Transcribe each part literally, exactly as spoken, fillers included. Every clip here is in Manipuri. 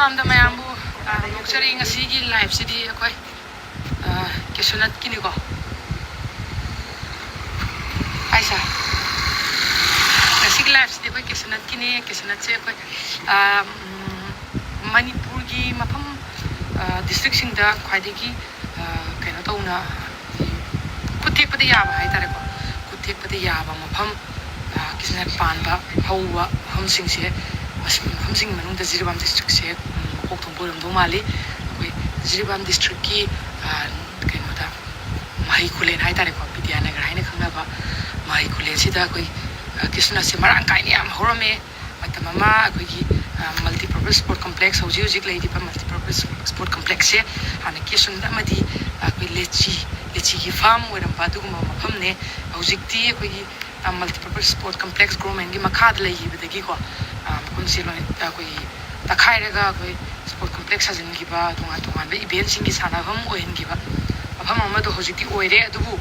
ꯃꯌꯥꯝꯗ ꯃꯌꯥꯝꯕꯨ ꯅꯣꯛꯆꯔꯤ꯫ ꯉꯁꯤꯒꯤ liveꯁꯤꯗꯤ ꯑꯩꯈꯣꯏ cashewnutꯀꯤꯅꯤꯀꯣ꯫ ꯍꯥꯏꯁꯦ, ꯉꯁꯤꯒꯤ liveꯁꯤꯗꯤ ꯑꯩꯈꯣꯏ cashewnutꯀꯤꯅꯤ꯫ Cashewnutꯁꯦ ꯑꯩꯈꯣꯏ ꯃꯅꯤꯄꯨꯔꯒꯤ ꯃꯐꯝ districtꯁꯤꯡꯗ ꯈ꯭ꯋꯥꯏꯗꯒꯤ ꯀꯩꯅꯣ ꯇꯧꯅ, ꯈꯨꯠ ꯊꯦꯛꯄꯗ ꯌꯥꯕ ꯍꯥꯏꯇꯥꯔꯦꯀꯣ꯫ ꯈꯨꯠ ꯊꯦꯛꯄꯗ ꯌꯥꯕ ꯃꯐꯝ, cashewnut ꯄꯥꯟꯕ ꯍꯧꯕ ꯃꯐꯝꯁꯤꯡꯁꯦ, ꯃꯐꯝꯁꯤꯡꯒꯤ ꯃꯅꯨꯡꯗ ꯖꯤꯔꯤꯕꯥꯝ districtꯁꯦ ꯃꯀꯣꯛ ꯊꯣꯡꯕ ꯑꯣꯏꯔꯝꯗꯧ ꯃꯥꯜꯂꯤ꯫ ꯑꯩꯈꯣꯏ ꯖꯤꯔꯤꯕꯥꯝ districtꯀꯤ ꯀꯩꯅꯣꯗ, ꯃꯍꯩ ꯈꯨꯂꯦꯟ ꯍꯥꯏꯇꯥꯔꯦꯀꯣ, ꯕꯤꯗ꯭ꯌꯥꯅꯒꯔ ꯍꯥꯏꯅ ꯈꯪꯅꯕ ꯃꯍꯩ ꯈꯨꯂꯦꯟꯁꯤꯗ ꯑꯩꯈꯣꯏ cashewnutꯁꯦ ꯃꯔꯥꯡ ꯀꯥꯏꯅ ꯌꯥꯝ ꯍꯧꯔꯝꯃꯦ꯫ ꯃꯇꯝ ꯑꯃ ꯑꯩꯈꯣꯏꯒꯤ multipurpose sport complex, ꯍꯧꯖꯤꯛ ꯍꯧꯖꯤꯛ ꯂꯩꯔꯤꯕ multipurpose sport complexꯁꯦ ꯍꯥꯟꯅ cashewnut ꯑꯃꯗꯤ ꯑꯩꯈꯣꯏ ꯂꯦꯆꯤ, ꯂꯦꯆꯤꯒꯤ farm ꯑꯣꯏꯔꯝꯕ ꯑꯗꯨꯒꯨꯝꯕ ꯃꯐꯝꯅꯦ꯫ ꯍꯧꯖꯤꯛꯇꯤ ꯑꯩꯈꯣꯏꯒꯤ multipurpose sport complex governmentꯀꯤ ꯃꯈꯥꯗ ꯂꯩꯈꯤꯕꯗꯒꯤꯀꯣ, ꯃꯐꯝꯁꯦ ꯂꯣꯏ ꯑꯩꯈꯣꯏꯒꯤ ꯇꯛꯈꯥꯏꯔꯒ ꯑꯩꯈꯣꯏ sport complex ꯁꯥꯖꯤꯟꯈꯤꯕ, ꯇꯣꯉꯥꯟ ꯇꯣꯉꯥꯟꯕ eventꯁꯤꯡꯒꯤ ꯁꯥꯟꯅꯐꯝ ꯑꯣꯏꯍꯟꯈꯤꯕ ꯃꯐꯝ ꯑꯃꯗꯣ ꯍꯧꯖꯤꯛꯇꯤ ꯑꯣꯏꯔꯦ꯫ ꯑꯗꯨꯕꯨ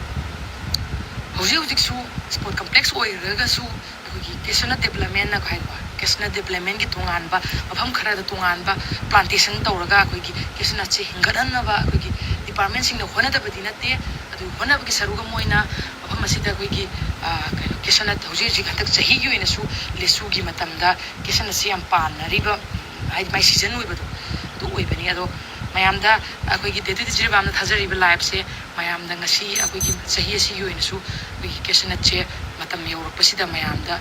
ꯍꯧꯖꯤꯛ ꯍꯧꯖꯤꯛꯁꯨ sport complex ꯑꯣꯏꯔꯒꯁꯨ ꯑꯩꯈꯣꯏꯒꯤ cashewnut developmentꯅ ꯍꯥꯏꯕ, cashewnut developmentꯀꯤ ꯇꯣꯉꯥꯟꯕ ꯃꯐꯝ ꯈꯔꯗ ꯇꯣꯉꯥꯟꯕ plantation ꯇꯧꯔꯒ ꯑꯩꯈꯣꯏꯒꯤ cashewnutꯁꯦ ꯍꯤꯡꯒꯠꯍꯟꯅꯕ ꯑꯩꯈꯣꯏꯒꯤ departmentꯁꯤꯡꯅ ꯍꯣꯠꯅꯗꯕꯗꯤ ꯅꯠꯇꯦ꯫ ꯑꯗꯨ ꯍꯣꯠꯅꯕꯒꯤ ꯁꯔꯨꯛ ꯑꯃ ꯑꯣꯏꯅ ꯃꯐꯝ ꯑꯁꯤꯗ ꯑꯩꯈꯣꯏꯒꯤ ꯀꯩꯅꯣ cashewnut ꯍꯧꯖꯤꯛ ꯍꯧꯖꯤꯛ ꯍꯟꯗꯛ ꯆꯍꯤꯒꯤ ꯑꯣꯏꯅꯁꯨ ꯂꯦꯆꯤꯒꯤ ꯃꯇꯝꯗ cashewnutꯁꯦ ꯌꯥꯝ ꯄꯥꯟꯅꯔꯤꯕ, ꯍꯥꯏꯗꯤ ꯃꯥꯏ season ꯑꯣꯏꯕꯗꯣ ꯑꯗꯨ ꯑꯣꯏꯕꯅꯤ꯫ ꯑꯗꯣ ꯃꯌꯥꯝꯗ ꯑꯩꯈꯣꯏꯒꯤ Day to Day ꯖꯤꯔꯤꯕꯥꯝꯅ ꯊꯥꯖꯔꯤꯕ liveꯁꯦ ꯃꯌꯥꯝꯗ ꯉꯁꯤ ꯑꯩꯈꯣꯏꯒꯤ ꯆꯍꯤ ꯑꯁꯤꯒꯤ ꯑꯣꯏꯅꯁꯨ ꯑꯩꯈꯣꯏꯒꯤ cashewnutꯁꯦ ꯃꯇꯝ ꯌꯧꯔꯛꯄꯁꯤꯗ ꯃꯌꯥꯝꯗ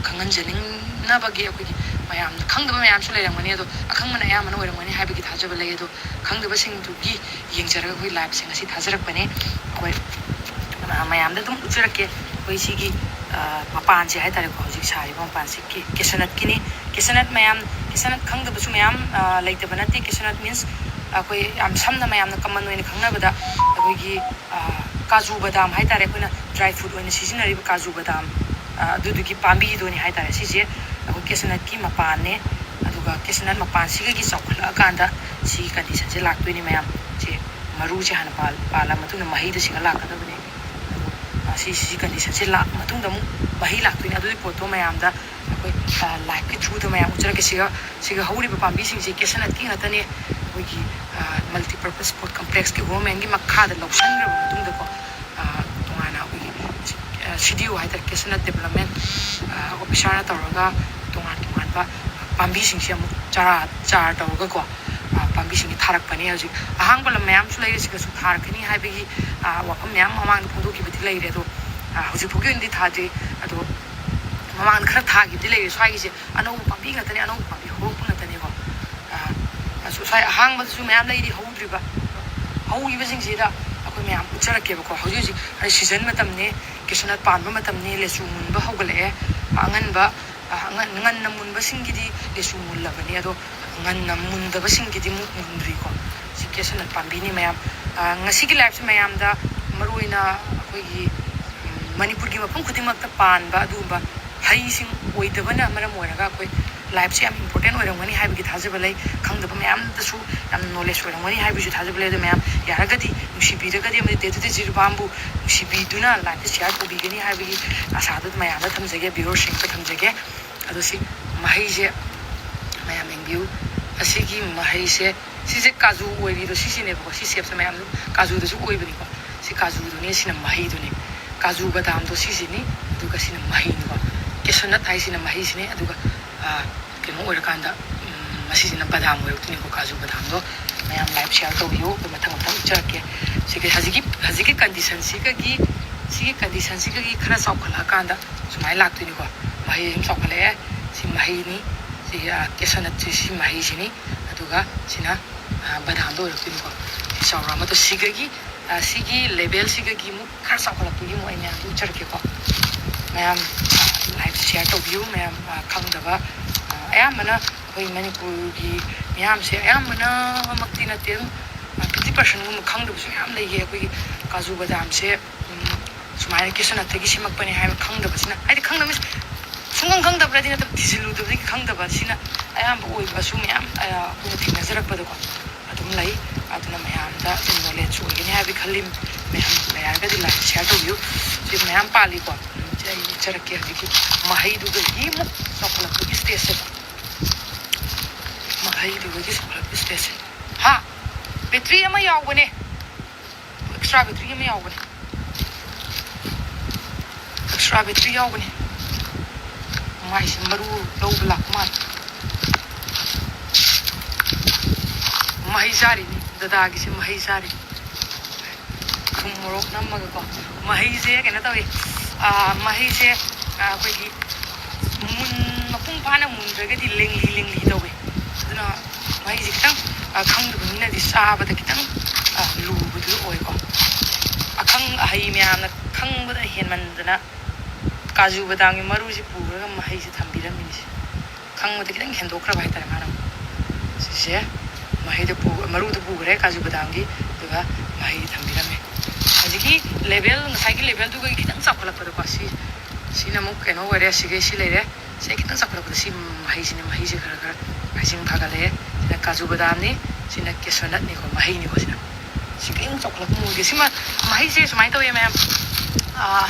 ꯈꯪꯍꯟꯖꯅꯤꯡꯅꯕꯒꯤ, ꯑꯩꯈꯣꯏꯒꯤ ꯃꯌꯥꯝ ꯈꯪꯗꯕ ꯃꯌꯥꯝꯁꯨ ꯂꯩꯔꯝꯒꯅꯤ, ꯑꯗꯣ ꯑꯈꯪꯕꯅ ꯑꯌꯥꯝꯕꯅ ꯑꯣꯏꯔꯝꯒꯅꯤ ꯍꯥꯏꯕꯒꯤ ꯊꯥꯖꯕ ꯂꯩ꯫ ꯑꯗꯣ ꯈꯪꯗꯕꯁꯤꯡꯗꯨꯒꯤ ꯌꯦꯡꯖꯔꯒ ꯑꯩꯈꯣꯏ liveꯁꯦ ꯉꯁꯤ ꯊꯥꯖꯔꯛꯄꯅꯦ꯫ ꯑꯩꯈꯣꯏ ꯃꯌꯥꯝꯗ ꯑꯗꯨꯝ ꯎꯠꯆꯔꯛꯀꯦ꯫ ꯑꯩꯈꯣꯏ ꯁꯤꯒꯤ ꯃꯄꯥꯟꯁꯦ ꯍꯥꯏꯇꯥꯔꯦꯀꯣ, ꯍꯧꯖꯤꯛ ꯁꯥꯔꯤꯕ ꯃꯄꯥꯟꯁꯦ cashewnutꯀꯤꯅꯤ꯫ Cashewnut ꯃꯌꯥꯝ, cashewnut ꯈꯪꯗꯕꯁꯨ ꯃꯌꯥꯝ ꯂꯩꯇꯕ ꯅꯠꯇꯦ꯫ Cashewnut means ꯑꯩꯈꯣꯏ ꯌꯥꯝ ꯁꯝꯅ ꯃꯌꯥꯝꯅ common ꯑꯣꯏꯅ ꯈꯪꯅꯕꯗ ꯑꯩꯈꯣꯏꯒꯤ ꯀꯥꯖꯨ ꯕꯗꯥꯝ ꯍꯥꯏꯇꯥꯔꯦ, ꯑꯩꯈꯣꯏꯅ dry fruit ꯑꯣꯏꯅ ꯁꯤꯖꯤꯟꯅꯔꯤꯕ ꯀꯥꯖꯨ ꯕꯗꯥꯝ, ꯑꯗꯨꯗꯨꯒꯤ ꯄꯥꯝꯕꯤꯗꯨꯅꯤ ꯍꯥꯏꯇꯥꯔꯦ꯫ ꯁꯤꯁꯦ ꯑꯩꯈꯣꯏ cashewnutꯀꯤ ꯃꯄꯥꯟꯅꯦ꯫ ꯑꯗꯨꯒ cashewnut ꯃꯄꯥꯟꯁꯤꯗꯒꯤ ꯆꯥꯎꯈꯠꯂꯛꯑꯀꯥꯟꯗ ꯁꯤꯒꯤ conditionꯁꯦ ꯂꯥꯛꯇꯣꯏꯅꯤ ꯃꯌꯥꯝ꯫ ꯁꯦ ꯃꯔꯨꯁꯦ ꯍꯥꯟꯅ ꯄꯥꯜ-, ꯄꯥꯜꯂ ꯃꯇꯨꯡꯗ ꯃꯍꯩꯗ ꯁꯤꯒ ꯂꯥꯛꯀꯗꯕꯅꯦ꯫ ꯑꯗꯣ ꯁꯤ, ꯁꯤ conditionꯁꯦ ꯂꯥꯛ ꯃꯇꯨꯡꯗ ꯑꯃꯨꯛ ꯃꯍꯩ ꯂꯥꯛꯇꯣꯏꯅꯦ꯫ ꯑꯗꯨꯒꯤ ꯄꯣꯠꯇꯣ ꯃꯌꯥꯝꯗ ꯑꯩꯈꯣꯏ ꯂꯥꯏꯐꯀꯤ ꯊ꯭ꯔꯨꯗ ꯃꯌꯥꯝ ꯎꯠꯆꯔꯛꯀꯦ꯫ ꯁꯤꯒ ꯁꯤꯒ ꯍꯧꯔꯤꯕ ꯄꯥꯝꯕꯤꯁꯤꯡꯁꯤ cashewnutꯀꯤ ꯉꯥꯛꯇꯅꯦ꯫ ꯑꯩꯈꯣꯏꯒꯤ multipurpose sport complexꯀꯤ governmentꯀꯤ ꯃꯈꯥꯗ ꯂꯧꯁꯤꯟꯈ꯭ꯔꯕ ꯃꯇꯨꯡꯗꯀꯣ, ꯇꯣꯉꯥꯟꯅ ꯑꯩꯈꯣꯏꯒꯤ CDO ꯍꯥꯏꯇꯥꯔꯦ, cashewnut development officerꯅ ꯇꯧꯔꯒ ꯇꯣꯉꯥꯟ ꯇꯣꯉꯥꯟꯕ ꯄꯥꯝꯕꯤꯁꯤꯡꯁꯦ ꯑꯃꯨꯛ ꯆꯥꯔ ꯆꯥꯔ ꯇꯧꯔꯒꯀꯣ, ꯄꯥꯝꯕꯤꯁꯤꯡꯁꯦ ꯊꯥꯔꯛꯄꯅꯦ꯫ ꯍꯧꯖꯤꯛ ꯑꯍꯥꯡꯕ ꯂꯝ ꯃꯌꯥꯝꯁꯨ ꯂꯩꯔꯦ, ꯁꯤꯒꯁꯨ ꯊꯥꯔꯛꯀꯅꯤ ꯍꯥꯏꯕꯒꯤ ꯋꯥꯐꯝ ꯃꯌꯥꯝ ꯃꯃꯥꯡꯗ ꯐꯣꯡꯗꯣꯛꯈꯤꯕꯗꯤ ꯂꯩꯔꯦ꯫ ꯑꯗꯣ ꯍꯧꯖꯤꯛ ꯐꯥꯎꯒꯤ ꯑꯣꯏꯅꯗꯤ ꯊꯥꯗ꯭ꯔꯤ꯫ ꯑꯗꯣ ꯃꯃꯥꯡꯗ ꯈꯔ ꯊꯥꯈꯤꯕꯗꯤ ꯂꯩꯔꯦ꯫ ꯁ꯭ꯋꯥꯏꯒꯤꯁꯦ ꯑꯅꯧꯕ ꯄꯥꯝꯕꯤ ꯉꯥꯛꯇꯅꯦ, ꯑꯅꯧꯕ ꯄꯥꯝꯕꯤ ꯍꯧꯔꯛꯄ ꯉꯥꯛꯇꯅꯦꯀꯣ꯫ ꯑ, ꯑꯁ, ꯁ꯭ꯋꯥꯏ ꯑꯍꯥꯡꯕꯗꯁꯨ ꯃꯌꯥꯝ ꯂꯩꯔꯤ ꯍꯧꯗ꯭ꯔꯤꯕ꯫ ꯍꯧꯈꯤꯕꯁꯤꯡꯁꯤꯗ ꯑꯩꯈꯣꯏ ꯃꯌꯥꯝ ꯎꯠꯆꯔꯛꯀꯦꯕꯀꯣ꯫ ꯍꯧꯖꯤꯛ ꯍꯧꯖꯤꯛ ꯍꯥꯏꯗꯤ season ꯃꯇꯝꯅꯤ, cashewnut ꯄꯥꯟꯕ ꯃꯇꯝꯅꯤ, ꯂꯦꯆꯨ ꯃꯨꯟꯕ ꯍꯧꯒꯠꯂꯛꯑꯦ꯫ ꯑꯉꯟꯕ, ꯑ, ꯑꯉꯟ-, ꯉꯟꯅ ꯃꯨꯟꯕꯁꯤꯡꯒꯤꯗꯤ ꯂꯦꯆꯨ ꯃꯨꯜꯂꯕꯅꯤ, ꯑꯗꯣ ꯉꯟꯅ ꯃꯨꯟꯗꯕꯁꯤꯡꯒꯤꯗꯤ ꯑꯃꯨꯛ ꯃꯨꯟꯗ꯭ꯔꯤꯀꯣ꯫ ꯁꯤ cashewnut ꯄꯥꯝꯕꯤꯅꯤ ꯃꯌꯥꯝ꯫ ꯑ, ꯉꯁꯤꯒꯤ liveꯁꯦ ꯃꯌꯥꯝꯗ ꯃꯔꯨꯑꯣꯏꯅ ꯑꯩꯈꯣꯏꯒꯤ, ꯎꯝ, ꯃꯅꯤꯄꯨꯔꯒꯤ ꯃꯐꯝ ꯈꯨꯗꯤꯡꯃꯛꯇ ꯄꯥꯟꯕ ꯑꯗꯨꯒꯨꯝꯕ ꯍꯩꯁꯤꯡ ꯑꯣꯏꯗꯕꯅ ꯃꯔꯝ ꯑꯣꯏꯔꯒ ꯑꯩꯈꯣꯏ liveꯁꯦ ꯌꯥꯝ important ꯑꯣꯏꯔꯝꯒꯅꯤ ꯍꯥꯏꯕꯒꯤ ꯊꯥꯖꯕ ꯂꯩ꯫ ꯈꯪꯗꯕ ꯃꯌꯥꯝꯗꯁꯨ ꯌꯥꯝ knowledge ꯑꯣꯏꯔꯝꯒꯅꯤ ꯍꯥꯏꯕꯒꯤꯁꯨ ꯊꯥꯖꯕ ꯂꯩ꯫ ꯑꯗꯣ ꯃꯌꯥꯝ ꯌꯥꯔꯒꯗꯤ ꯅꯨꯡꯁꯤꯕꯤꯔꯒꯗꯤ ꯑꯃꯗꯤ ꯇꯦꯗꯨ ꯇꯦꯖꯤꯔꯨꯕꯥꯝꯕꯨ ꯅꯨꯡꯁꯤꯕꯤꯗꯨꯅ liveꯁꯦ share ꯇꯧꯕꯤꯒꯅꯤ ꯍꯥꯏꯕꯒꯤ ꯑꯁꯥꯗꯨ ꯃꯌꯥꯝꯗ ꯊꯝꯖꯒꯦ, viewerꯁꯤꯡꯗ ꯊꯝꯖꯒꯦ꯫ ꯑꯗꯣ ꯁꯤ ꯃꯍꯩꯁꯦ ꯃꯌꯥꯝ ꯌꯦꯡꯕꯤꯌꯨ꯫ ꯑꯁꯤꯒꯤ ꯃꯍꯩꯁꯦ, ꯁꯤꯁꯦ ꯀꯥꯖꯨ ꯑꯣꯏꯔꯤꯗꯣ ꯁꯤꯁꯤꯅꯦꯕꯀꯣ꯫ ꯁꯤ shapeꯁꯦ ꯃꯌꯥꯝ ꯀꯥꯖꯨꯗꯁꯨ ꯑꯣꯏꯕꯅꯤꯀꯣ꯫ ꯁꯤ ꯀꯥꯖꯨꯗꯨꯅꯦ, ꯁꯤꯅ ꯃꯍꯩꯗꯨꯅꯦ꯫ ꯀꯥꯖꯨ ꯕꯗꯥꯝꯗꯣ ꯁꯤꯁꯤꯅꯤ, ꯑꯗꯨꯒ ꯁꯤꯅ ꯃꯍꯩꯅꯤꯀꯣ꯫ Cashewnut ꯍꯥꯏꯁꯤꯅ ꯃꯍꯩꯁꯤꯅꯦ, ꯑꯗꯨꯒ, ꯑ, ꯀꯩꯅꯣ ꯑꯣꯏꯔꯀꯥꯟꯗ, ꯎꯝ, ꯃꯁꯤꯁꯤꯅ ꯕꯗꯥꯝ ꯑꯣꯏꯔꯛꯇꯣꯏꯅꯤꯀꯣ, ꯀꯥꯖꯨ ꯕꯗꯥꯝꯗꯣ꯫ ꯃꯌꯥꯝ live share ꯇꯧꯕꯤꯌꯨ, ꯑꯩꯈꯣꯏ ꯃꯊꯪ ꯃꯊꯪ ꯎꯠꯆꯔꯛꯀꯦ꯫ ꯁꯤꯒꯤ ꯍꯧꯖꯤꯛꯀꯤ, ꯍꯧꯖꯤꯛꯀꯤ conditionꯁꯤꯒꯒꯤ, ꯁꯤꯒꯤ conditionꯁꯤꯒꯒꯤ ꯈꯔ ꯆꯥꯎꯈꯠꯂꯛꯑꯀꯥꯟꯗ ꯁꯨꯃꯥꯏꯅ ꯂꯥꯛꯇꯣꯏꯅꯤꯀꯣ꯫ ꯃꯍꯩ ꯑꯗꯨꯝ ꯆꯥꯎꯈꯠꯂꯛꯑꯦ꯫ ꯁꯤ ꯃꯍꯩꯅꯤ, ꯁꯤ, ꯑ, cashewnutꯁꯤ, ꯁꯤ ꯃꯍꯩꯁꯤꯅꯤ, ꯑꯗꯨꯒ ꯁꯤꯅ, ꯑ, ꯕꯗꯥꯝꯗꯣ ꯑꯣꯏꯔꯛꯇꯣꯏꯅꯤꯀꯣ꯫ ꯁꯤ ꯆꯥꯎꯔꯛꯑ ꯃꯇꯨꯡ ꯁꯤꯒꯒꯤ, ꯑ, ꯁꯤꯒꯤ levelꯁꯤꯒꯒꯤ ꯑꯃꯨꯛ ꯈꯔ ꯆꯥꯎꯈꯠꯂꯛꯄꯒꯤ ꯑꯃꯨꯛ ꯑꯩ ꯃꯌꯥꯝꯗ ꯎꯠꯆꯔꯛꯀꯦꯀꯣ꯫ ꯃꯌꯥꯝ, ꯑ, live share ꯇꯧꯕꯤꯌꯨ ꯃꯌꯥꯝ, ꯑ, ꯈꯪꯗꯕ, ꯑ, ꯑꯌꯥꯝꯕꯅ ꯑꯩꯈꯣꯏ ꯃꯅꯤꯄꯨꯔꯒꯤ ꯃꯤꯌꯥꯝꯁꯦ ꯑꯌꯥꯝꯕꯅꯃꯛꯇꯤ ꯅꯠꯇꯦ, ꯑꯗꯨꯝ, ꯑ, fifty percentꯒꯨꯝꯕ ꯈꯪꯗꯕꯁꯨ ꯃꯌꯥꯝ ꯂꯩꯌꯦ꯫ ꯑꯩꯈꯣꯏꯒꯤ ꯀꯥꯖꯨ ꯕꯗꯥꯝꯁꯦ, ꯎꯝ, ꯁꯨꯃꯥꯏꯅ cashewnutꯇꯒꯤ ꯁꯦꯝꯃꯛꯄꯅꯦ ꯍꯥꯏꯕ ꯈꯪꯗꯕꯁꯤꯅ, ꯍꯥꯏꯗꯤ ꯈꯪꯗꯕ means ꯁꯨꯡꯈꯪ ꯈꯪꯗꯕ꯭ꯔꯗꯤ ꯅꯠꯇꯕ, ꯊꯤꯖꯤꯜꯂꯨꯗꯕꯗꯒꯤ ꯈꯪꯗꯕꯁꯤꯅ ꯑꯌꯥꯝꯕ ꯑꯣꯏꯕꯁꯨ ꯃꯌꯥꯝ, ꯑ, ꯑꯩꯈꯣꯏꯅ ꯊꯦꯡꯅꯖꯔꯛꯄꯗꯀꯣ ꯑꯗꯨꯝ ꯂꯩ꯫ ꯑꯗꯨꯅ ꯃꯌꯥꯝꯗ ꯑꯗꯨꯝ knowledge ꯑꯣꯏꯒꯅꯤ ꯍꯥꯏꯕꯒꯤ ꯈꯜꯂꯤ꯫ ꯃꯌꯥꯝ ꯌꯥꯔꯒꯗꯤ live share ꯇꯧꯕꯤꯌꯨ꯫ ꯁꯤ ꯃꯌꯥꯝ ꯄꯥꯜꯂꯤꯀꯣ꯫ ꯎꯝ, ꯁꯤ ꯑꯩ ꯎꯠꯆꯔꯛꯀꯦ ꯍꯧꯖꯤꯛꯀꯤ ꯃꯍꯩꯗꯨꯗꯒꯤ ꯑꯃꯨꯛ ꯆꯥꯎꯈꯠꯂꯛꯄꯒꯤ ꯁ꯭ꯇꯦꯖꯁꯦ꯫ ꯃꯍꯩꯗꯨꯗꯒꯤ ꯆꯥꯎꯈꯠꯂꯛꯄꯒꯤ ꯁ꯭ꯇꯦꯖꯁꯦ꯫ ꯍꯥ? ꯕꯦꯇ꯭ꯔꯤ ꯑꯃ ꯌꯥꯎꯕꯅꯦ꯫ ꯑꯦꯛꯁꯇ꯭ꯔꯥ ꯕꯦꯇ꯭ꯔꯤ ꯑꯃ ꯌꯥꯎꯕꯅꯦ꯫ ꯑꯦꯛꯁꯇ꯭ꯔꯥ ꯕꯦꯇ꯭ꯔꯤ ꯌꯥꯎꯕꯅꯦ꯫ ꯃꯥꯏꯁꯦ ꯃꯔꯨ ꯂꯧꯕ ꯂꯥꯛꯄ ꯃꯥꯜꯂꯦ꯫ ꯃꯍꯩ ꯆꯥꯔꯤꯅꯤ꯫ ꯗꯗꯥꯒꯤꯁꯦ ꯃꯍꯩ ꯆꯥꯔꯤ꯫ ꯊꯨꯝ ꯃꯣꯔꯣꯛ ꯅꯝꯃꯒꯀꯣ꯫ ꯃꯍꯩꯁꯦ ꯀꯩꯅꯣ ꯇꯧꯏ꯫ ꯑꯥ, ꯃꯍꯩꯁꯦ, ꯑꯥ, ꯑꯩꯈꯣꯏꯒꯤ ꯃꯨꯟ-, ꯃꯄꯨꯡ ꯐꯥꯅ ꯃꯨꯟꯗ꯭ꯔꯒꯗꯤ ꯂꯦꯡꯂꯤ ꯂꯦꯡꯂꯤ ꯇꯧꯏ꯫ ꯑꯗꯨꯅ ꯃꯍꯩꯁꯦ ꯈꯤꯇꯪ, ꯑꯥ, ꯈꯪꯗꯕ ꯃꯤꯅꯗꯤ ꯆꯥꯕꯗ ꯈꯤꯇꯪ, ꯑꯥ, ꯂꯨꯕꯗꯨ ꯑꯣꯏꯀꯣ꯫ ꯑꯈꯪ ꯑꯍꯩ ꯃꯌꯥꯝꯅ ꯈꯪꯕꯗ ꯍꯦꯟꯃꯟꯗꯅ ꯀꯥꯖꯨ ꯕꯗꯥꯝꯒꯤ ꯃꯔꯨꯁꯤ ꯄꯨꯈ꯭ꯔꯒ ꯃꯍꯩꯁꯦ ꯊꯝꯕꯤꯔꯝꯃꯤꯅꯤꯁꯦ꯫ ꯈꯪꯕꯗ ꯈꯤꯇꯪ ꯍꯦꯟꯗꯣꯛꯈ꯭ꯔꯕ ꯍꯥꯏꯇꯥꯔꯦ ꯃꯥꯅ꯫ ꯁꯤꯁꯦ ꯃꯍꯩꯗ ꯄꯨ-, ꯃꯔꯨꯗ ꯄꯨꯈ꯭ꯔꯦ ꯀꯥꯖꯨ ꯕꯗꯥꯝꯒꯤ, ꯑꯗꯨꯒ ꯃꯍꯩꯗ ꯊꯝꯕꯤꯔꯝꯃꯦ꯫ ꯍꯧꯖꯤꯛꯀꯤ ꯂꯦꯚꯦꯜ, ꯉꯁꯥꯏꯒꯤ ꯂꯦꯚꯦꯜꯗꯨꯒ ꯈꯤꯇꯪ ꯆꯥꯎꯈꯠꯂꯛꯄꯗꯀꯣ, ꯁꯤ, ꯁꯤꯅ ꯑꯃꯨꯛ ꯀꯩꯅꯣ ꯑꯣꯏꯔꯦ, ꯁꯤꯒꯩ ꯁꯤ ꯂꯩꯔꯦ꯫ ꯁꯤ ꯈꯤꯇꯪ ꯆꯥꯎꯈꯠꯂꯛꯄꯗ ꯁꯤ ꯃꯍꯩꯁꯤꯅ, ꯃꯍꯩꯁꯦ ꯈꯔ ꯈꯔ ꯍꯩꯁꯤꯡ ꯐꯒꯠꯂꯛꯑꯦ꯫ ꯁꯤꯅ ꯀꯥꯖꯨ ꯕꯗꯥꯝꯅꯤ, ꯁꯤꯅ cashew nutꯅꯤꯀꯣ, ꯃꯍꯩꯅꯤꯀꯣ ꯁꯤꯅ꯫ ꯁꯤ ꯈꯤꯇꯪ ꯆꯥꯎꯈꯠꯂꯛꯄ ꯃꯑꯣꯡꯁꯦ꯫ ꯁꯤꯃ ꯃꯍꯩꯁꯦ ꯁꯨꯃꯥꯏꯅ ꯇꯧꯋꯦ ꯃꯌꯥꯝ, ꯑꯥ,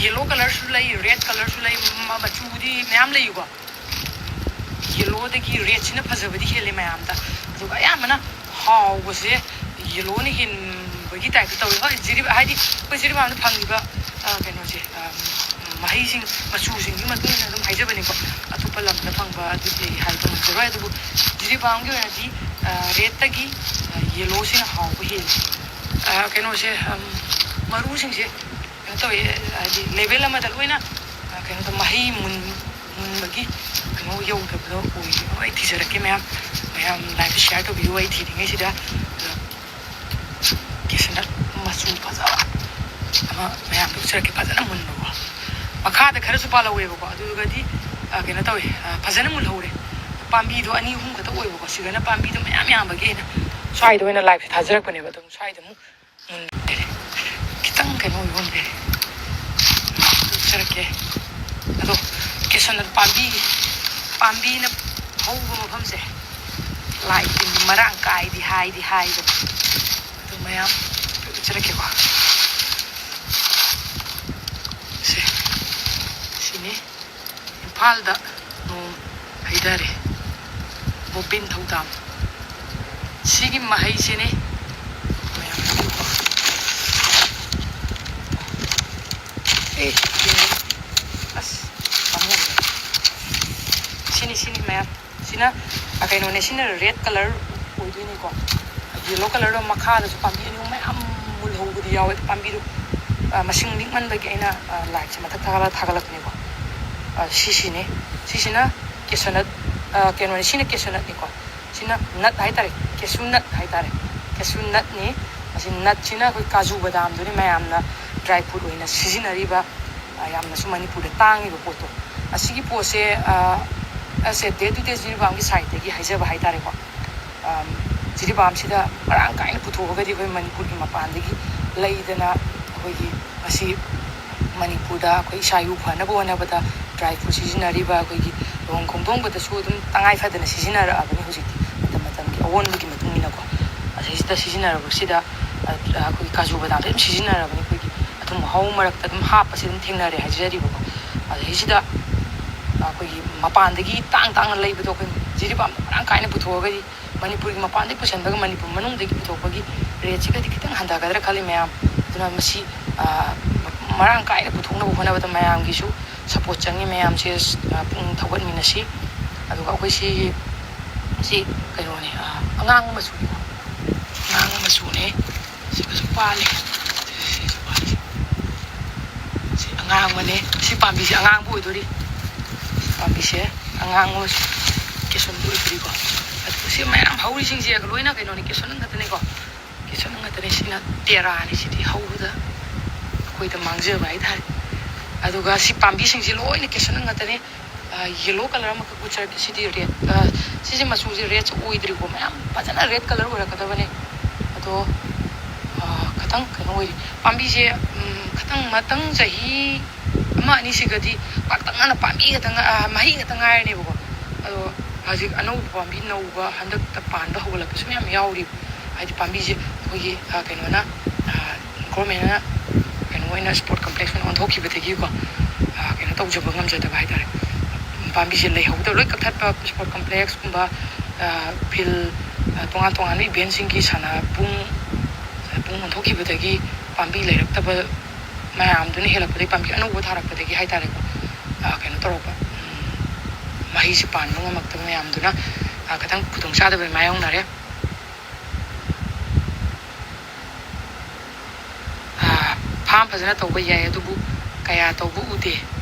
yellow colourꯁꯨ ꯂꯩ, red colourꯁꯨ ꯂꯩ, ꯃ-, ꯃꯆꯨꯗꯤ ꯃꯌꯥꯝ ꯂꯩꯌꯦꯀꯣ꯫ Yellowꯗꯒꯤ redꯁꯤꯅ ꯐꯖꯕꯗꯤ ꯍꯦꯜꯂꯦ ꯃꯌꯥꯝꯗ꯫ ꯑꯗꯨꯒ ꯑꯌꯥꯝꯕꯅ ꯍꯥꯎꯕꯁꯦ yellowꯅ ꯍꯦꯟꯕꯒꯤ typeꯇ ꯇꯧꯋꯦ꯫ ꯍꯣꯏ, ꯖꯤꯔꯤ-, ꯍꯥꯏꯗꯤ ꯑꯩꯈꯣꯏ ꯖꯤꯔꯤꯕꯥꯝꯗ ꯐꯪꯉꯤꯕ, ꯑ, ꯀꯩꯅꯣꯁꯦ, ꯑ, ꯃꯍꯩꯁꯤꯡ, ꯃꯆꯨꯁꯤꯡꯒꯤ ꯃꯇꯨꯡ ꯏꯟꯅ ꯑꯗꯨꯝ ꯍꯥꯏꯖꯕꯅꯤꯀꯣ꯫ ꯑꯇꯣꯞꯄ ꯂꯝꯗ ꯐꯪꯕ ꯑꯗꯨꯗꯤ ꯑꯩ ꯍꯥꯏꯕ ꯉꯝꯖꯔꯣꯏ꯫ ꯑꯗꯨꯕꯨ ꯖꯤꯔꯤꯕꯥꯝꯒꯤ ꯑꯣꯏꯅꯗꯤ, ꯑ, redꯇꯒꯤ, ꯑ, yellowꯁꯤꯅ ꯍꯥꯎꯕ ꯍꯦꯜꯂꯤ꯫ ꯑ, ꯀꯩꯅꯣꯁꯦ, ꯑꯝ, ꯃꯔꯨꯁꯤꯡꯁꯦ ꯀꯩꯅꯣ ꯇꯧꯋꯦ, ꯍꯥꯏꯗꯤ level ꯑꯃꯗ ꯂꯣꯏꯅ, ꯑ, ꯀꯩꯅꯣ ꯇꯧ-, ꯃꯍꯩ ꯃꯨꯟ-, ꯃꯨꯟꯕꯒꯤ ꯀꯩꯅꯣ ꯌꯧꯗꯕꯗꯣ ꯑꯣꯏꯌꯦ꯫ ꯑꯩ ꯊꯤꯖꯔꯛꯀꯦ ꯃꯌꯥꯝ, ꯃꯌꯥꯝ liveꯇ share ꯇꯧꯕꯤꯌꯨ ꯑꯩ ꯊꯤꯔꯤꯉꯩꯁꯤꯗ꯫ ꯑꯗꯣ cashew nut ꯃꯆꯨ ꯐꯖꯕ ꯑꯃ ꯃꯌꯥꯝꯗ ꯎꯠꯆꯔꯛꯀꯦ, ꯐꯖꯅ ꯃꯨꯟꯕꯀꯣ꯫ ꯃꯈꯥꯗ ꯈꯔꯁꯨ ꯄꯥꯜꯍꯧꯋꯦꯕꯀꯣ, ꯑꯗꯨꯒꯗꯤ, ꯑ, ꯀꯩꯅꯣ ꯇꯧꯋꯦ, ꯑ, ꯐꯖꯅ ꯃꯨꯜꯍꯧꯔꯦ꯫ ꯄꯥꯝꯕꯤꯗꯣ ꯑꯅꯤ ꯑꯍꯨꯝ ꯈꯛꯇ ꯑꯣꯏꯕꯀꯣ, ꯁꯤꯗꯅ ꯄꯥꯝꯕꯤꯗꯣ ꯃꯌꯥꯝ ꯌꯥꯝꯕꯒꯤ ꯑꯩꯅ ꯁ꯭ꯋꯥꯏꯗ ꯑꯣꯏꯅ liveꯁꯦ ꯊꯥꯖꯔꯛꯄꯅꯦꯕ꯫ ꯑꯗꯨꯝ ꯁ꯭ꯋꯥꯏꯗ ꯑꯃꯨꯛ ꯃꯨꯟꯗꯔꯦ꯫ ꯈꯤꯇꯪ ꯀꯩꯅꯣ ꯑꯣꯏꯕ ꯑꯃ ꯂꯩꯔꯦ꯫ ꯎꯠꯆꯔꯛꯀꯦ꯫ ꯑꯗꯣ cashew nut ꯄꯥꯝꯕꯤ, ꯄꯥꯝꯕꯤꯅ ꯍꯧꯕ ꯃꯐꯝꯁꯦ ꯂꯥꯏ ꯇꯤꯟꯒꯤ ꯃꯔꯥꯡ ꯀꯥꯏꯗꯤ ꯍꯥꯏꯗꯤ ꯍꯥꯏꯕ꯫ ꯑꯗꯨ ꯃꯌꯥꯝ ꯎꯠꯆꯔꯛꯀꯦꯀꯣ꯫ ꯁꯦ, ꯏꯝꯐꯥꯜꯗ ꯅꯣꯡ ꯍꯩꯊꯔꯦ꯫ ꯕꯣꯕꯤꯟ ꯊꯧꯗꯥꯝ꯫ ꯁꯤꯒꯤ ꯃꯍꯩꯁꯤꯅꯤ꯫ ꯑꯦ, ꯑꯁ, ꯄꯥꯝꯃꯨꯏꯌꯦ꯫ ꯁꯤꯅꯤ, ꯁꯤꯅꯤ ꯃꯌꯥꯝ꯫ ꯁꯤꯅ, ꯑ, ꯀꯩꯅꯣꯅꯦ, ꯁꯤꯅ red colour ꯑꯣꯏꯗꯣꯏꯅꯤꯀꯣ꯫ Yellow colourꯗꯣ ꯃꯈꯥꯗꯁꯨ ꯄꯥꯝꯕꯤ ꯑꯅꯤ ꯑꯍꯨꯝ ꯃꯌꯥꯝ ꯃꯨꯜꯍꯧꯕꯗꯤ ꯌꯥꯎꯋꯦ꯫ ꯄꯥꯝꯕꯤꯗꯣ, ꯑ, ꯃꯁꯤꯡ ꯂꯤꯛꯃꯟꯕꯒꯤ ꯑꯩꯅ, ꯑ, lightꯁꯦ ꯃꯊꯛ ꯊꯥꯒꯠꯂ ꯊꯥꯒꯠꯂꯛꯄꯅꯦꯀꯣ꯫ ꯑ, ꯁꯤꯁꯤꯅꯦ꯫ ꯁꯤꯁꯤꯅ cashew nut, ꯑ, ꯀꯩꯅꯣꯅꯦ, ꯁꯤꯅ cashew nutꯅꯤꯀꯣ꯫ ꯁꯤꯅ nut ꯍꯥꯏꯇꯥꯔꯦ, cashew nut ꯍꯥꯏꯇꯥꯔꯦ꯫ Cashew nutꯅꯤ꯫ ꯑꯁꯤ nutꯁꯤꯅ ꯑꯩꯈꯣꯏ ꯀꯥꯖꯨ ꯕꯗꯥꯝꯗꯨꯅꯤ ꯃꯌꯥꯝꯅ dry fruit ꯑꯣꯏꯅ ꯁꯤꯖꯤꯟꯅꯔꯤꯕ, ꯑ, ꯌꯥꯝꯅꯁꯨ ꯃꯅꯤꯄꯨꯔꯗ ꯇꯥꯡꯉꯤꯕ ꯄꯣꯠꯇꯣ꯫ ꯑꯁꯤꯒꯤ ꯄꯣꯠꯁꯦ, ꯑ, ꯑꯁꯦ Day to Day ꯖꯤꯔꯤꯕꯥꯝꯒꯤ sideꯇꯒꯤ ꯍꯥꯏꯖꯕ ꯍꯥꯏꯇꯥꯔꯦꯀꯣ꯫ ꯑꯝ, ꯖꯤꯔꯤꯕꯥꯝꯁꯤꯗ ꯃꯔꯥꯡ ꯀꯥꯏꯅ ꯄꯨꯊꯣꯛꯑꯒꯗꯤ ꯑꯩꯈꯣꯏ ꯃꯅꯤꯄꯨꯔꯒꯤ ꯃꯄꯥꯟꯗꯒꯤ ꯂꯩꯗꯅ ꯑꯩꯈꯣꯏꯒꯤ ꯉꯁꯤ ꯃꯅꯤꯄꯨꯔꯗ ꯑꯩꯈꯣꯏ ꯏꯁꯥ ꯏꯎ ꯐꯅꯕ ꯍꯣꯠꯅꯕꯗ dry fruit ꯁꯤꯖꯤꯟꯅꯔꯤꯕ ꯑꯩꯈꯣꯏꯒꯤ ꯂꯨꯍꯣꯡ ꯈꯣꯡꯗꯣꯡꯕꯗꯁꯨ ꯑꯗꯨꯝ ꯇꯉꯥꯏ ꯐꯗꯅ ꯁꯤꯖꯤꯟꯅꯔꯛꯑꯕꯅꯤ꯫ ꯍꯧꯖꯤꯛꯇꯤ ꯃꯇꯝ ꯃꯇꯝꯒꯤ ꯑꯑꯣꯟꯕꯒꯤ ꯃꯇꯨꯡ ꯏꯟꯅꯀꯣ꯫ ꯑꯁꯤꯁꯤꯗ ꯁꯤꯖꯤꯟꯅꯔꯛꯄꯁꯤꯗ, ꯑ, ꯑꯩꯈꯣꯏꯒꯤ ꯀꯥꯖꯨ ꯕꯗꯥꯝꯁꯦ ꯑꯗꯨꯝ ꯁꯤꯖꯤꯟꯅꯔꯕꯅꯤ꯫ ꯑꯩꯈꯣꯏꯒꯤ ꯑꯊꯨꯝ ꯑꯍꯥꯎ ꯃꯔꯛꯇ ꯑꯗꯨꯝ ꯍꯥꯞꯄꯁꯦ ꯑꯗꯨꯝ ꯊꯦꯡꯅꯔꯦ ꯍꯥꯏꯖꯔꯤꯕꯀꯣ꯫ ꯑꯗꯩꯁꯤꯗ ꯑꯩꯈꯣꯏꯒꯤ ꯃꯄꯥꯟꯗꯒꯤ ꯇꯥꯡ ꯇꯥꯡꯅ ꯂꯩꯕꯗꯣ ꯑꯩꯈꯣꯏ ꯖꯤꯔꯤꯕꯥꯝꯗ ꯃꯔꯥꯡ ꯀꯥꯏꯅ ꯄꯨꯊꯣꯛꯑꯒꯗꯤ ꯃꯅꯤꯄꯨꯔꯒꯤ ꯃꯄꯥꯟꯗꯒꯤ ꯄꯨꯁꯤꯟꯕꯒ ꯃꯅꯤꯄꯨꯔ ꯃꯅꯨꯡꯗꯒꯤ ꯄꯨꯊꯣꯛꯄꯒꯤ rateꯁꯤꯒꯗꯤ ꯈꯤꯇꯪ ꯍꯟꯊꯒꯗ꯭ꯔꯥ ꯈꯜꯂꯤ ꯃꯌꯥꯝ꯫ ꯑꯗꯨꯅ ꯃꯁꯤ, ꯑ, ꯃꯔꯥꯡ ꯀꯥꯏꯅ ꯄꯨꯊꯣꯛꯅꯕ ꯍꯣꯠꯅꯕꯗ ꯃꯌꯥꯝꯒꯤꯁꯨ support ꯆꯪꯉꯤ꯫ ꯃꯌꯥꯝꯁꯦ, ꯑ, ꯄꯨꯛꯅꯤꯡ ꯊꯧꯒꯠꯃꯤꯟꯅꯁꯤ꯫ ꯑꯗꯨꯒ ꯑꯩꯈꯣꯏ ꯁꯤ, ꯁꯤ ꯀꯩꯅꯣꯅꯦ, ꯑ, ꯑꯉꯥꯡꯕ ꯃꯆꯨꯅꯤꯀꯣ꯫ ꯑꯉꯥꯡꯕ ꯃꯆꯨꯅꯦ꯫ ꯁꯤꯒꯁꯨ ꯄꯥꯜꯂꯤ꯫ ꯁꯤꯁꯨ ꯄꯥꯜꯂꯤ꯫ ꯁꯤ ꯑꯉꯥꯡꯕꯅꯦ꯫ ꯁꯤ ꯄꯥꯝꯕꯤꯁꯦ ꯑꯉꯥꯡꯕ ꯑꯣꯏꯗꯣꯔꯤ꯫ ꯁꯤ ꯄꯥꯝꯕꯤꯁꯦ ꯑꯉꯥꯡꯕ cashew nut ꯑꯣꯏꯗꯣꯔꯤꯀꯣ꯫ ꯑꯗꯨ ꯁꯤ ꯃꯌꯥꯝ ꯍꯧꯔꯤꯁꯤꯡꯁꯦ ꯂꯣꯏꯅ ꯀꯩꯅꯣꯅꯤ, cashew nut ꯉꯥꯛꯇꯅꯤꯀꯣ꯫ Cashew nut ꯉꯥꯛꯇꯅꯦ꯫ ꯁꯤꯅ ꯇꯦꯔꯥꯅꯤ, ꯁꯤꯗꯤ ꯍꯧꯕꯗ ꯑꯩꯈꯣꯏꯗ ꯃꯥꯡꯖꯕ ꯍꯥꯏꯇꯥꯔꯦ꯫ ꯑꯗꯨꯒ ꯁꯤ ꯄꯥꯝꯕꯤꯁꯤꯡꯁꯦ ꯂꯣꯏꯅ cashew nut ꯉꯥꯛꯇꯅꯦ꯫ ꯑ, yellow colour ꯑꯃꯈꯛ ꯎꯠꯆꯔꯛꯀꯦ꯫ ꯁꯤꯗꯤ red, ꯑ, ꯁꯤꯁꯦ ꯃꯆꯨꯁꯦ redꯁꯦ ꯑꯣꯏꯗ꯭ꯔꯤꯀꯣ꯫ ꯃꯌꯥꯝ ꯐꯖꯅ red colour ꯑꯣꯏꯔꯛꯀꯗꯕꯅꯦ꯫ ꯑꯗꯣ, ꯑ, ꯈꯤꯇꯪ ꯀꯩꯅꯣ ꯑꯣꯏꯔꯤ꯫ ꯄꯥꯝꯕꯤꯁꯦ, ꯎꯝ, ꯈꯤꯇꯪ ꯃꯊꯪ ꯆꯍꯤ ꯑꯃ ꯑꯅꯤꯁꯤꯒꯗꯤ ꯄꯥꯛꯇꯛꯅꯅ ꯄꯥꯝꯕꯤ ꯈꯛꯇꯪ, ꯑ, ꯃꯍꯩ ꯈꯛꯇꯪ ꯉꯥꯏꯔꯅꯦꯕꯀꯣ꯫ ꯑꯗꯣ ꯍꯧꯖꯤꯛ ꯑꯅꯧꯕ ꯄꯥꯝꯕꯤ ꯅꯧꯕ ꯍꯟꯗꯛꯇ ꯄꯥꯟꯕ ꯍꯧꯒꯠꯂꯛꯄꯁꯨ ꯃꯌꯥꯝ ꯌꯥꯎꯔꯤ꯫ ꯍꯥꯏꯗꯤ ꯄꯥꯝꯕꯤꯁꯦ ꯑꯩꯈꯣꯏꯒꯤ, ꯑ, ꯀꯩꯅꯣꯅ, ꯑ, governmentꯅ ꯀꯩꯅꯣ ꯑꯣꯏꯅ sport complexꯅ ꯑꯣꯟꯊꯣꯛꯈꯤꯕꯗꯒꯤꯀꯣ, ꯑ, ꯀꯩꯅꯣ ꯇꯧꯖꯕ ꯉꯝꯖꯗꯕ ꯍꯥꯏꯇꯥꯔꯦ꯫ ꯄꯥꯝꯕꯤꯁꯦ ꯂꯩꯍꯧꯗꯕ, ꯂꯣꯏ ꯀꯛꯊꯠꯄ, ꯏꯁꯄꯣꯔꯠ ꯀꯝꯄ꯭ꯂꯦꯛꯁꯀꯨꯝꯕ, ꯐꯤꯜ, ꯇꯣꯉꯥꯟ ꯇꯣꯉꯥꯟꯕ ꯏꯚꯦꯟꯁꯤꯡꯒꯤ ꯁꯥꯟꯅꯕꯨꯡ, ꯁꯥꯟꯅꯕꯨꯡ ꯑꯣꯟꯊꯣꯛꯈꯤꯕꯗꯒꯤ ꯄꯥꯝꯕꯤ ꯂꯩꯔꯛꯇꯕ ꯃꯌꯥꯝꯗꯨꯅ ꯍꯦꯜꯂꯛꯄꯗꯒꯤ, ꯄꯥꯝꯕꯤ ꯑꯅꯧꯕ ꯊꯥꯔꯛꯄꯗꯒꯤ ꯍꯥꯏꯇꯥꯔꯦꯀꯣ, ꯀꯩꯅꯣ ꯇꯧꯔꯛꯄ, ꯃꯍꯩꯁꯦ ꯄꯥꯟꯕ ꯉꯝꯃꯛꯇꯕ ꯃꯌꯥꯝꯗꯨꯅ ꯈꯤꯇꯪ ꯈꯨꯗꯣꯡꯆꯥꯗꯕ ꯃꯥꯌꯣꯛꯅꯔꯦ꯫ ꯐꯥꯝ ꯐꯖꯅ ꯇꯧꯕ ꯌꯥꯏ, ꯑꯗꯨꯕꯨ ꯀꯌꯥ ꯇꯧꯕ ꯎꯗꯦ,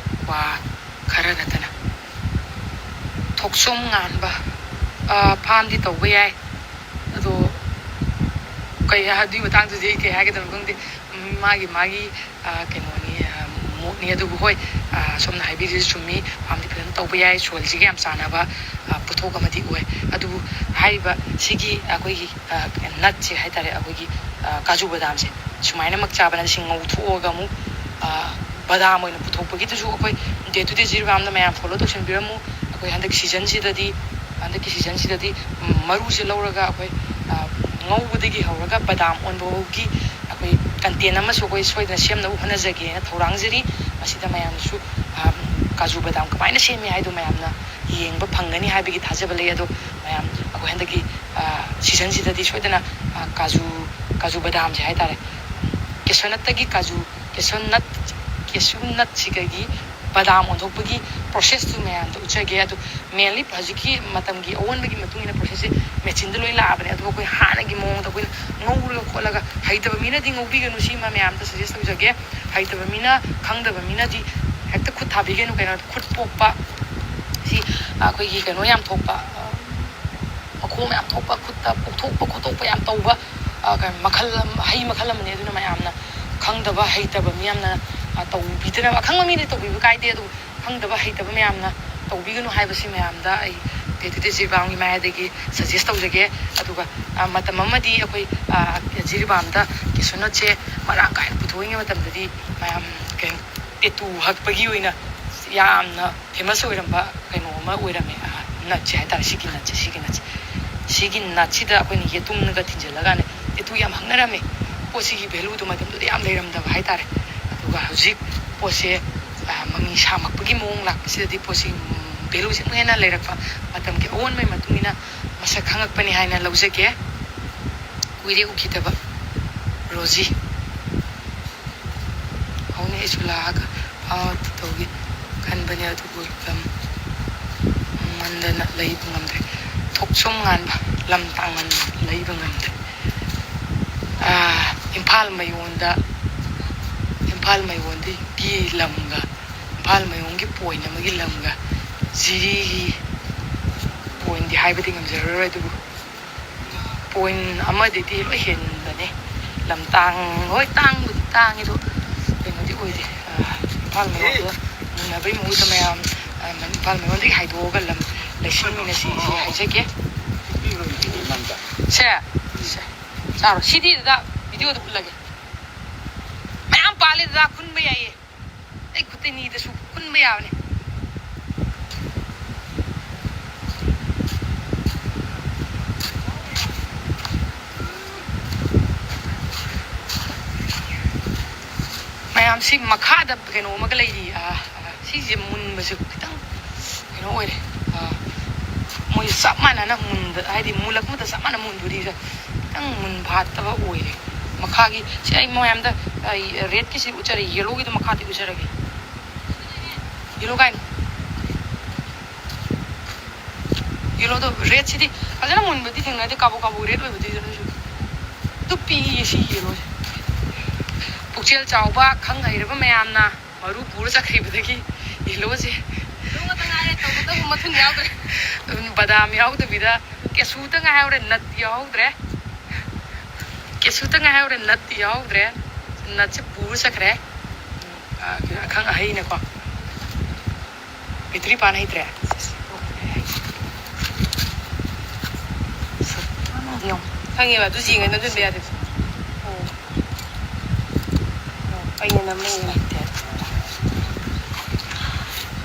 ꯋꯥ ꯈꯔ ꯅꯠꯇꯅ꯫ ꯊꯣꯛꯆꯣꯝ ꯉꯥꯟꯕ, ꯐꯥꯝꯗꯤ ꯇꯧꯕ ꯌꯥꯏ, ꯑꯗꯣ ꯀꯩ, ꯑꯗꯨꯒꯤ ꯃꯇꯥꯡꯗꯨꯗꯤ ꯑꯩ ꯀꯩ ꯍꯥꯏꯒꯗꯕꯅꯣ ꯈꯪꯗꯦ꯫ ꯃꯥꯒꯤ ꯃꯥꯒꯤ ꯀꯩꯅꯣꯅꯤ, ꯃꯣꯠꯅꯤ꯫ ꯑꯗꯨꯕꯨ ꯍꯣꯏ, ꯁꯣꯝꯅ ꯍꯥꯏꯕꯤꯔꯤꯁꯦ ꯆꯨꯝꯃꯤ, ꯐꯥꯝꯗꯤ ꯐꯖꯅ ꯇꯧꯕ ꯌꯥꯏ, ꯁꯣꯏꯜꯁꯤꯒ ꯌꯥꯝ ꯆꯥꯟꯅꯕ ꯄꯣꯠꯊꯣꯛ ꯑꯃꯗꯤ ꯑꯣꯏ꯫ ꯑꯗꯨꯕꯨ ꯍꯥꯏꯔꯤꯕ ꯁꯤꯒꯤ ꯑꯩꯈꯣꯏꯒꯤ ꯅꯠꯁꯦ ꯍꯥꯏꯇꯥꯔꯦ, ꯑꯩꯈꯣꯏꯒꯤ ꯀꯥꯖꯨ ꯕꯗꯥꯝꯁꯦ ꯁꯨꯃꯥꯏꯅꯃꯛ ꯆꯥꯕ ꯅꯠꯇꯦ, ꯁꯤ ꯉꯧꯊꯣꯛꯑꯒ ꯑꯃꯨꯛ ꯕꯗꯥꯝ ꯑꯣꯏꯅ ꯄꯨꯊꯣꯛꯄꯒꯤꯗꯨꯁꯨ ꯑꯩꯈꯣꯏ ꯗꯦ ꯇꯨ ꯗꯦ ꯖꯤꯔꯤꯕꯥꯝꯗ ꯃꯌꯥꯝ ꯐꯣꯂꯣ ꯇꯧꯁꯟꯕꯤꯔꯝꯃꯨ꯫ ꯑꯩꯈꯣꯏ ꯍꯟꯗꯛꯀꯤ ꯁꯤꯖꯟꯁꯤꯗꯗꯤ, ꯍꯟꯗꯛꯀꯤ ꯁꯤꯖꯟꯁꯤꯗꯗꯤ ꯃꯔꯨꯁꯦ ꯂꯧꯔꯒ ꯑꯩꯈꯣꯏ ꯉꯧꯕꯗꯒꯤ ꯍꯧꯔꯒ ꯕꯗꯥꯝ ꯑꯣꯟꯕ ꯐꯥꯎꯒꯤ ꯑꯩꯈꯣꯏ ꯀꯟꯇꯦꯟ ꯑꯃꯁꯨ ꯑꯩꯈꯣꯏ ꯁꯣꯏꯗꯅ ꯁꯦꯝꯅꯕ ꯍꯣꯠꯅꯖꯒꯦꯅ ꯊꯧꯔꯥꯡꯖꯔꯤ꯫ ꯃꯁꯤꯗ ꯃꯌꯥꯝꯁꯨ ꯀꯥꯖꯨ ꯕꯗꯥꯝ ꯀꯃꯥꯏꯅ ꯁꯦꯝꯃꯤ ꯍꯥꯏꯗꯣ ꯃꯌꯥꯝꯅ ꯌꯦꯡꯕ ꯐꯪꯒꯅꯤ ꯍꯥꯏꯕꯒꯤ ꯊꯥꯖꯕ ꯂꯩ꯫ ꯑꯗꯣ ꯃꯌꯥꯝ ꯑꯩꯈꯣꯏ ꯍꯟꯗꯛꯀꯤ ꯁꯤꯖꯟꯁꯤꯗꯗꯤ ꯁꯣꯏꯗꯅ ꯀꯥꯖꯨ, ꯀꯥꯖꯨ ꯕꯗꯥꯝꯁꯦ ꯍꯥꯏꯇꯥꯔꯦ, ꯀꯦꯁꯣꯅꯠꯇꯒꯤ ꯀꯥꯖꯨ, ꯀꯦꯁꯣꯅꯠ, ꯀꯦꯁꯨꯅꯠꯁꯤꯗꯒꯤ ꯕꯗꯥꯝ ꯑꯣꯟꯊꯣꯛꯄꯒꯤ ꯄ꯭ꯔꯣꯁꯦꯁꯇꯨ ꯃꯌꯥꯝꯗ ꯎꯠꯆꯒꯦ꯫ ꯑꯗꯨ ꯃꯦꯟꯂꯤ ꯍꯧꯖꯤꯛꯀꯤ ꯃꯇꯝꯒꯤ ꯑꯑꯣꯟꯕꯒꯤ ꯃꯇꯨꯡ ꯏꯟꯅ ꯄ꯭ꯔꯣꯁꯦꯁꯁꯦ ꯃꯦꯆꯤꯟꯗ ꯂꯣꯏ ꯂꯥꯛꯑꯕꯅꯦ꯫ ꯑꯗꯨꯒ ꯑꯩꯈꯣꯏ ꯍꯥꯟꯅꯒꯤ ꯃꯑꯣꯡꯗ ꯑꯩꯈꯣꯏꯅ ꯉꯧꯔꯒ ꯈꯣꯠꯂꯒ, ꯍꯩꯇꯕ ꯃꯤꯅꯗꯤ ꯉꯧꯕꯤꯒꯅꯨ, ꯁꯤꯃ ꯃꯌꯥꯝꯗ ꯁꯖꯦꯁ ꯇꯧꯖꯒꯦ꯫ ꯍꯩꯇꯕ ꯃꯤꯅ, ꯈꯪꯗꯕ ꯃꯤꯅꯗꯤ ꯍꯦꯛꯇ ꯈꯨꯠ ꯊꯥꯕꯤꯒꯅꯨ꯫ ꯀꯩꯅꯣ, ꯈꯨꯠ ꯄꯣꯛꯄ, ꯁꯤ ꯑꯩꯈꯣꯏꯒꯤ ꯀꯩꯅꯣ ꯌꯥꯝ ꯊꯣꯛꯄ, ꯃꯈꯣꯡ ꯃꯌꯥꯝ ꯊꯣꯛꯄ, ꯈꯨꯠꯇ ꯄꯣꯛꯊꯣꯛꯄ ꯈꯣꯠꯇꯣꯛꯄ ꯌꯥꯝ ꯇꯧꯕ ꯃꯈꯜ, ꯍꯩ ꯃꯈꯜ ꯑꯃꯅꯤ꯫ ꯑꯗꯨꯅ ꯃꯌꯥꯝꯅ ꯈꯪꯗꯕ ꯍꯩꯇꯕ ꯃꯤ ꯌꯥꯝꯅ ꯇꯧꯕꯤꯗꯅꯕ, ꯑꯈꯪꯕ ꯃꯤꯗꯤ ꯇꯧꯕꯤꯕ ꯀꯥꯏꯗꯦ, ꯑꯗꯨꯕꯨ ꯈꯪꯗꯕ ꯍꯩꯇꯕ ꯃꯌꯥꯝꯅ ꯇꯧꯕꯤꯒꯅꯨ ꯍꯥꯏꯕꯁꯤ ꯃꯌꯥꯝꯗ ꯑꯩ ꯗꯦ ꯇꯨ ꯗꯦ ꯖꯤꯔꯤꯕꯥꯝꯒꯤ ꯃꯥꯏꯗꯒꯤ ꯁꯖꯦꯁ ꯇꯧꯖꯒꯦ꯫ ꯑꯗꯨꯒ ꯃꯇꯝ ꯑꯃꯗꯤ ꯑꯩꯈꯣꯏ ꯖꯤꯔꯤꯕꯥꯝꯗ ꯀꯦꯁꯨꯅꯠꯁꯦ ꯃꯔꯥꯡ ꯀꯥꯏꯅ ꯄꯨꯊꯣꯛꯏꯉꯩ ꯃꯇꯝꯗꯗꯤ ꯃꯌꯥꯝ ꯀꯩ, ꯇꯦꯇꯨ ꯍꯛꯄꯒꯤ ꯑꯣꯏꯅ ꯌꯥꯝꯅ ꯐꯦꯃꯁ ꯑꯣꯏꯔꯝꯕ ꯀꯩꯅꯣ ꯑꯃ ꯑꯣꯏꯔꯝꯃꯦ꯫ ꯅꯠꯁꯦ ꯍꯥꯏꯇꯥꯔꯦ, ꯁꯤꯒꯤ ꯅꯠꯁꯦ, ꯁꯤꯒꯤ ꯅꯠꯁꯦ, ꯁꯤꯒꯤ ꯅꯠꯁꯤꯗ ꯑꯩꯈꯣꯏꯅ ꯌꯦꯇꯨꯝꯅꯒ ꯊꯤꯟꯖꯤꯜꯂꯀꯥꯟꯗ ꯇꯦꯇꯨ ꯌꯥꯝ ꯍꯛꯅꯔꯝꯃꯦ꯫ ꯄꯣꯠꯁꯤꯒꯤ ꯚꯦꯂꯨꯗꯣ ꯃꯇꯝꯗꯨꯗ ꯌꯥꯝ ꯂꯩꯔꯝꯗꯕ ꯍꯥꯏꯇꯥꯔꯦ꯫ ꯑꯗꯨꯒ ꯍꯧꯖꯤꯛ ꯄꯣꯠꯁꯦ ꯃꯃꯤ ꯁꯥꯃꯛꯄꯒꯤ ꯃꯑꯣꯡ ꯂꯥꯛꯄꯁꯤꯗꯗꯤ ꯄꯣꯠꯁꯤ ꯚꯦꯂꯨꯁꯦ ꯑꯃꯨꯛ ꯍꯦꯟꯅ ꯂꯩꯔꯛꯄ, ꯃꯇꯝꯒꯤ ꯑꯑꯣꯟꯕꯒꯤ ꯃꯇꯨꯡ ꯏꯟꯅ ꯃꯁꯛ ꯈꯪꯉꯛꯄꯅꯤ ꯍꯥꯏꯅ ꯂꯧꯖꯒꯦ꯫ ꯀꯨꯏꯔꯦ ꯎꯈꯤꯗꯕ ꯔꯣꯖꯤ꯫ ꯍꯧꯅ ꯑꯩꯁꯨ ꯂꯥꯛꯑꯒ ꯐꯥꯎꯗꯤ ꯇꯧꯒꯦ ꯈꯟꯕꯅꯦ, ꯑꯗꯨꯕꯨ ꯂꯝ ꯃꯟꯗꯅ ꯂꯩꯕ ꯉꯝꯗ꯭ꯔꯦ꯫ ꯊꯣꯛꯆꯣꯝ ꯉꯥꯟꯕ, ꯂꯝ ꯇꯥꯡꯃꯟꯗꯅ ꯂꯩꯕ ꯉꯝꯗ꯭ꯔꯦ꯫ ꯑꯥ, ꯏꯝꯐꯥꯜ ꯃꯌꯣꯟꯗ, ꯏꯝꯐꯥꯜ ꯃꯌꯣꯟꯗꯒꯤ ꯂꯝꯒ, ꯏꯝꯐꯥꯜ ꯃꯌꯣꯟꯒꯤ ꯄꯣꯏꯟ ꯑꯃꯒꯤ ꯂꯝꯒ ꯖꯤꯔꯤꯒꯤ ꯄꯣꯏꯟꯗꯤ ꯍꯥꯏꯕꯗꯤ ꯉꯝꯖꯔꯔꯣꯏ, ꯑꯗꯨꯕꯨ ꯄꯣꯏꯟ ꯑꯃꯗꯩꯗꯤ ꯂꯣꯏ ꯍꯦꯟꯕꯅꯦ꯫ ꯂꯝ ꯇꯥꯡ-, ꯍꯣꯏ, ꯇꯥꯡꯕꯨꯗꯤ ꯇꯥꯡꯉꯦ, ꯑꯗꯣ ꯀꯩꯅꯣꯗꯤ ꯑꯣꯏꯗꯦ꯫ ꯑ, ꯏꯝꯐꯥꯜ ꯃꯌꯣꯟꯗ ꯃꯨꯟꯅꯕꯩ ꯃꯍꯨꯠꯇ ꯃꯌꯥꯝ, ꯑ, ꯏꯝꯐꯥꯜ ꯃꯌꯣꯟꯗꯒꯤ ꯍꯥꯏꯗꯣꯛꯑꯒ ꯂꯝ ꯂꯩꯁꯤꯟꯃꯤꯟꯅꯁꯤ ꯁꯤ ꯍꯥꯏꯖꯒꯦ꯫ ꯁꯦ, ꯁꯦ, ꯆꯥꯔꯣ꯫ ꯁꯤꯗꯤ ꯗꯗꯥ ꯚꯤꯗꯤꯑꯣꯗ ꯎꯠꯂꯒꯦ꯫ ꯃꯌꯥꯝ ꯄꯥꯜꯂꯦ ꯗꯗꯥ, ꯈꯨꯟꯕ ꯌꯥꯏꯌꯦ꯫ ꯑꯩ ꯈꯨꯠꯇ ꯅꯤꯗꯁꯨ ꯈꯨꯟꯕ ꯌꯥꯕꯅꯦ꯫ ꯃꯌꯥꯝꯁꯤ ꯃꯈꯥꯗ ꯀꯩꯅꯣ ꯑꯃꯒ ꯂꯩꯔꯤ꯫ ꯑ, ꯑ, ꯁꯤꯁꯦ ꯃꯨꯟꯕꯁꯦ ꯈꯤꯇꯪ ꯀꯩꯅꯣ ꯑꯣꯏꯔꯦ꯫ ꯑ, ꯃꯣꯏ ꯆꯞ ꯃꯥꯟꯅꯅ ꯃꯨꯟꯕ, ꯍꯥꯏꯗꯤ ꯃꯨꯜꯂꯛꯄꯗ ꯆꯞ ꯃꯥꯟꯅ ꯃꯨꯟꯗꯣꯔꯤꯁꯦ ꯈꯤꯇꯪ ꯃꯨꯟ ꯐꯥꯠꯇꯕ ꯑꯣꯏꯔꯦ꯫ ꯃꯈꯥꯒꯤ ꯁꯤ ꯑꯩ ꯃꯌꯥꯝꯗ, ꯑ, ꯔꯦꯗꯀꯤꯁꯤ ꯎꯠꯆꯔꯦ, ꯌꯦꯂꯣꯒꯤꯗꯣ ꯃꯈꯥꯗꯤ ꯎꯠꯆꯔꯒꯦ꯫ ꯌꯦꯂꯣ ꯀꯥꯏꯅ ꯌꯦꯂꯣꯗꯣ, ꯔꯦꯗꯁꯤꯗꯤ ꯐꯖꯅ ꯃꯨꯟꯕꯗꯤ ꯊꯦꯡꯅꯗꯦ, ꯀꯥꯕꯣꯛ ꯀꯥꯕꯣꯛ ꯔꯦꯗ ꯑꯣꯏꯕꯗꯨꯗꯤ ꯑꯗꯨꯁꯨ꯫ ꯑꯗꯨ ꯄꯤꯛꯏꯌꯦ ꯁꯤ ꯌꯦꯂꯣꯁꯦ꯫ ꯄꯨꯛꯆꯦꯜ ꯆꯥꯎꯕ, ꯈꯪ ꯍꯩꯔꯕ ꯃꯌꯥꯝꯅ ꯃꯔꯨ ꯄꯨꯔ ꯆꯠꯈꯤꯕꯗꯒꯤ ꯌꯦꯂꯣꯁꯦ ꯂꯣꯡꯉꯗ ꯉꯥꯏꯔꯦ, ꯇꯧꯕꯇꯕꯨ ꯃꯊꯨꯟ ꯌꯥꯎꯗ꯭ꯔꯦ꯫ ꯕꯗꯥꯝ ꯌꯥꯎꯗꯕꯤꯗ ꯀꯦꯁꯨꯇ ꯉꯥꯏꯍꯧꯔꯦ, ꯅꯠ ꯌꯥꯎꯍꯧꯗ꯭ꯔꯦ꯫ ꯀꯦꯁꯨꯇ ꯉꯥꯏꯍꯧꯔꯦ, ꯅꯠ ꯌꯥꯎꯍꯧꯗ꯭ꯔꯦ꯫ ꯅꯠꯁꯦ ꯄꯨꯔ ꯆꯠꯈ꯭ꯔꯦ꯫ ꯑ, ꯑꯈꯪ ꯑꯍꯩꯅꯀꯣ꯫ ꯕꯦꯇ꯭ꯔꯤ ꯄꯥꯟ ꯍꯩꯇ꯭ꯔꯦ꯫ ꯌꯦꯡꯉꯣ꯫ ꯈꯪꯉꯦꯕ, ꯑꯗꯨ ꯌꯦꯡꯉ ꯅꯝꯁꯤꯟꯕ ꯌꯥꯗꯦꯕ꯫ ꯑꯣ꯫ ꯑꯣ, ꯑꯩꯅ ꯅꯝꯃ ꯌꯦꯡꯉꯦ꯫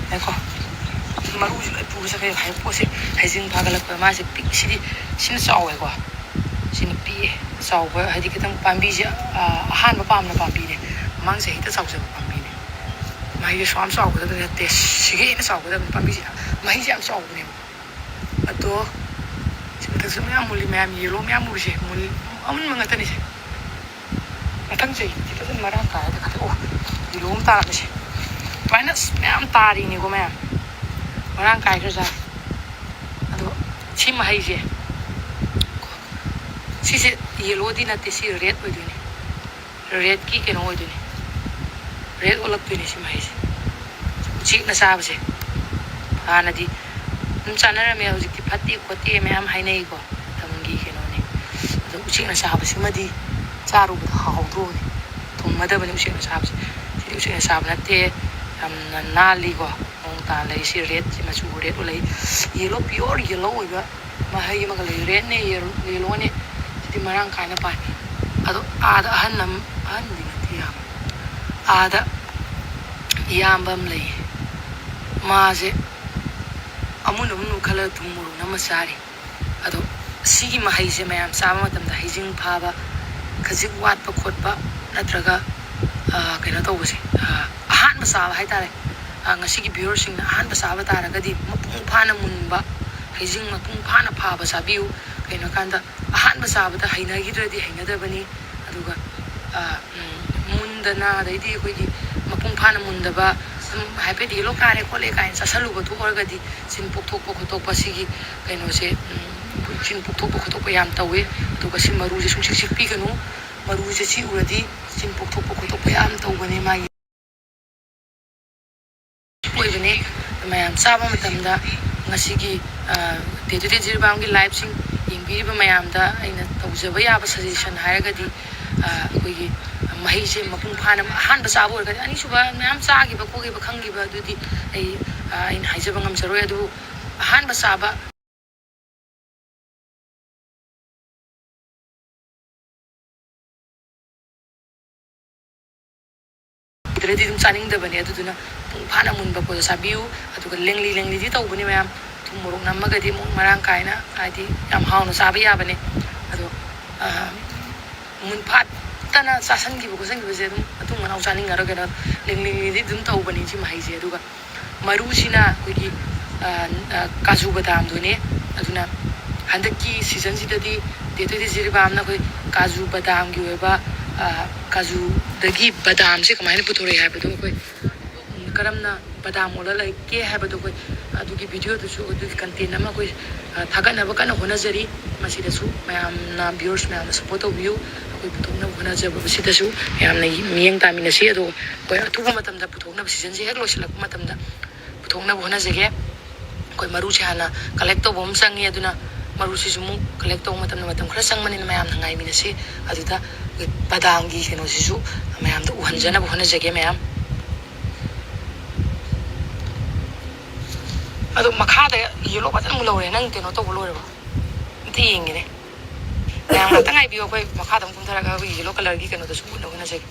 ꯉꯥꯏꯈꯣ꯫ ꯃꯔꯨꯁꯤ ꯂꯣꯏ ꯄꯨꯔ ꯆꯠꯈ꯭ꯔꯦ꯫ ꯍꯥꯏ ꯄꯣꯠꯁꯦ ꯍꯩꯖꯤꯡ ꯐꯥꯒꯠꯂꯛꯄꯗ ꯃꯥꯁꯦ ꯄꯤꯛ-, ꯁꯤꯗꯤ, ꯁꯤꯅ ꯆꯥꯎꯋꯦꯀꯣ꯫ ꯁꯤꯅ ꯄꯤꯛꯑꯦ꯫ ꯆꯥꯎꯕ ꯍꯥꯏꯗꯤ ꯈꯤꯇꯪ ꯄꯥꯝꯕꯤꯁꯦ, ꯑ, ꯑꯍꯥꯟꯕ ꯄꯥꯝꯅ ꯄꯥꯝꯕꯤꯅꯦ꯫ ꯃꯃꯥꯡ ꯆꯍꯤꯗ ꯆꯥꯎꯖꯕ ꯄꯥꯝꯕꯤꯅꯦ꯫ ꯃꯍꯩꯁꯦ ꯁꯨꯛ ꯌꯥꯝ ꯆꯥꯎꯒꯗꯕꯗꯤ ꯅꯠꯇꯦ, ꯁꯤꯒꯤ ꯍꯦꯟꯅ ꯆꯥꯎꯒꯗꯕꯅꯤ꯫ ꯄꯥꯝꯕꯤꯁꯦ ꯃꯍꯩꯁꯦ ꯌꯥꯝ ꯆꯥꯎꯕꯅꯦꯕ꯫ ꯑꯗꯣ ꯁꯤ ꯃꯊꯛꯁꯨ ꯃꯌꯥꯝ ꯃꯨꯜꯂꯤ, ꯃꯌꯥꯝ ꯌꯦꯂꯣ ꯃꯌꯥꯝ ꯃꯨꯔꯤꯁꯦ, ꯃꯨꯜ-, ꯑꯃꯨꯟꯕ ꯉꯥꯛꯇꯅꯤꯁꯦ꯫ ꯃꯊꯪ ꯆꯍꯤꯗꯤ ꯐꯖꯅ ꯃꯔꯥꯡ ꯀꯥꯏꯔꯗꯤ ꯈꯜꯂꯤ꯫ ꯑꯣ, ꯌꯦꯂꯣ ꯑꯃ ꯇꯥꯔꯝꯃꯤꯁꯦ꯫ ꯑꯗꯨꯃꯥꯏꯅ ꯑꯁ ꯃꯌꯥꯝ ꯇꯥꯔꯤꯅꯤꯀꯣ ꯃꯌꯥꯝ꯫ ꯃꯔꯥꯡ ꯀꯥꯏꯈ꯭ꯔꯖꯥꯠꯅꯤ꯫ ꯑꯗꯣ ꯁꯤ ꯃꯍꯩꯁꯦ, ꯁꯤꯁꯦ ꯌꯦꯂꯣꯗꯤ ꯅꯠꯇꯦ, ꯁꯤ ꯔꯦꯗ ꯑꯣꯏꯗꯣꯏꯅꯤ꯫ ꯔꯦꯗꯀꯤ ꯀꯩꯅꯣ ꯑꯣꯏꯗꯣꯏꯅꯤ, ꯔꯦꯗ ꯑꯣꯜꯂꯛꯇꯣꯏꯅꯤ ꯁꯤ ꯃꯍꯩꯁꯦ꯫ ꯎꯆꯦꯛꯅ ꯆꯥꯕꯁꯦ ꯍꯥꯟꯅꯗꯤ ꯑꯗꯨꯝ ꯆꯥꯅꯔꯝꯃꯦ, ꯍꯧꯖꯤꯛꯇꯤ ꯐꯠꯇꯦ ꯈꯣꯠꯇꯦ ꯃꯌꯥꯝ ꯍꯥꯏꯅꯩꯀꯣ, ꯃꯇꯝꯒꯤ ꯀꯩꯅꯣꯅꯦ꯫ ꯑꯗꯣ ꯎꯆꯦꯛꯅ ꯆꯥꯕꯁꯤꯃꯗꯤ ꯆꯥꯔꯨꯕꯗ ꯍꯥꯎꯍꯧꯗ꯭ꯔꯣꯕꯅꯤ, ꯊꯨꯝꯃꯗꯕꯅꯤ ꯎꯆꯦꯛꯅ ꯆꯥꯕꯁꯦ꯫ ꯁꯤꯗꯤ ꯎꯆꯦꯛꯅ ꯆꯥꯕ ꯅꯠꯇꯦ, ꯌꯥꯝꯅ ꯅꯥꯜꯂꯤꯀꯣ꯫ ꯃꯑꯣꯡ ꯇꯥꯅ ꯂꯩ꯫ ꯁꯤ ꯔꯦꯗꯁꯤ ꯃꯆꯨ ꯔꯦꯗ ꯑꯣꯜꯂꯛꯏ꯫ ꯌꯦꯂꯣ, ꯄꯤꯌꯣꯔ ꯌꯦꯂꯣ ꯑꯣꯏꯕ ꯃꯍꯩ ꯑꯃꯒ ꯂꯩ꯫ ꯔꯦꯗꯅꯦ, ꯌꯦꯂꯣꯅꯦ꯫ ꯁꯤꯗꯤ ꯃꯔꯥꯡ ꯀꯥꯏꯅ ꯄꯥꯏ꯫ ꯑꯗꯣ ꯑꯥꯗ ꯑꯍꯟ ꯑꯃ, ꯑꯍꯟꯗꯤ ꯅꯠꯇꯦ ꯌꯥꯝ, ꯑꯥꯗ ꯏꯌꯥꯝꯕ ꯑꯃ ꯂꯩꯌꯦ꯫ ꯃꯥꯁꯦ ꯑꯃꯨꯟ ꯑꯃꯨꯟꯕ ꯈꯜꯂꯒ ꯊꯨꯝ ꯃꯣꯔꯣꯛ ꯑꯃ ꯆꯥꯔꯤ꯫ ꯑꯗꯣ ꯁꯤꯒꯤ ꯃꯍꯩꯁꯦ ꯃꯌꯥꯝ ꯆꯥꯕ ꯃꯇꯝꯗ ꯍꯩꯖꯤꯡ ꯐꯥꯕ, ꯈꯖꯤꯛ ꯋꯥꯠꯄ ꯈꯣꯠꯄ, ꯅꯠꯇ꯭ꯔꯒ, ꯑ, ꯀꯩꯅꯣ ꯇꯧꯕꯁꯦ, ꯑ, ꯑꯍꯥꯟꯕ ꯆꯥꯕ ꯍꯥꯏꯇꯥꯔꯦ꯫ ꯑ, ꯉꯁꯤꯒꯤ viewerꯁꯤꯡꯅ ꯑꯍꯥꯟꯕ ꯆꯥꯕ ꯇꯥꯔꯒꯗꯤ ꯃꯄꯨꯡ ꯐꯥꯅ ꯃꯨꯟꯕ, ꯍꯩꯖꯤꯡ ꯃꯄꯨꯡ ꯐꯥꯅ ꯐꯥꯕ ꯆꯥꯕꯤꯌꯨ꯫ ꯀꯩꯅꯣ ꯀꯥꯟꯗ ꯑꯍꯥꯟꯕ ꯆꯥꯕꯗ ꯍꯩꯅꯈꯤꯗ꯭ꯔꯗꯤ ꯍꯩꯅꯗꯕꯅꯤ꯫ ꯑꯗꯨꯒ, ꯑ, ꯎꯝ, ꯃꯨꯟꯗꯅ, ꯑꯗꯩꯗꯤ ꯑꯩꯈꯣꯏꯒꯤ ꯃꯄꯨꯡ ꯐꯥꯅ ꯃꯨꯟꯗꯕ, ꯁꯨꯝ ꯍꯥꯏꯐꯦꯠ ꯌꯦꯂꯣ ꯀꯥꯔꯦ ꯈꯣꯠꯂꯦ ꯀꯥꯏꯅ ꯆꯥꯁꯜꯂꯨꯕ ꯊꯣꯛꯑꯒꯗꯤ ꯆꯤꯟ ꯄꯣꯛꯊꯣꯛꯄ ꯈꯣꯠꯇꯣꯛꯄ ꯁꯤꯒꯤ ꯀꯩꯅꯣꯁꯦ, ꯎꯝ, ꯆꯤꯟ ꯄꯣꯛꯊꯣꯛꯄ ꯈꯣꯠꯇꯣꯛꯄ ꯌꯥꯝ ꯇꯧꯋꯦ꯫ ꯑꯗꯨꯒ ꯁꯤ ꯃꯔꯨꯁꯦ ꯁꯨꯡꯆꯤꯛ ꯆꯤꯛꯄꯤꯒꯅꯨ꯫ ꯃꯔꯨꯁꯦ ꯆꯤꯛꯎꯔꯗꯤ ꯆꯤꯟ ꯄꯣꯛꯊꯣꯛꯄ ꯈꯣꯠꯇꯣꯛꯄ ꯌꯥꯝ ꯇꯧꯕꯅꯦ ꯃꯥꯒꯤ꯫ ꯑꯣꯏꯕꯅꯦ꯫ ꯃꯌꯥꯝ ꯆꯥꯕ ꯃꯇꯝꯗ ꯉꯁꯤꯒꯤ, ꯑ, Day to Day ꯖꯤꯔꯤꯕꯥꯝꯒꯤ liveꯁꯤꯡ ꯌꯦꯡꯕꯤꯔꯤꯕ ꯃꯌꯥꯝꯗ ꯑꯩꯅ ꯇꯧꯖꯕ ꯌꯥꯕ suggestion ꯍꯥꯏꯔꯒꯗꯤ, ꯑ, ꯑꯩꯈꯣꯏꯒꯤ ꯃꯍꯩꯁꯦ ꯃꯄꯨꯡ ꯐꯥꯅ ꯑꯍꯥꯟꯕ ꯆꯥꯕ ꯑꯣꯏꯔꯒꯗꯤ, ꯑꯅꯤꯁꯨꯕ ꯃꯌꯥꯝ ꯆꯥꯈꯤꯕ ꯈꯣꯠꯈꯤꯕ ꯈꯪꯈꯤꯕ ꯑꯗꯨꯗꯤ ꯑꯩ, ꯑ, ꯑꯩꯅ ꯍꯥꯏꯖꯕ ꯉꯝꯖꯔꯣꯏ꯫ ꯑꯗꯨꯕꯨ ꯑꯍꯥꯟꯕ ꯆꯥꯕ ꯑꯗꯨꯗꯤ ꯑꯗꯨꯝ ꯆꯥꯅꯤꯡꯗꯕꯅꯦ꯫ ꯑꯗꯨꯗꯨꯅ ꯃꯄꯨꯡ ꯐꯥꯅ ꯃꯨꯟꯕ ꯄꯣꯠꯇꯣ ꯆꯥꯕꯤꯌꯨ꯫ ꯑꯗꯨꯒ ꯂꯦꯡꯂꯤ ꯂꯦꯡꯂꯤꯗꯤ ꯇꯧꯕꯅꯤ ꯃꯌꯥꯝ꯫ ꯊꯨꯝ ꯃꯣꯔꯣꯛ ꯅꯝꯃꯒꯗꯤ ꯑꯃꯨꯛ ꯃꯔꯥꯡ ꯀꯥꯏꯅ, ꯍꯥꯏꯗꯤ, ꯌꯥꯝ ꯍꯥꯎꯅ ꯆꯥꯕ ꯌꯥꯕꯅꯦ꯫ ꯑꯗꯣ, ꯑ, ꯃꯨꯟꯐꯥꯠ ꯐꯖꯅ ꯆꯥꯁꯟꯈꯤꯕ ꯈꯣꯠꯆꯟꯈꯤꯕꯁꯦ ꯑꯗꯨꯝ ꯃꯇꯨꯡ ꯃꯅꯥꯎ ꯆꯥꯅꯤꯡꯉꯔꯣꯏ, ꯀꯩꯅꯣ, ꯂꯤꯡ ꯂꯤꯡꯂꯤꯗꯤ ꯑꯗꯨꯝ ꯇꯧꯕꯅꯤ ꯁꯤ ꯃꯍꯩꯁꯦ꯫ ꯑꯗꯨꯒ ꯃꯔꯨꯁꯤꯅ ꯑꯩꯈꯣꯏꯒꯤ, ꯑ, ꯑ, ꯀꯥꯖꯨ ꯕꯗꯥꯝꯗꯨꯅꯦ꯫ ꯑꯗꯨꯅ ꯍꯟꯗꯛꯀꯤ ꯁꯤꯖꯟꯁꯤꯗꯗꯤ ꯗꯦ ꯇꯣꯏꯗꯤ ꯖꯤꯔꯤꯕꯥꯝꯅ ꯑꯩꯈꯣꯏ ꯀꯥꯖꯨ ꯕꯗꯥꯝꯒꯤ ꯑꯣꯏꯕ, ꯑ, ꯀꯥꯖꯨꯗꯒꯤ ꯕꯗꯥꯝꯁꯦ ꯀꯃꯥꯏꯅ ꯄꯨꯊꯣꯔꯛꯏ ꯍꯥꯏꯕꯗꯣ ꯑꯩꯈꯣꯏ, ꯎꯝ, ꯀꯔꯝꯅ ꯕꯗꯥꯝ ꯑꯣꯜꯍꯜꯂꯛꯀꯦ ꯍꯥꯏꯕꯗꯣ ꯑꯩꯈꯣꯏ ꯑꯗꯨꯒꯤ ꯚꯤꯗꯤꯑꯣꯗꯨꯁꯨ, ꯑꯗꯨꯒꯤ ꯀꯟꯇꯦꯟ ꯑꯃ ꯑꯩꯈꯣꯏ, ꯑ, ꯊꯥꯒꯠꯅꯕ ꯀꯟꯅ ꯍꯣꯠꯅꯖꯔꯤ꯫ ꯃꯁꯤꯗꯁꯨ ꯃꯌꯥꯝꯅ, ꯚ꯭ꯌꯨꯋꯔꯁ ꯃꯌꯥꯝꯅ ꯁꯞꯄꯣꯔꯠ ꯇꯧꯕꯤꯌꯨ꯫ ꯑꯩꯈꯣꯏ ꯄꯨꯊꯣꯛꯅꯕ ꯍꯣꯠꯅꯖꯕꯁꯤꯗꯁꯨ ꯃꯌꯥꯝꯅ ꯃꯤꯠꯌꯦꯡ ꯇꯥꯃꯤꯟꯅꯁꯤ꯫ ꯑꯗꯣ ꯑꯩꯈꯣꯏ ꯑꯊꯨꯕ ꯃꯇꯝꯗ ꯄꯨꯊꯣꯛꯅꯕ, ꯁꯤꯖꯟꯁꯦ ꯍꯦꯛ ꯂꯣꯏꯁꯤꯜꯂꯛꯄ ꯃꯇꯝꯗ ꯄꯨꯊꯣꯛꯅꯕ ꯍꯣꯠꯅꯖꯒꯦ꯫ ꯑꯩꯈꯣꯏ ꯃꯔꯨꯁꯦ ꯍꯥꯟꯅ ꯀꯂꯦꯛ ꯇꯧꯕ ꯑꯃ ꯆꯪꯉꯤ, ꯑꯗꯨꯅ ꯃꯔꯨꯁꯤꯁꯨ ꯑꯃꯨꯛ ꯀꯂꯦꯛ ꯇꯧꯕ ꯃꯇꯝꯗ ꯃꯇꯝ ꯈꯔ ꯆꯪꯕꯅꯤꯅ ꯃꯌꯥꯝꯅ ꯉꯥꯏꯃꯤꯟꯅꯁꯤ꯫ ꯑꯗꯨꯗ ꯑꯩꯈꯣꯏ ꯕꯗꯥꯝꯒꯤ ꯀꯩꯅꯣꯁꯤꯁꯨ ꯃꯌꯥꯝꯗ ꯎꯍꯟꯖꯅꯕ ꯍꯣꯠꯅꯖꯒꯦ ꯃꯌꯥꯝ꯫ ꯑꯗꯣ ꯃꯈꯥꯗ ꯌꯦꯂꯣ ꯐꯖꯅ ꯑꯃꯨꯛ ꯂꯧꯔꯦ꯫ ꯅꯪ ꯀꯩꯅꯣ ꯇꯧꯕ ꯂꯣꯏꯔꯕꯣ? ꯑꯝꯇ ꯌꯦꯡꯒꯦꯅꯦ꯫ ꯃꯌꯥꯝ ꯉꯥꯛꯇ ꯉꯥꯏꯕꯤꯌꯣ, ꯑꯩꯈꯣꯏ ꯃꯈꯥꯗ ꯑꯃꯨꯛ ꯀꯨꯝꯊꯔꯒ ꯑꯩꯈꯣꯏ ꯌꯦꯂꯣ ꯀꯂꯔꯒꯤ ꯀꯩꯅꯣꯗꯨꯁꯨ ꯎꯠꯅꯕ ꯍꯣꯠꯅꯖꯒꯦ꯫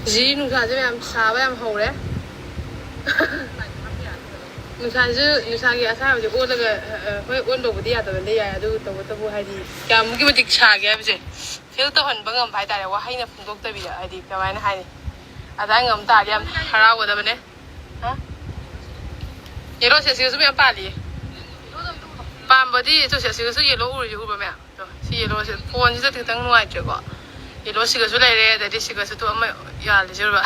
ꯖꯤ ꯅꯨꯡꯁꯥꯁꯦ ꯌꯥꯝ ꯁꯥꯕ ꯌꯥꯝ ꯍꯧꯔꯦ꯫ ꯅꯨꯡꯁꯥꯁꯨ, ꯅꯨꯡꯁꯥꯒꯤ ꯑꯁꯥꯕꯁꯦ ꯑꯣꯜꯂꯒ, ꯑ, ꯍꯣꯏ, ꯑꯣꯟꯕꯕꯨꯗꯤ ꯌꯥꯗꯕ ꯂꯩ, ꯌꯥꯏ, ꯑꯗꯨ ꯇꯧꯕꯇꯕꯨ ꯍꯥꯏꯗꯤ ꯀꯌꯥꯃꯨꯛꯀꯤ ꯃꯇꯤꯛ ꯁꯥꯒꯦ ꯍꯥꯏꯕꯁꯦ ꯐꯤꯜ ꯇꯧꯍꯟꯕ ꯉꯝꯕ ꯍꯥꯏꯇꯥꯔꯦ, ꯋꯥꯍꯩꯅ ꯐꯣꯡꯗꯣꯛꯇꯕꯤꯗ, ꯍꯥꯏꯗꯤ ꯀꯃꯥꯏꯅ ꯍꯥꯏꯅꯤ, ꯑꯗꯥꯏ ꯉꯝ ꯇꯥꯔꯗꯤ ꯌꯥꯝ ꯍꯔꯥꯎꯒꯗꯕꯅꯦ꯫ ꯍꯥ? ꯌꯦꯂꯣꯁꯦ ꯑꯁꯤꯒꯁꯨ ꯃꯌꯥꯝ ꯄꯥꯜꯂꯤꯌꯦ꯫ ꯄꯥꯝꯕꯗꯤ ꯆꯨꯁꯦ ꯑꯁꯤꯒꯁꯨ ꯌꯦꯂꯣ ꯎꯔꯤꯁꯦ ꯎꯕ꯭ꯔꯥ ꯃꯌꯥꯝ? ꯇꯣ, ꯁꯤ ꯌꯦꯂꯣꯁꯦ ꯐꯣꯟꯁꯤꯗ ꯈꯤꯇꯪ ꯅꯨꯡꯉꯥꯏꯇ꯭ꯔꯦꯀꯣ꯫ ꯌꯦꯂꯣ ꯁꯤꯒꯁꯨ ꯂꯩꯔꯦ, ꯑꯗꯩꯗꯤ ꯁꯤꯒꯁꯨ ꯇꯣ ꯑꯃ ꯌꯥꯜꯂꯤꯁꯦ ꯎꯔꯕ?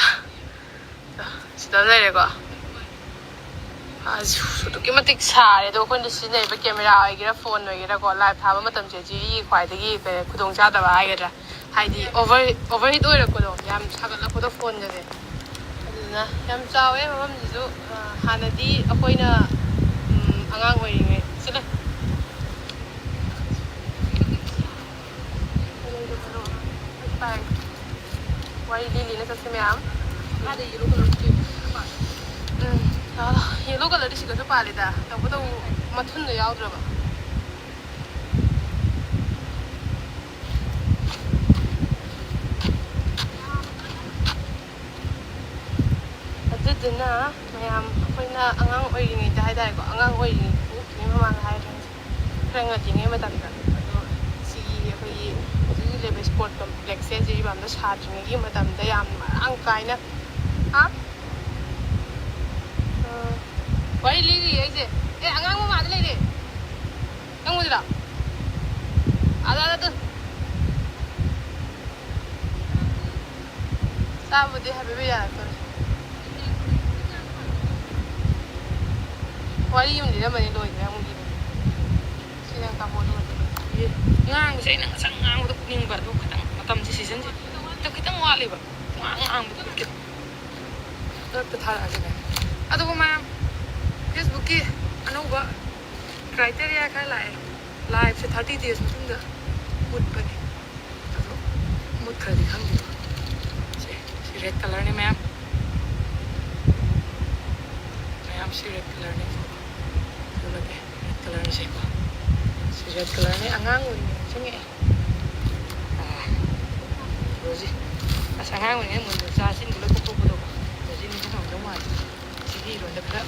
ꯇꯣ, ꯁꯤꯗ ꯂꯩꯔꯦꯀꯣ꯫ ꯑꯁ, ꯑꯗꯨꯛꯀꯤ ꯃꯇꯤꯛ ꯁꯥꯔꯦ꯫ ꯑꯗꯣ ꯑꯩꯈꯣꯏꯅ ꯁꯤꯖꯤꯟꯅꯔꯤꯕ ꯀꯦꯃꯦꯔꯥ ꯑꯣꯏꯒꯦꯔꯥ, ꯐꯣꯟ ꯑꯣꯏꯒꯦꯔꯥꯀꯣ, ꯂꯥꯏꯚ ꯊꯥꯕ ꯃꯇꯝꯁꯦ ꯁꯤ ꯈ꯭ꯋꯥꯏꯗꯒꯤ ꯀꯩ, ꯈꯨꯗꯣꯡ ꯆꯥꯗꯕ ꯍꯥꯏꯒꯗ꯭ꯔꯥ, ꯍꯥꯏꯗꯤ ꯑꯣꯚꯔ, ꯑꯣꯚꯔꯍꯤꯠ ꯑꯣꯏꯔꯛꯄꯗꯣ, ꯌꯥꯝ ꯁꯥꯒꯠꯂꯛꯄꯗꯣ ꯐꯣꯟꯒꯁꯦ꯫ ꯑꯗꯨꯅ ꯌꯥꯝ ꯆꯥꯎꯋꯦ ꯃꯐꯝꯁꯤꯁꯨ꯫ ꯑ, ꯍꯥꯟꯅꯗꯤ ꯑꯩꯈꯣꯏꯅ, ꯎꯝ, ꯑꯉꯥꯡ ꯑꯣꯏꯔꯤꯉꯩ, ꯁꯤ ꯂꯩ꯫ ꯋꯥꯔꯤ ꯂꯤ ꯂꯤꯅ ꯆꯠꯁꯤ ꯃꯌꯥꯝ꯫ ꯎꯝ, ꯌꯦꯂꯣ ꯀꯂꯔꯗꯤ ꯁꯤꯒꯁꯨ ꯄꯥꯜꯂꯤꯗ, ꯇꯧꯕꯇꯕꯨ ꯃꯊꯨꯟꯗꯣ ꯌꯥꯎꯗ꯭ꯔꯕ꯫ ꯑꯗꯨꯗꯨꯅ ꯃꯌꯥꯝ, ꯑꯩꯈꯣꯏꯅ ꯑꯉꯥꯡ ꯑꯣꯏꯔꯤꯉꯩꯗ ꯍꯥꯏꯇꯥꯔꯦꯀꯣ, ꯑꯉꯥꯡ ꯑꯣꯏꯔꯤꯉꯩ ꯄꯣꯛꯇ꯭ꯔꯤꯉꯩ ꯃꯃꯥꯡꯗ ꯍꯥꯏꯔꯦ, ꯈꯔ ꯉꯜꯂꯤꯉꯩ ꯃꯇꯝꯗ, ꯑꯗꯣ ꯁꯤꯒꯤ ꯑꯩꯈꯣꯏꯒꯤ ꯍꯧꯖꯤꯛ ꯍꯧꯖꯤꯛ ꯂꯩꯕ ꯁ꯭ꯄꯣꯔꯠ ꯀꯝꯄ꯭ꯂꯦꯛꯁꯁꯦ ꯁꯤꯒꯤ ꯃꯌꯥꯝꯗꯣ ꯁꯥꯗ꯭ꯔꯤꯉꯩꯒꯤ ꯃꯇꯝꯗ ꯌꯥꯝ ꯃꯔꯥꯡ ꯀꯥꯏꯅ, ꯍꯥ? ꯑ, ꯋꯥꯔꯤ ꯂꯤꯔꯤ ꯑꯩꯁꯦ꯫ ꯑꯦ, ꯑꯉꯥꯡ ꯃꯃꯥꯗ ꯂꯩꯔꯦ꯫ ꯅꯪ ꯎꯗ꯭ꯔꯣ? ꯑꯗ, ꯑꯗ, ꯑꯗꯨ꯫ ꯆꯥꯕꯨꯗꯤ ꯍꯥꯏꯐꯦꯠ ꯌꯥꯔꯛꯇꯣꯔꯦ꯫ ꯋꯥꯔꯤ ꯑꯃ ꯂꯤꯔꯝꯕꯅꯤ, ꯂꯣꯏꯗ꯭ꯔꯦ, ꯑꯃꯨꯛ ꯂꯤꯔꯦ꯫ ꯁꯤ ꯅꯪ ꯇꯥꯃꯣꯗꯣ ꯑꯗꯨꯝ꯫ ꯉꯥꯡꯕꯁꯦ ꯑꯩꯅ ꯉꯁꯥꯏ ꯉꯥꯡꯕꯗꯣ ꯎꯠꯅꯤꯡꯕ, ꯑꯗꯣ ꯈꯤꯇꯪ ꯃꯇꯝꯁꯦ, ꯁꯤꯖꯟꯁꯦ ꯈꯤꯇꯪ, ꯈꯤꯇꯪ ꯋꯥꯠꯂꯤꯕ꯫ ꯉꯥꯡ-, ꯉꯥꯡꯕꯗꯣ ꯎꯠꯀꯦ꯫ ꯃꯔꯛꯇ ꯊꯥꯔꯛꯑꯒꯦꯅꯦ꯫ ꯑꯗꯨꯒ ꯃꯌꯥꯝ, Facebook-ꯀꯤ ꯑꯅꯧꯕ criteria ꯈꯔ ꯂꯥꯛꯑꯦ꯫ Live-ꯁꯦ thirty days ꯃꯇꯨꯡꯗ ꯃꯨꯠꯄꯅꯦ꯫ ꯑꯗꯣ ꯃꯨꯠꯈ꯭ꯔꯗꯤ ꯈꯪꯗꯦꯀꯣ꯫ ꯁꯦ, ꯁꯤ red colour-ꯅꯦ ꯃꯌꯥꯝ꯫ ꯃꯌꯥꯝ, ꯁꯤ red colour-ꯅꯦ꯫ ꯎꯠꯂꯒꯦ, red colour-ꯁꯦꯀꯣ꯫ ꯁꯤ red colour-ꯅꯦ, ꯑꯉꯥꯡ ꯑꯣꯏꯅ ꯅꯤꯡꯁꯤꯡꯉꯛꯑꯦ꯫ ꯑꯥ, ꯔꯣꯖꯤ꯫ ꯑꯁ, ꯑꯉꯥꯡ ꯑꯣꯏꯔꯤꯉꯩ ꯃꯨꯟꯕ ꯆꯥ ꯁꯤꯟꯕ ꯂꯣꯏ ꯀꯣꯛꯊꯣꯛꯄꯗꯣ, ꯍꯧꯖꯤꯛ ꯅꯤꯡꯁꯤꯡꯉꯝꯗꯧ ꯃꯥꯜꯂꯦ꯫ ꯁꯤꯒꯤ ꯏꯔꯣꯟꯗ ꯈꯔ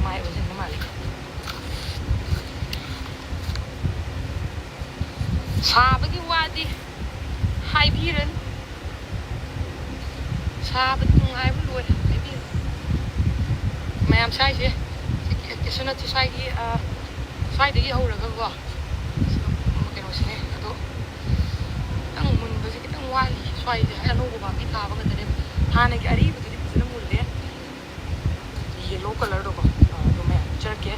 ꯃꯥꯏ ꯑꯣꯟꯁꯤꯟꯕ ꯃꯥꯜꯂꯦ꯫ ꯁꯥꯕꯒꯤ ꯋꯥꯗꯤ ꯍꯥꯏꯕꯤꯔꯅꯨ꯫ ꯁꯥꯕꯗꯤ ꯅꯨꯡꯉꯥꯏꯕ ꯂꯣꯏꯔꯦ꯫ ꯍꯥꯏꯕꯤꯔꯅꯨ꯫ ꯃꯌꯥꯝ ꯁ꯭ꯋꯥꯏꯁꯦ, ꯁꯤ ꯀꯦꯁꯣꯅꯠꯁꯦ ꯁ꯭ꯋꯥꯏꯒꯤ, ꯑ, ꯁ꯭ꯋꯥꯏꯗꯒꯤ ꯍꯧꯔꯒꯀꯣ, ꯁꯤ ꯀꯩꯅꯣꯁꯤꯅꯦ꯫ ꯑꯗꯣ ꯈꯤꯇꯪ ꯃꯨꯟꯕꯁꯦ ꯈꯤꯇꯪ ꯋꯥꯠꯂꯤ꯫ ꯁ꯭ꯋꯥꯏꯁꯦ ꯑꯅꯧꯕ ꯄꯥꯝꯕꯤ ꯊꯥꯕ ꯈꯛꯇꯅꯦ꯫ ꯍꯥꯟꯅꯒꯤ ꯑꯔꯤꯕꯗꯨꯗꯤ ꯐꯖꯅ ꯃꯨꯜꯂꯦ꯫ Yellow colourꯗꯣꯀꯣ, ꯑ, ꯑꯗꯨ ꯃꯌꯥꯝ ꯄꯤꯖꯔꯛꯀꯦ꯫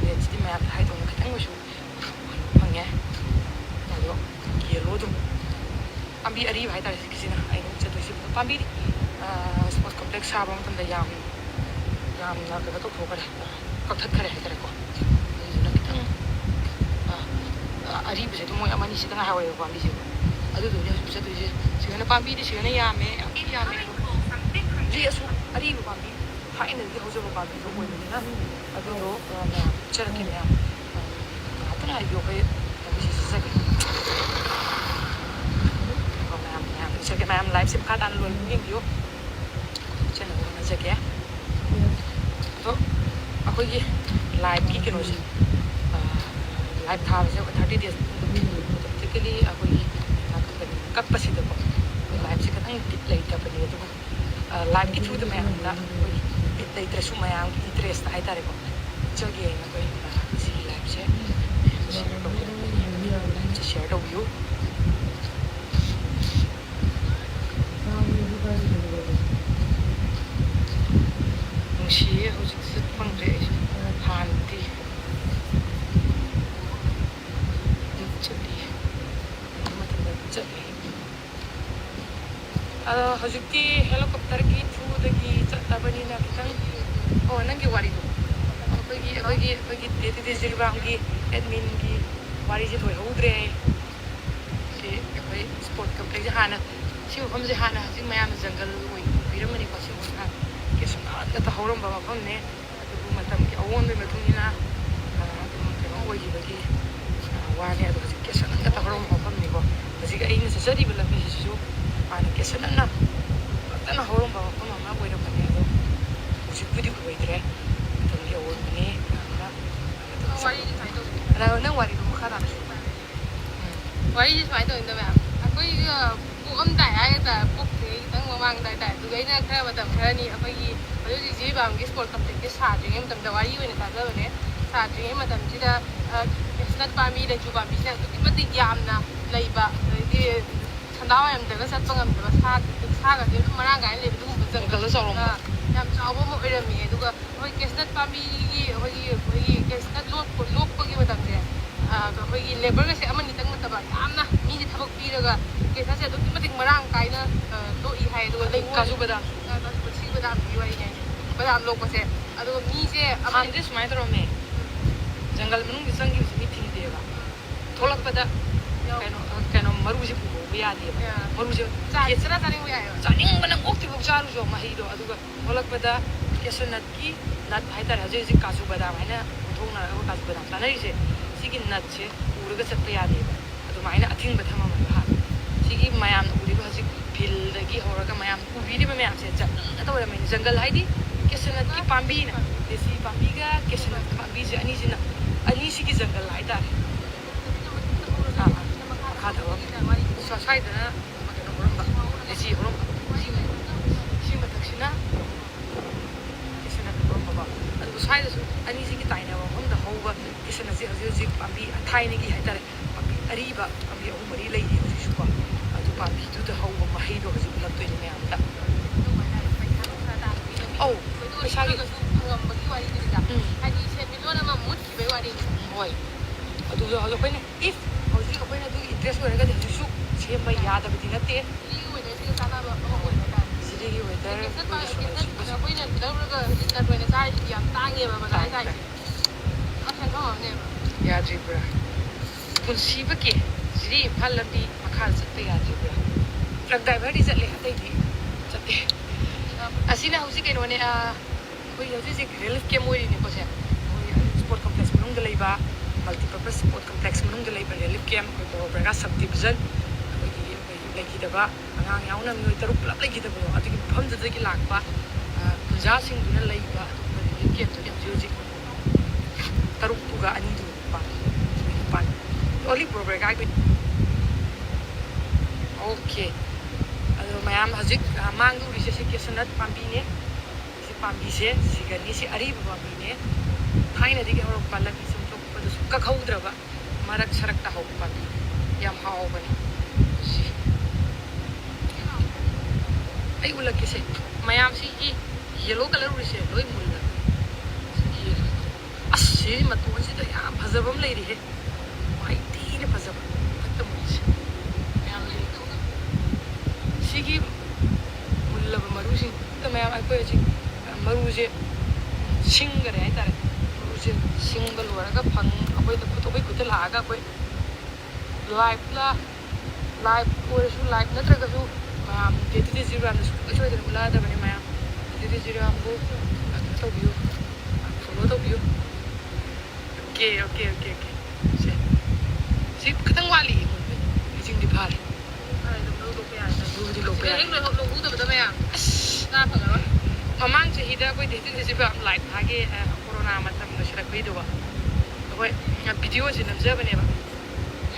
Redꯁꯤꯗꯤ ꯃꯌꯥꯝꯗ ꯍꯥꯏꯗꯣꯛꯑꯒ ꯈꯤꯇꯪ ꯑꯣꯏꯁꯨ ꯐꯪꯉꯦ꯫ ꯑꯗꯣ yellowꯗꯣ, ꯄꯥꯝꯕꯤ ꯑꯔꯤꯕ ꯍꯥꯏꯇꯥꯔꯦ ꯁꯤꯒꯤꯁꯤꯅ ꯑꯩꯅ ꯆꯠꯇꯣꯏꯁꯦ꯫ ꯄꯥꯝꯕꯤꯗꯤ, ꯑ, sports complex ꯁꯥꯕ ꯃꯇꯝꯗ ꯌꯥꯝ, ꯌꯥꯝꯅ ꯀꯩꯅꯣ ꯇꯧꯊꯣꯛꯈ꯭ꯔꯦ, ꯀꯛꯊꯠꯈ꯭ꯔꯦ ꯍꯥꯏꯇꯥꯔꯦꯀꯣ꯫ ꯑꯗꯨꯗꯨꯅ ꯈꯤꯇꯪ, ꯑ, ꯑ, ꯑꯔꯤꯕꯁꯦ ꯑꯗꯨꯝ ꯃꯣꯏ ꯑꯃꯅꯤ ꯁꯤꯗ ꯉꯥꯏꯍꯧꯋꯦꯕ ꯄꯥꯝꯕꯤꯁꯦ꯫ ꯑꯗꯨꯗꯨꯅꯦ ꯍꯧꯖꯤꯛ ꯆꯠꯇꯣꯏꯁꯦ꯫ ꯁꯤꯗꯅ ꯄꯥꯝꯕꯤꯗꯤ ꯁꯤꯗꯅ ꯌꯥꯝꯃꯦ, ꯌꯥꯝ ꯊꯤ ꯌꯥꯝꯃꯦ꯫ ꯍꯧꯖꯤꯛ ꯑꯁꯨꯛ ꯑꯔꯤꯕ ꯄꯥꯝꯕꯤ, ꯊꯥꯏꯅꯗꯒꯤ ꯍꯧꯖꯕ ꯄꯥꯝꯕꯤꯗꯣ ꯑꯣꯏꯕꯅꯤꯅ ꯑꯗꯨꯗꯣ, ꯑ, ꯃꯌꯥꯝ ꯄꯤꯖꯔꯛꯀꯦ ꯃꯌꯥꯝ꯫ ꯑ, ꯉꯥꯏꯍꯥꯛꯇꯪ ꯉꯥꯏꯕꯤꯌꯨ, ꯑꯩꯈꯣꯏ ꯄꯥꯝꯕꯤꯁꯦ ꯆꯠꯆꯒꯦ꯫ ꯉꯥꯏꯈꯣ ꯃꯌꯥꯝ, ꯃꯌꯥꯝ ꯄꯤꯖꯒꯦ꯫ ꯃꯌꯥꯝ liveꯁꯦ ꯃꯈꯥ ꯇꯥꯅ ꯂꯣꯏꯕ ꯌꯦꯡꯕꯤꯌꯨ꯫ ꯆꯠꯅꯕ ꯍꯣꯠꯅꯖꯒꯦ꯫ ꯑꯗꯣ ꯑꯩꯈꯣꯏꯒꯤ liveꯀꯤ ꯀꯩꯅꯣꯁꯦ, ꯑ, live ꯊꯥꯕꯁꯦ ꯑꯩꯈꯣꯏ thirty days automatically ꯑꯩꯈꯣꯏꯒꯤ ꯀꯛꯄꯅꯤ꯫ ꯀꯛꯄꯁꯤꯗꯀꯣ ꯑꯩꯈꯣꯏ liveꯁꯦ ꯈꯤꯇꯪ ꯕꯤꯠ ꯂꯩꯇꯕꯅꯤ꯫ ꯑꯗꯨꯕꯨ, ꯑ, liveꯀꯤ throughꯗ ꯃꯌꯥꯝꯅ ꯑꯩꯈꯣꯏ ꯕꯤꯠ ꯂꯩꯇ꯭ꯔꯁꯨ ꯃꯌꯥꯝꯒꯤ interestꯇ ꯍꯥꯏꯇꯥꯔꯦꯀꯣ, ꯎꯠꯆꯒꯦꯅ ꯑꯩꯈꯣꯏ, ꯑ, ꯁꯤꯒꯤ liveꯁꯦ ꯃꯌꯥꯝꯗ share ꯇꯧꯖꯔꯛꯄꯅꯤ꯫ Liveꯁꯦ share ꯇꯧꯕꯤꯌꯨ꯫ ꯅꯨꯡꯁꯤꯌꯦ, ꯍꯧꯖꯤꯛꯇꯤ ꯆꯠꯄ ꯐꯪꯗ꯭ꯔꯦ ꯑꯩꯁꯨ꯫ ꯍꯥꯟꯅꯗꯤ ꯑꯗꯨꯝ ꯆꯠꯂꯤ, ꯃꯇꯝ ꯃꯇꯝꯗ ꯑꯗꯨꯝ ꯆꯠꯂꯤ꯫ ꯑꯗꯣ ꯍꯧꯖꯤꯛꯇꯤ helicopterꯒꯤ throughꯗꯒꯤ ꯆꯠꯂꯕꯅꯤꯅ ꯈꯤꯇꯪ, ꯑꯣ, ꯅꯪꯒꯤ ꯋꯥꯔꯤꯗꯣ, ꯑꯩꯈꯣꯏꯒꯤ, ꯑꯩꯈꯣꯏꯒꯤ, ꯑꯩꯈꯣꯏꯒꯤ day to day ꯖꯤꯔꯤꯕꯥꯝꯒꯤ adminꯒꯤ ꯋꯥꯔꯤꯁꯦ ꯂꯣꯏꯍꯧꯗ꯭ꯔꯦ꯫ ꯁꯤ ꯑꯩꯈꯣꯏ sports complexꯁꯦ ꯍꯥꯟꯅ, ꯁꯤ ꯃꯐꯝꯁꯦ ꯍꯥꯟꯅ ꯍꯧꯖꯤꯛ ꯃꯌꯥꯝꯅ ꯖꯪꯒꯜ ꯑꯣꯏꯅ ꯎꯕꯤꯔꯝꯒꯅꯤꯀꯣ꯫ ꯁꯤ ꯃꯐꯝꯁꯦ ꯍꯥꯟꯅ ꯀꯩꯁꯨ ꯅꯥꯟꯅ ꯇꯧꯍꯧꯔꯝꯕ ꯃꯐꯝꯅꯦ꯫ ꯑꯗꯨꯕꯨ ꯃꯇꯝꯒꯤ ꯑꯑꯣꯟꯕꯒꯤ ꯃꯇꯨꯡ ꯏꯟꯅ, ꯑ, ꯑꯗꯨꯝ ꯀꯩꯅꯣ ꯑꯣꯏꯈꯤꯕꯒꯤ, ꯑ, ꯋꯥꯅꯦ꯫ ꯑꯗꯣ ꯍꯧꯖꯤꯛ ꯀꯩꯁꯨ ꯅꯥꯟꯅ ꯇꯧꯍꯧꯔꯝꯕ ꯃꯐꯝꯅꯤꯀꯣ꯫ ꯍꯧꯖꯤꯛ ꯑꯩꯅ ꯆꯠꯆꯔꯤꯕ ꯂꯝꯕꯤꯁꯤꯁꯨ ꯍꯥꯟꯅ ꯀꯦꯁꯟꯅ ꯐꯖꯅ ꯍꯧꯔꯝꯕ ꯃꯐꯝ ꯑꯃ ꯑꯣꯏꯔꯝꯕꯅꯦ, ꯑꯗꯣ ꯍꯧꯖꯤꯛꯄꯨꯗꯤ ꯑꯣꯏꯗ꯭ꯔꯦ꯫ ꯃꯇꯝꯒꯤ ꯑꯑꯣꯟꯕꯅꯦ ꯃꯌꯥꯝꯅ꯫ ꯋꯥꯔꯤꯁꯦ ꯁꯨꯃꯥꯏꯅ ꯇꯧꯕꯅꯦ꯫ ꯀꯅꯥꯅꯣ ꯅꯪ ꯋꯥꯔꯤꯗꯣ ꯃꯈꯥ ꯇꯥꯅ? ꯋꯥꯔꯤꯁꯦ ꯁꯨꯃꯥꯏꯅ ꯇꯧꯅꯤꯗ ꯃꯌꯥꯝ, ꯑꯩꯈꯣꯏꯒ ꯄꯣꯛꯑꯝꯗꯥꯏ ꯍꯥꯏꯒꯗ꯭ꯔꯥ, ꯄꯣꯛꯇ꯭ꯔꯤꯉꯩ ꯈꯤꯇꯪ ꯃꯃꯥꯡꯗ ꯍꯥꯏꯇꯥꯔꯦ, ꯑꯗꯨꯗ ꯑꯩꯅ ꯈꯔ ꯃꯇꯝ ꯈꯔꯅꯤ ꯑꯩꯈꯣꯏꯒꯤ ꯍꯧꯖꯤꯛ ꯍꯧꯖꯤꯛ ꯖꯤꯔꯤ ꯕꯥꯝꯒꯤ ꯁ꯭ꯄꯣꯔꯠ ꯀꯝꯄ꯭ꯂꯦꯛꯁꯁꯦ ꯁꯥꯗ꯭ꯔꯤꯉꯩ ꯃꯇꯝꯗ, ꯋꯥꯔꯤ ꯑꯣꯏꯅ ꯇꯥꯖꯕꯅꯦ, ꯁꯥꯗ꯭ꯔꯤꯉꯩ ꯃꯇꯝꯁꯤꯗ ꯀꯦꯁꯅꯠ ꯄꯥꯝꯕꯤ, ꯂꯩꯆꯨ ꯄꯥꯝꯕꯤꯁꯤꯅ ꯑꯗꯨꯛꯀꯤ ꯃꯇꯤꯛ ꯌꯥꯝꯅ ꯂꯩꯕ, ꯑꯗꯩꯗꯤ ꯁꯟꯗꯥ ꯋꯥꯏꯔꯝꯗꯒ ꯆꯠꯄ ꯉꯝꯗꯕ, ꯁꯥ, ꯁꯥꯒꯁꯦ ꯑꯗꯨꯝ ꯃꯔꯥꯡ ꯀꯥꯏꯅ ꯂꯩꯕ ꯑꯗꯨꯒꯨꯝꯕ ꯖꯪꯒꯜ, ꯖꯪꯒꯜꯗ ꯆꯥꯎꯔꯝꯕ꯫ ꯑꯥ, ꯌꯥꯝ ꯆꯥꯎꯕ ꯑꯃ ꯑꯣꯏꯔꯝꯃꯦ꯫ ꯑꯗꯨꯒ ꯑꯩꯈꯣꯏ ꯀꯦꯁꯅꯠ ꯄꯥꯝꯕꯤꯒꯤ ꯑꯩꯈꯣꯏꯒꯤ, ꯑꯩꯈꯣꯏꯒꯤ ꯀꯦꯁꯅꯠ ꯂꯣꯛꯄ, ꯂꯣꯛꯄꯒꯤ ꯃꯇꯝꯁꯦ, ꯑꯥ, ꯑꯩꯈꯣꯏꯒꯤ ꯂꯦꯕꯔꯒꯁꯦ ꯑꯃꯅꯤꯇꯪ ꯅꯠꯇꯕ, ꯌꯥꯝꯅ ꯃꯤꯁꯦ ꯊꯕꯛ ꯄꯤꯔꯒ ꯀꯦꯁꯅꯠꯁꯦ ꯑꯗꯨꯛꯀꯤ ꯃꯇꯤꯛ ꯃꯔꯥꯡ ꯀꯥꯏꯅ, ꯑꯥ, ꯂꯣꯛꯏ ꯍꯥꯏ꯫ ꯑꯗꯨꯒ ꯑꯗꯩ ꯂꯩꯉꯣꯏ-, ꯀꯥꯖꯨ ꯕꯗꯥꯝꯁꯨ꯫ ꯑꯥ, ꯀꯥꯖꯨ, ꯁꯤ ꯕꯗꯥꯝꯒꯤ ꯋꯥꯔꯤꯅꯦ ꯍꯥꯏꯁꯦ, ꯕꯗꯥꯝ ꯂꯣꯛꯄꯁꯦ꯫ ꯑꯗꯨꯒ ꯃꯤꯁꯦ ꯑꯃ-, ꯍꯥꯟꯅꯗꯤ ꯁꯨꯃꯥꯏꯅ ꯇꯧꯔꯝꯃꯦ, ꯖꯪꯒꯜ ꯃꯅꯨꯡꯗ ꯆꯪꯈꯤꯕꯁꯦ ꯃꯤ ꯊꯤꯡꯗꯦꯕ, ꯊꯣꯛꯂꯛꯄꯗ ꯌꯥꯎ-, ꯀꯩꯅꯣ, ꯀꯩꯅꯣ ꯃꯔꯨꯁꯦ ꯄꯨꯍꯧꯕ ꯌꯥꯗꯦꯕ꯫ ꯑꯥ꯫ ꯃꯔꯨꯁꯦ ꯆꯥ-, ꯆꯔꯥ ꯆꯥꯅꯤꯡꯕ ꯌꯥꯏꯑꯕ꯫ ꯆꯥꯅꯤꯡꯕꯅ ꯑꯣꯛꯇ꯭ꯔꯤꯐꯥꯎ ꯆꯥꯔꯨꯁꯨ ꯃꯍꯩꯗꯣ, ꯑꯗꯨꯒ ꯊꯣꯛꯂꯛꯄꯗ ꯀꯦꯁꯅꯠꯀꯤ ꯅꯠ ꯍꯥꯏꯇꯥꯔꯦ, ꯍꯧꯖꯤꯛ ꯍꯧꯖꯤꯛ ꯀꯥꯖꯨ ꯕꯗꯥꯝ ꯍꯥꯏꯅ ꯑꯣꯟꯊꯣꯛꯅꯔꯒ ꯀꯥꯖꯨ ꯕꯗꯥꯝ ꯆꯥꯅꯔꯤꯁꯦ, ꯁꯤꯒꯤ ꯅꯠꯁꯦ ꯎꯔꯒ ꯆꯠꯄ ꯌꯥꯗꯦꯕ꯫ ꯑꯗꯨꯃꯥꯏꯅ ꯑꯊꯤꯡꯕ ꯊꯝꯃꯝꯃꯦꯕ ꯍꯥꯟꯅ꯫ ꯁꯤꯒꯤ ꯃꯌꯥꯝꯅ ꯎꯔꯤꯕ ꯍꯧꯖꯤꯛ ꯐꯤꯜꯗꯒꯤ ꯍꯧꯔꯒ ꯃꯌꯥꯝ ꯎꯕꯤꯔꯤꯕ ꯃꯌꯥꯝꯁꯦ ꯖꯪꯒꯜ ꯉꯥꯛꯇ ꯑꯣꯏꯔꯝꯃꯦ꯫ ꯖꯪꯒꯜ ꯍꯥꯏꯗꯤ ꯀꯦꯁꯅꯠꯀꯤ ꯄꯥꯝꯕꯤꯅ, ꯗꯦꯁꯤ ꯄꯥꯝꯕꯤꯒ ꯀꯦꯁꯅꯠ ꯄꯥꯝꯕꯤꯁꯦ ꯑꯅꯤꯁꯤꯅ, ꯑꯅꯤꯁꯤꯒꯤ ꯖꯪꯒꯜ ꯍꯥꯏꯇꯥꯔꯦ꯫ ꯑꯥ, ꯑꯥ, ꯃꯈꯥꯗ ꯍꯧꯔꯝꯃꯦ꯫ ꯁ꯭ꯋꯥꯏꯗꯅ ꯀꯩꯅꯣ ꯍꯧꯔꯝꯕ, ꯗꯦꯁꯤ ꯍꯧꯔꯝꯕ꯫ ꯁꯤ ꯃꯊꯛꯁꯤꯅ ꯀꯦꯁꯅꯠ ꯍꯧꯔꯝꯕꯀꯣ꯫ ꯑꯗꯨꯒ ꯁ꯭ꯋꯥꯏꯗꯁꯨ ꯑꯅꯤꯁꯤꯒꯤ ꯇꯥꯏꯅꯕ ꯃꯐꯝꯗ ꯍꯧꯕ ꯀꯦꯁꯅꯠꯁꯦ ꯍꯧꯖꯤꯛ ꯍꯧꯖꯤꯛ ꯄꯥꯝꯕꯤ ꯊꯥꯏꯅꯒꯤ ꯍꯥꯏꯇꯥꯔꯦ, ꯄꯥꯝꯕꯤ ꯑꯔꯤꯕ ꯄꯥꯝꯕꯤ ꯑꯍꯨꯝ ꯃꯔꯤ ꯂꯩꯔꯤ ꯍꯧꯖꯤꯛꯁꯨꯀꯣ꯫ ꯑꯗꯨ ꯄꯥꯝꯕꯤꯗꯨꯗ ꯍꯧꯕ ꯃꯍꯩꯗꯣ ꯍꯧꯖꯤꯛ ꯎꯠꯂꯛꯇꯣꯏꯅꯦ ꯃꯌꯥꯝꯗ꯫ ꯑꯧ, ꯄꯩꯁꯥꯒꯤ꯫ ꯎꯝ꯫ ꯍꯣꯏ꯫ ꯑꯗꯨꯗ ꯍꯧꯖꯤꯛ ꯑꯩꯈꯣꯏꯅ, if ꯍꯧꯖꯤꯛ ꯑꯩꯈꯣꯏꯅ ꯑꯗꯨꯒꯤ interest ꯑꯣꯏꯔꯒꯗꯤ ꯍꯧꯖꯤꯛꯁꯨ ꯁꯦꯝꯕ ꯌꯥꯗꯕꯗꯤ ꯅꯠꯇꯦ꯫ ꯖꯤꯔꯤꯒꯤ weather ꯑꯩꯈꯣꯏꯅ ꯂꯧꯔꯒ ꯍꯧꯖꯤꯛ ꯅꯠ ꯑꯣꯏꯅ ꯆꯥꯔꯤꯁꯤꯗꯤ ꯌꯥꯝ ꯇꯥꯡꯉꯦꯕ ꯕꯖꯥꯔꯗ ꯆꯥꯔꯤꯁꯦ꯫ ꯌꯥꯗ꯭ꯔꯤ ꯄꯨꯔꯥ꯫ ꯄꯨꯟꯁꯤꯕꯀꯤ ꯖꯤꯔꯤ ꯏꯝꯐꯥꯜ ꯂꯝꯕꯤ ꯃꯈꯥꯗ ꯆꯠꯄ ꯌꯥꯗ꯭ꯔꯤ ꯄꯨꯔꯥ꯫ Truck driverꯗꯤ ꯆꯠꯂꯦ, ꯑꯇꯩꯗꯤ ꯆꯠꯇꯦ꯫ ꯑꯁꯤꯅ ꯍꯧꯖꯤꯛ ꯀꯩꯅꯣꯅꯦ, ꯑ, ꯑꯩꯈꯣꯏ ꯍꯧꯖꯤꯛ ꯍꯧꯖꯤꯛ relief camp ꯑꯣꯏꯔꯤꯅꯦꯀꯣ ꯁꯦ꯫ ꯑꯩꯈꯣꯏ sport complex ꯃꯅꯨꯡꯗ ꯂꯩꯕ, multipurpose sport complex ꯃꯅꯨꯡꯗ ꯂꯩꯕ relief camp, ꯑꯩꯈꯣꯏ ꯕꯣꯔꯣꯕꯔꯒꯥ sub division, ꯑꯩꯈꯣꯏꯒꯤ, ꯑꯩꯈꯣꯏꯒꯤ ꯂꯩꯈꯤꯗꯕ, ꯑꯉꯥꯡ ꯌꯥꯎꯅ ꯃꯤꯑꯣꯏ ꯇꯔꯨꯛ ꯄꯨꯂꯞ ꯂꯩꯈꯤꯗꯕꯗꯣ, ꯑꯗꯨꯒꯤ ꯃꯐꯝꯗꯨꯗꯒꯤ ꯂꯥꯛꯄ, ꯑ, ꯈꯨꯟꯖꯥꯁꯤꯡꯗꯨꯅ ꯂꯩꯕ ꯑꯗꯨꯒꯨꯝꯕ relief camp ꯇꯨꯅꯤ ꯍꯧꯖꯤꯛ ꯍꯧꯖꯤꯛ ꯇꯔꯨꯛꯇꯨꯒ ꯑꯅꯤꯗꯨ ꯄꯥꯜꯂꯤ꯫ ꯄꯥꯜꯂꯤ꯫ Only Bro Brega ꯑꯩꯈꯣꯏ꯫ Okay꯫ ꯑꯗꯣ ꯃꯌꯥꯝ ꯍꯧꯖꯤꯛ, ꯑ, ꯃꯥꯡꯗ ꯎꯔꯤꯁꯦ ꯁꯤ cashew nut ꯄꯥꯝꯕꯤꯅꯦ꯫ ꯁꯤ ꯄꯥꯝꯕꯤꯁꯦ ꯁꯤꯒꯅꯤ꯫ ꯁꯤ ꯑꯔꯤꯕ ꯄꯥꯝꯕꯤꯅꯦ꯫ ꯊꯥꯏꯅꯗꯒꯤ ꯍꯧꯔꯛꯄ, ꯂꯝꯕꯤ ꯁꯦꯝꯗꯣꯛꯄꯗꯁꯨ ꯀꯛꯍꯧꯗ꯭ꯔꯕ ꯃꯔꯛ ꯁꯔꯛꯇ ꯍꯧꯕ ꯄꯥꯝꯕꯤ꯫ ꯌꯥꯝ ꯍꯥꯎꯕꯅꯤ꯫ ꯁꯤ꯫ ꯑꯩ ꯎꯠꯂꯛꯀꯦꯁꯦ꯫ ꯃꯌꯥꯝꯁꯤꯒꯤ yellow colour ꯎꯔꯤꯁꯦ ꯂꯣꯏ ꯃꯨꯜꯂꯕꯅꯤ꯫ ꯁꯤꯒꯤ ꯑꯁ, ꯁꯤ ꯃꯇꯣꯟꯁꯤꯗ ꯌꯥꯝ ꯐꯖꯕ ꯑꯃ ꯂꯩꯔꯤꯍꯦ꯫ ꯃꯥꯏꯇꯤꯅ ꯐꯖꯕ꯫ ꯍꯦꯛꯇ ꯃꯨꯜꯂꯤꯁꯦ꯫ ꯃꯌꯥꯝ ꯌꯦꯡꯉꯣ꯫ ꯁꯤꯒꯤ ꯃꯨꯜꯂꯕ ꯃꯔꯨꯁꯤꯡ ꯑꯝꯇ ꯃꯌꯥꯝ ꯑꯩꯈꯣꯏ ꯍꯧꯖꯤꯛ ꯃꯔꯨꯁꯦ ꯁꯤꯡꯈꯔꯦ ꯍꯥꯏꯇꯥꯔꯦ꯫ ꯃꯔꯨꯁꯦ ꯁꯤꯡꯕ ꯂꯣꯏꯔꯒ ꯐꯪ-, ꯑꯩꯈꯣꯏꯗ ꯈꯨꯠ-, ꯑꯩꯈꯣꯏ ꯈꯨꯠꯇ ꯂꯥꯛꯑꯒ ꯑꯩꯈꯣꯏ live ꯂ-, live ꯑꯣꯏꯔꯁꯨ, live ꯅꯠꯇ꯭ꯔꯒꯁꯨ ꯃꯌꯥꯝ day to day ꯖꯤꯔꯥꯝꯗ ꯁꯨꯡꯁꯣꯏ ꯁꯣꯏꯗꯅ ꯎꯠꯂꯛꯑꯗꯕꯅꯤ ꯃꯌꯥꯝ꯫ Day to day ꯖꯤꯔꯥꯝꯕꯨ ꯀꯩꯅꯣ ꯇꯧꯕꯤꯌꯨ, follow ꯇꯧꯕꯤꯌꯨ꯫ Okay, okay, okay, okay꯫ ꯁꯦ꯫ ꯁꯤ ꯈꯤꯇꯪ ꯋꯥꯠꯂꯤ ꯃꯨꯟꯕꯩ꯫ ꯍꯩꯖꯤꯡꯗꯤ ꯐꯥꯔꯦ꯫ ꯐꯥꯔꯦ, ꯑꯗꯨꯝ ꯂꯧꯊꯣꯛꯄ ꯌꯥꯔꯦ꯫ ꯂꯧꯗꯤ ꯂꯧꯕ ꯌꯥꯔꯦ꯫ ꯍꯦꯛ ꯂꯧꯍꯧ-, ꯂꯧꯍꯧꯗꯕꯗ ꯃꯌꯥꯝ꯫ ꯑꯁ꯫ ꯆꯥ ꯐꯪꯉꯔꯣꯏ꯫ ꯃꯃꯥꯡ ꯆꯍꯤꯗ ꯑꯩꯈꯣꯏ day to day ꯖꯤꯔꯥꯝ live ꯊꯥꯒꯦ, ꯑ, corona ꯃꯇꯝ ꯂꯣꯏꯁꯤꯜꯂꯛꯄꯩꯗꯨꯕ꯫ ꯑꯩꯈꯣꯏ, ꯑ, video ꯁꯦ ꯅꯝꯖꯕꯅꯦꯕ꯫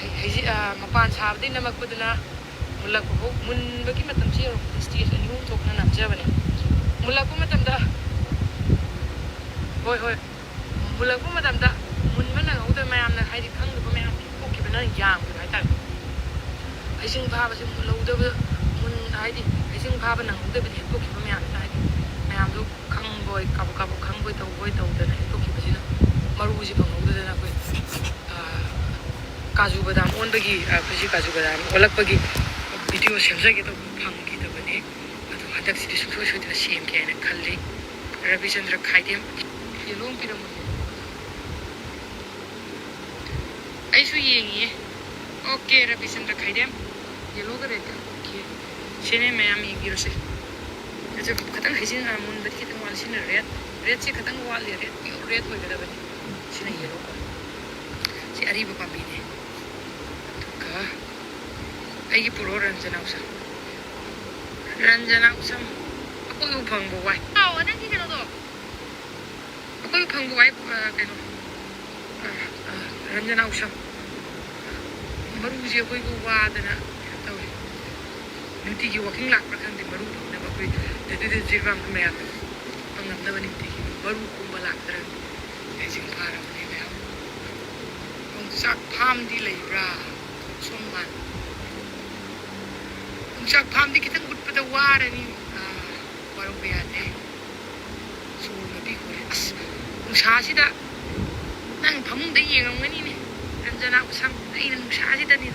ꯍꯩ-, ꯍꯩꯖꯤ-, ꯑ, ꯃꯄꯥꯟ ꯁꯥꯕꯗꯩ ꯅꯝꯃꯛꯄꯗꯨꯅ ꯃꯨꯜꯂꯛꯄ ꯐꯥꯎ, ꯃꯨꯟꯕꯒꯤ ꯃꯇꯝꯁꯤ ꯌꯧꯔꯛꯄꯗ stage ꯑꯅꯤ ꯑꯍꯨꯝ ꯊꯣꯛꯅ ꯅꯝꯖꯕꯅꯦ꯫ ꯃꯨꯜꯂꯛꯄ ꯃꯇꯝꯗ, ꯍꯣꯏ, ꯍꯣꯏ, ꯃꯨꯜꯂꯛꯄ ꯃꯇꯝꯗ ꯃꯨꯟꯕ ꯅꯪꯍꯧꯗꯕ ꯃꯌꯥꯝꯅ, ꯍꯥꯏꯗꯤ ꯈꯪꯗꯕ ꯃꯌꯥꯝ ꯍꯦꯛꯇꯣꯛꯈꯤꯕꯅ ꯌꯥꯝꯈꯤꯕ ꯍꯥꯏꯇꯥꯔꯦ꯫ ꯍꯩꯖꯤꯡ ꯐꯥꯕꯁꯤ ꯃꯨꯜꯍꯧꯗꯕ, ꯃꯨꯟ-, ꯍꯥꯏꯗꯤ ꯍꯩꯖꯤꯡ ꯐꯥꯕ ꯅꯪꯍꯧꯗꯕꯗꯤ ꯍꯦꯛꯇꯣꯛꯈꯤꯕ ꯃꯌꯥꯝꯁꯤꯅ, ꯍꯥꯏꯗꯤ ꯃꯌꯥꯝꯗꯣ ꯈꯪꯕꯣꯏ, ꯀꯥꯕꯛ ꯀꯥꯕꯛ ꯈꯪꯕꯣꯏ ꯇꯧꯕꯣꯏ ꯇꯧꯗꯅ ꯍꯦꯛꯇꯣꯛꯈꯤꯕꯁꯤꯅ ꯃꯔꯨꯁꯤ ꯐꯪꯍꯧꯗꯗꯅ ꯑꯩꯈꯣꯏ, ꯑꯥ, ꯀꯥꯖꯨ ꯕꯗꯥꯝ ꯑꯣꯟꯕꯒꯤ, ꯑ, ꯑꯩꯈꯣꯏꯁꯤ ꯀꯥꯖꯨ ꯕꯗꯥꯝ ꯑꯣꯜꯂꯛꯄꯒꯤ video ꯁꯦꯝꯖꯒꯦ ꯇꯧꯕ ꯐꯪꯈꯤꯗꯕꯅꯤ꯫ ꯑꯗꯣ ꯍꯟꯗꯛꯁꯤꯗꯤ ꯁꯨꯡꯁꯣꯏ ꯁꯣꯏꯗꯅ ꯁꯦꯝꯒꯦ ꯍꯥꯏꯅ ꯈꯜꯂꯤ꯫ ꯔꯕꯤꯆꯟꯗ꯭ꯔ ꯈꯥꯏꯗꯦꯝ, yellow ꯑꯃ ꯄꯤꯔꯝꯃꯨꯅꯦ꯫ ꯑꯩꯁꯨ ꯌꯦꯡꯉꯤꯌꯦ꯫ Okay, ꯔꯕꯤꯆꯟꯗ꯭ꯔ ꯈꯥꯏꯗꯦꯝ, yellow ꯒ red ꯀ꯫ Okay꯫ ꯁꯤꯅꯦ ꯃꯌꯥꯝ ꯌꯦꯡꯕꯤꯔꯣꯁꯦ꯫ ꯑꯗꯨ ꯈꯤꯇꯪ ꯍꯩꯖꯤꯡ, ꯑ, ꯃꯨꯟꯕꯗꯤ ꯈꯤꯇꯪ ꯋꯥꯠꯂꯤ꯫ ꯁꯤꯅ red, red ꯁꯦ ꯈꯤꯇꯪ ꯋꯥꯠꯂꯤ꯫ Red, pure red ꯑꯣꯏꯒꯗꯕꯅꯤ꯫ ꯁꯤꯅ yellow ꯀꯣ꯫ ꯁꯤ ꯑꯔꯤꯕ ꯄꯥꯝꯕꯤꯅꯦ꯫ ꯑꯗꯨꯒ ꯑꯩꯒꯤ ꯄꯨꯔꯛꯑꯣ ꯔꯟꯖꯅꯥ ꯎꯁꯝ꯫ ꯔꯟꯖꯅꯥ ꯎꯁꯝ꯫ ꯑꯩꯈꯣꯏꯕꯨ ꯐꯪꯕ ꯋꯥꯏ꯫ ꯑꯥꯎ, ꯅꯪꯒꯤ ꯀꯩꯅꯣꯗꯣ꯫ ꯑꯩꯈꯣꯏꯕꯨ ꯐꯪꯕ ꯋꯥꯏ, ꯑ, ꯀꯩꯅꯣ꯫ ꯑ, ꯑ, ꯔꯟꯖꯅꯥ ꯎꯁꯝ꯫ ꯃꯔꯨꯁꯦ ꯑꯩꯈꯣꯏꯕꯨ ꯋꯥꯗꯅ ꯀꯩꯅꯣ ꯇꯧꯋꯦ꯫ ꯅꯨꯡꯇꯤꯒꯤ walking ꯂꯥꯛꯄ꯭ꯔꯥ ꯈꯪꯗꯦ, ꯃꯔꯨ ꯐꯪꯅꯕ ꯑꯩꯈꯣꯏ ꯑꯗꯨꯗ ꯖꯤꯔꯤꯕꯥꯝ ꯃꯌꯥꯝ ꯐꯪꯉꯝꯅꯕ ꯅꯨꯡꯇꯤꯒꯤ ꯃꯔꯨ ꯈꯣꯝꯕ ꯂꯥꯛꯇ꯭ꯔꯥ ꯈꯪꯗꯦ꯫ ꯍꯧꯖꯤꯛ ꯐꯥꯔꯕꯅꯦ ꯃꯌꯥꯝ꯫ ꯌꯣꯡꯆꯥꯛ ꯐꯥꯝꯗꯤ ꯂꯩꯕ꯭ꯔꯥ? ꯁꯣꯝ ꯃꯥꯟ-, ꯌꯣꯡꯆꯥꯛ ꯐꯥꯝꯗꯤ ꯈꯤꯇꯪ ꯎꯠꯄꯗ ꯋꯥꯔꯅꯤ꯫ ꯑꯥ, ꯋꯥꯔꯧꯕ ꯌꯥꯗꯦ꯫ ꯁꯣꯔ ꯃꯄꯤ ꯍꯣꯔꯦ꯫ ꯑꯁ, ꯅꯨꯡꯁꯥꯁꯤꯗ ꯅꯪ ꯐꯃꯨꯡꯗ ꯌꯦꯡꯉꯝꯒꯅꯤꯅꯦ, ꯔꯟꯖꯅꯥ ꯎꯁꯝ꯫ ꯑꯩꯅ ꯅꯨꯡꯁꯥꯁꯤꯗꯅꯤ꯫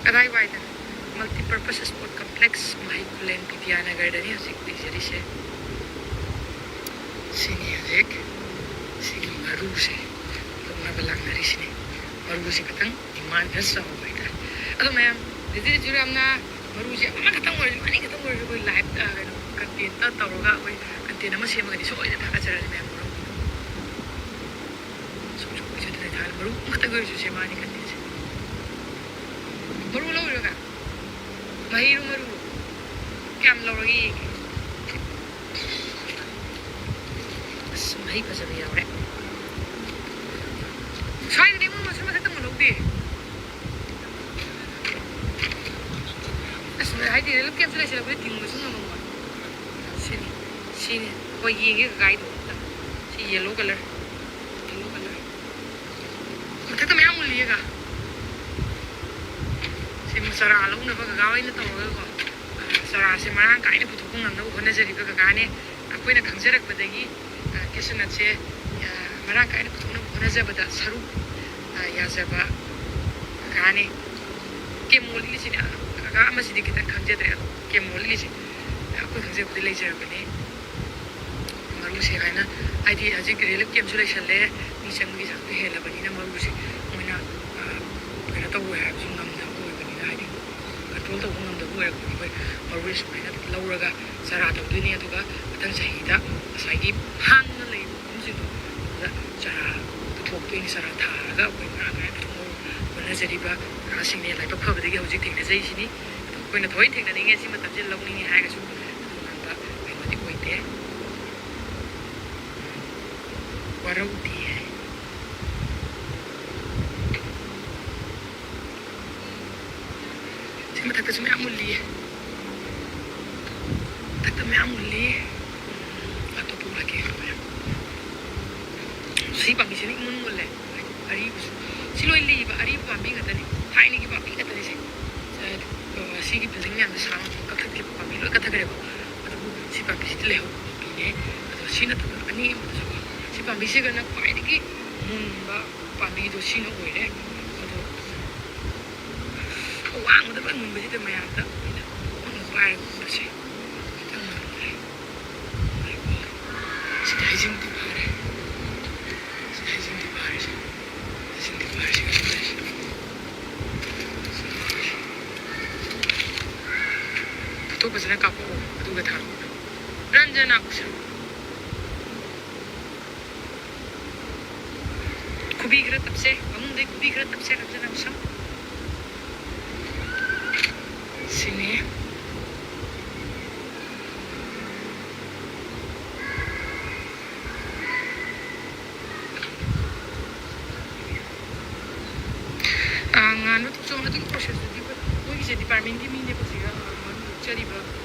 ꯀꯗꯥꯏꯋꯥꯏꯗꯅꯣ? Multipurpose Sport Complex, ꯃꯍꯩ ꯈꯨꯂꯦꯟ ꯕꯤꯗ꯭ꯌꯥꯅꯒꯔꯗꯅꯤ ꯍꯧꯖꯤꯛ ꯂꯩꯖꯔꯤꯁꯦ꯫ ꯁꯤꯅꯤ ꯍꯧꯖꯤꯛ ꯁꯤꯒꯤ ꯃꯔꯨꯁꯦ ꯂꯧꯅꯕ ꯂꯥꯛꯅꯔꯤꯁꯤꯅꯤ꯫ ꯃꯔꯨꯁꯦ ꯈꯤꯇꯪ demand ꯈꯔ ꯆꯥꯎꯕ ꯍꯥꯏꯇꯥꯔꯦ꯫ ꯑꯗꯣ ꯃꯌꯥꯝ, ꯗꯤꯗꯤ ꯖꯤꯔꯥꯝꯅ ꯃꯔꯨꯁꯦ ꯑꯃꯈꯛꯇꯪ ꯑꯣꯏꯔꯁꯨ, ꯑꯅꯤꯈꯛꯇꯪ ꯑꯣꯏꯔꯁꯨ ꯑꯩꯈꯣꯏ live, ꯑ, ꯀꯩꯅꯣ, content ꯇꯧꯔꯒ ꯑꯩꯈꯣꯏ content ꯑꯃ ꯁꯦꯝꯃꯒꯗꯤ ꯁꯣꯏꯗꯅ ꯊꯥꯒꯠꯆꯔꯛꯑꯅꯤ ꯃꯌꯥꯝ ꯃꯔꯨ꯫ ꯁꯨꯝ ꯁꯨꯝ ꯀꯨꯏꯁꯜꯂꯛꯇ꯭ꯔꯦ ꯊꯥ ꯃꯔꯨ ꯑꯃꯈꯛꯇꯪ ꯑꯣꯏꯔꯁꯨ ꯁꯦꯝꯃꯛꯑꯅꯤ ꯈꯜꯂꯤꯁꯦ꯫ ꯃꯔꯨ ꯂꯧꯔꯤꯔꯣ ꯀꯥ? ꯃꯍꯩꯔꯣ ꯃꯔꯨꯔꯣ? ꯀꯌꯥꯝ ꯂꯧꯔꯒꯦ ꯌꯦꯡꯒꯦ꯫ ꯑꯁ, ꯃꯍꯩ ꯐꯖꯕ ꯌꯥꯎꯔꯦ꯫ ꯁ꯭ꯋꯥꯏꯗꯗꯤ ꯃꯣꯏ ꯃꯁꯨ ꯃꯊꯛꯇ ꯑꯃꯨꯛ ꯂꯧꯗꯦ꯫ ꯑꯁ, ꯍꯥꯏꯗꯤ relief camp ꯁꯨ ꯂꯩꯁꯤꯜꯂꯛꯄꯗꯤ ꯊꯤꯡꯕꯁꯨ ꯉꯝꯃꯝꯃꯣꯏ꯫ ꯁꯤꯅꯤ, ꯁꯤꯅꯤ꯫ ꯍꯣꯏ, ꯌꯦꯡꯒꯦ ꯀꯀꯥꯏꯗꯣ ꯑꯝꯇ꯫ ꯁꯤ yellow colour, yellow colour꯫ ꯃꯊꯛꯇ ꯃꯌꯥꯝ ꯎꯜꯂꯤꯌꯦꯒ꯫ ꯁꯤ ꯆꯔꯥ ꯂꯧꯅꯕ ꯀꯀꯥ ꯍꯣꯏꯅ ꯇꯧꯔꯒꯀꯣ, ꯑ, ꯆꯔꯥꯁꯦ ꯃꯔꯥꯡ ꯀꯥꯏꯅ ꯄꯨꯊꯣꯛꯄ ꯉꯝꯅꯕ ꯍꯣꯠꯅꯖꯔꯤꯕ ꯀꯀꯥꯅꯦ꯫ ꯑꯩꯈꯣꯏꯅ ꯈꯪꯖꯔꯛꯄꯗꯒꯤ, ꯑ, cashew nut ꯁꯦ, ꯑ, ꯃꯔꯥꯡ ꯀꯥꯏꯅ ꯄꯨꯊꯣꯛꯅꯕ ꯍꯣꯠꯅꯖꯕꯗ ꯁꯔꯨꯛ, ꯑ, ꯌꯥꯖꯕ ꯀꯀꯥꯅꯦ꯫ ꯀꯦꯃꯣ ꯂꯤꯛꯂꯤꯁꯤꯅꯦ, ꯑ, ꯀꯀꯥ ꯑꯃꯁꯤꯗꯤ ꯈꯤꯇꯪ ꯈꯪꯖꯗ꯭ꯔꯦ, ꯑꯗꯣ ꯀꯦꯃꯣ ꯂꯤꯛꯂꯤꯁꯦ ꯑꯩꯈꯣꯏ ꯈꯪꯖꯕꯗꯤ ꯂꯩꯖꯔꯕꯅꯦ꯫ ꯃꯔꯨꯁꯦ ꯍꯥꯏꯅ, ꯍꯥꯏꯗꯤ ꯍꯧꯖꯤꯛ relief camp ꯁꯨ ꯂꯩꯁꯜꯂꯦ, ꯃꯤ ꯆꯪꯕꯒꯤ ꯆꯥꯡꯁꯨ ꯍꯦꯜꯂꯕꯅꯤꯅ ꯃꯔꯨꯁꯦ ꯃꯣꯏꯅ, ꯑ, ꯀꯩꯅꯣ ꯇꯧꯔꯣꯏ ꯍꯥꯏꯕꯁꯨ ꯉꯝꯗꯕ ꯑꯣꯏꯕꯅꯤꯅ, ꯍꯥꯏꯗꯤ control ꯇꯧꯕ ꯉꯝꯗꯕ ꯑꯣꯏꯔꯛꯄꯅꯤ꯫ ꯑꯩꯈꯣꯏ ꯃꯔꯨꯁꯦ ꯁꯨꯃꯥꯏꯅ ꯂꯧꯔꯒ ꯆꯔꯥ ꯇꯧꯗꯣꯏꯅꯤ, ꯑꯗꯨꯒ ꯃꯊꯪ ꯆꯍꯤꯗ ꯉꯁꯥꯏꯒꯤ ꯍꯥꯡꯅ ꯂꯩꯔꯤꯕ ꯃꯐꯝꯁꯤꯡꯗꯣ ꯑꯗꯨꯗ ꯆꯔꯥ ꯑꯗꯨ ꯊꯣꯛꯇꯣꯏꯅꯤ꯫ ꯆꯔꯥ ꯊꯥꯔꯒ ꯑꯩꯈꯣꯏ ꯃꯔꯥꯡ ꯀꯥꯏꯅ ꯄꯨꯊꯣꯛꯅꯕ ꯍꯣꯠꯅꯖꯔꯤꯕ ꯅꯍꯥꯁꯤꯡꯅꯦ꯫ ꯂꯥꯏꯕꯛ ꯐꯕꯗꯒꯤ ꯍꯧꯖꯤꯛ ꯊꯦꯡꯅꯖꯩꯁꯤꯅꯤ꯫ ꯑꯗꯣ ꯑꯩꯈꯣꯏꯅ ꯊꯑꯣꯏ ꯊꯦꯡꯅꯅꯤꯡꯉꯦ, ꯁꯤ ꯃꯇꯝꯁꯤꯗ ꯂꯧꯅꯤꯡꯉꯦ ꯍꯥꯏꯔꯒꯁꯨ ꯑꯗꯨꯒꯨꯝꯕ ꯀꯩꯅꯣꯗꯤ ꯑꯣꯏꯗꯦ꯫ ꯋꯥꯔꯧꯗꯦ ꯍꯥꯏ꯫ ꯁꯤ ꯃꯊꯛꯇꯁꯨ ꯃꯌꯥꯝ ꯃꯨꯜꯂꯤꯌꯦ꯫ ꯃꯊꯛꯇ ꯃꯌꯥꯝ ꯃꯨꯜꯂꯤ꯫ ꯑꯇꯣꯞꯄ ꯎꯠꯂꯛꯀꯦ꯫ ꯁꯤ ꯄꯥꯝꯕꯤꯁꯤꯅ ꯏꯃꯨꯟ ꯃꯨꯜꯂꯦ꯫ ꯑꯔꯤꯕꯁꯨ꯫ ꯁꯤ ꯂꯣꯏ ꯂꯤꯕ ꯑꯔꯤꯕ ꯄꯥꯝꯕꯤ ꯉꯥꯛꯇꯅꯤ꯫ ꯊꯥꯏꯅꯒꯤ ꯄꯥꯝꯕꯤ ꯉꯥꯛꯇꯅꯤ ꯁꯤ꯫ ꯑ, ꯁꯤꯒꯤ building ꯃꯌꯥꯝꯁꯦ ꯁꯥꯡꯅ ꯀꯛꯊꯠꯈꯤꯕ ꯄꯥꯝꯕꯤ ꯂꯣꯏ ꯀꯛꯊꯠꯈ꯭ꯔꯦꯕ꯫ ꯑꯗꯨꯕꯨ ꯁꯤ ꯄꯥꯝꯕꯤꯁꯤꯗꯤ ꯂꯩꯍꯧꯕ ꯄꯥꯝꯕꯤꯅꯦ꯫ ꯑꯗꯣ ꯁꯤ ꯅꯠꯇꯕ ꯑꯅꯤ ꯑꯃꯗꯁꯨ ꯁꯤ ꯄꯥꯝꯕꯤꯁꯤꯒꯅ ꯈ꯭ꯋꯥꯏꯗꯒꯤ ꯃꯨꯟꯕ ꯄꯥꯝꯕꯤꯗꯣ ꯁꯤꯅ ꯑꯣꯏꯔꯦ꯫ ꯑꯗꯣ ꯑꯋꯥꯡꯕꯗ ꯂꯣꯏ ꯃꯨꯟꯕꯁꯤꯗ ꯃꯌꯥꯝꯗ ꯑꯩꯅ ꯀꯣꯟꯅ ꯋꯥꯏꯔꯒ ꯎꯠꯄꯁꯦ ꯈꯤꯇꯪ ꯃꯥꯜꯂꯦ꯫ ꯁꯤꯗꯤ ꯍꯩꯖꯤꯡꯗꯤ ꯐꯥꯔꯦ꯫ ꯁꯤꯗꯤ ꯍꯩꯖꯤꯡꯗꯤ ꯐꯥꯔꯦ꯫ ꯁꯤ ꯍꯩꯖꯤꯡꯗꯤ ꯐꯥꯔꯦ꯫ ꯁꯤꯒ ꯁꯤꯒ ꯁꯤ꯫ ꯐꯣꯇꯣ ꯐꯖꯅ ꯀꯥꯞꯄꯛꯑꯣ, ꯑꯗꯨꯒ ꯊꯥꯔꯛꯑꯣ꯫ ꯔꯟꯖꯅꯥ ꯎꯁꯥ꯫ ꯈꯨꯕꯤ ꯈꯔ ꯇꯞꯁꯦ, ꯐꯃꯨꯡꯗꯩ ꯈꯨꯕꯤ ꯈꯔ ꯇꯞꯁꯦ, ꯔꯟꯖꯅꯥ ꯎꯁꯥ꯫ ꯁꯤꯅꯤ꯫ ꯑꯥ, ꯉꯥꯅꯨ ꯊꯣꯛꯆꯣꯝ ꯑꯗꯨꯒꯤ process ꯇꯨꯗꯤ ꯑꯩꯈꯣꯏ, ꯃꯣꯏꯒꯤꯁꯦ department ꯀꯤ ꯃꯤꯅꯦꯕ ꯍꯧꯖꯤꯛ, ꯑꯥ, ꯉꯥꯅꯨ ꯌꯣꯛꯆꯔꯤꯕ,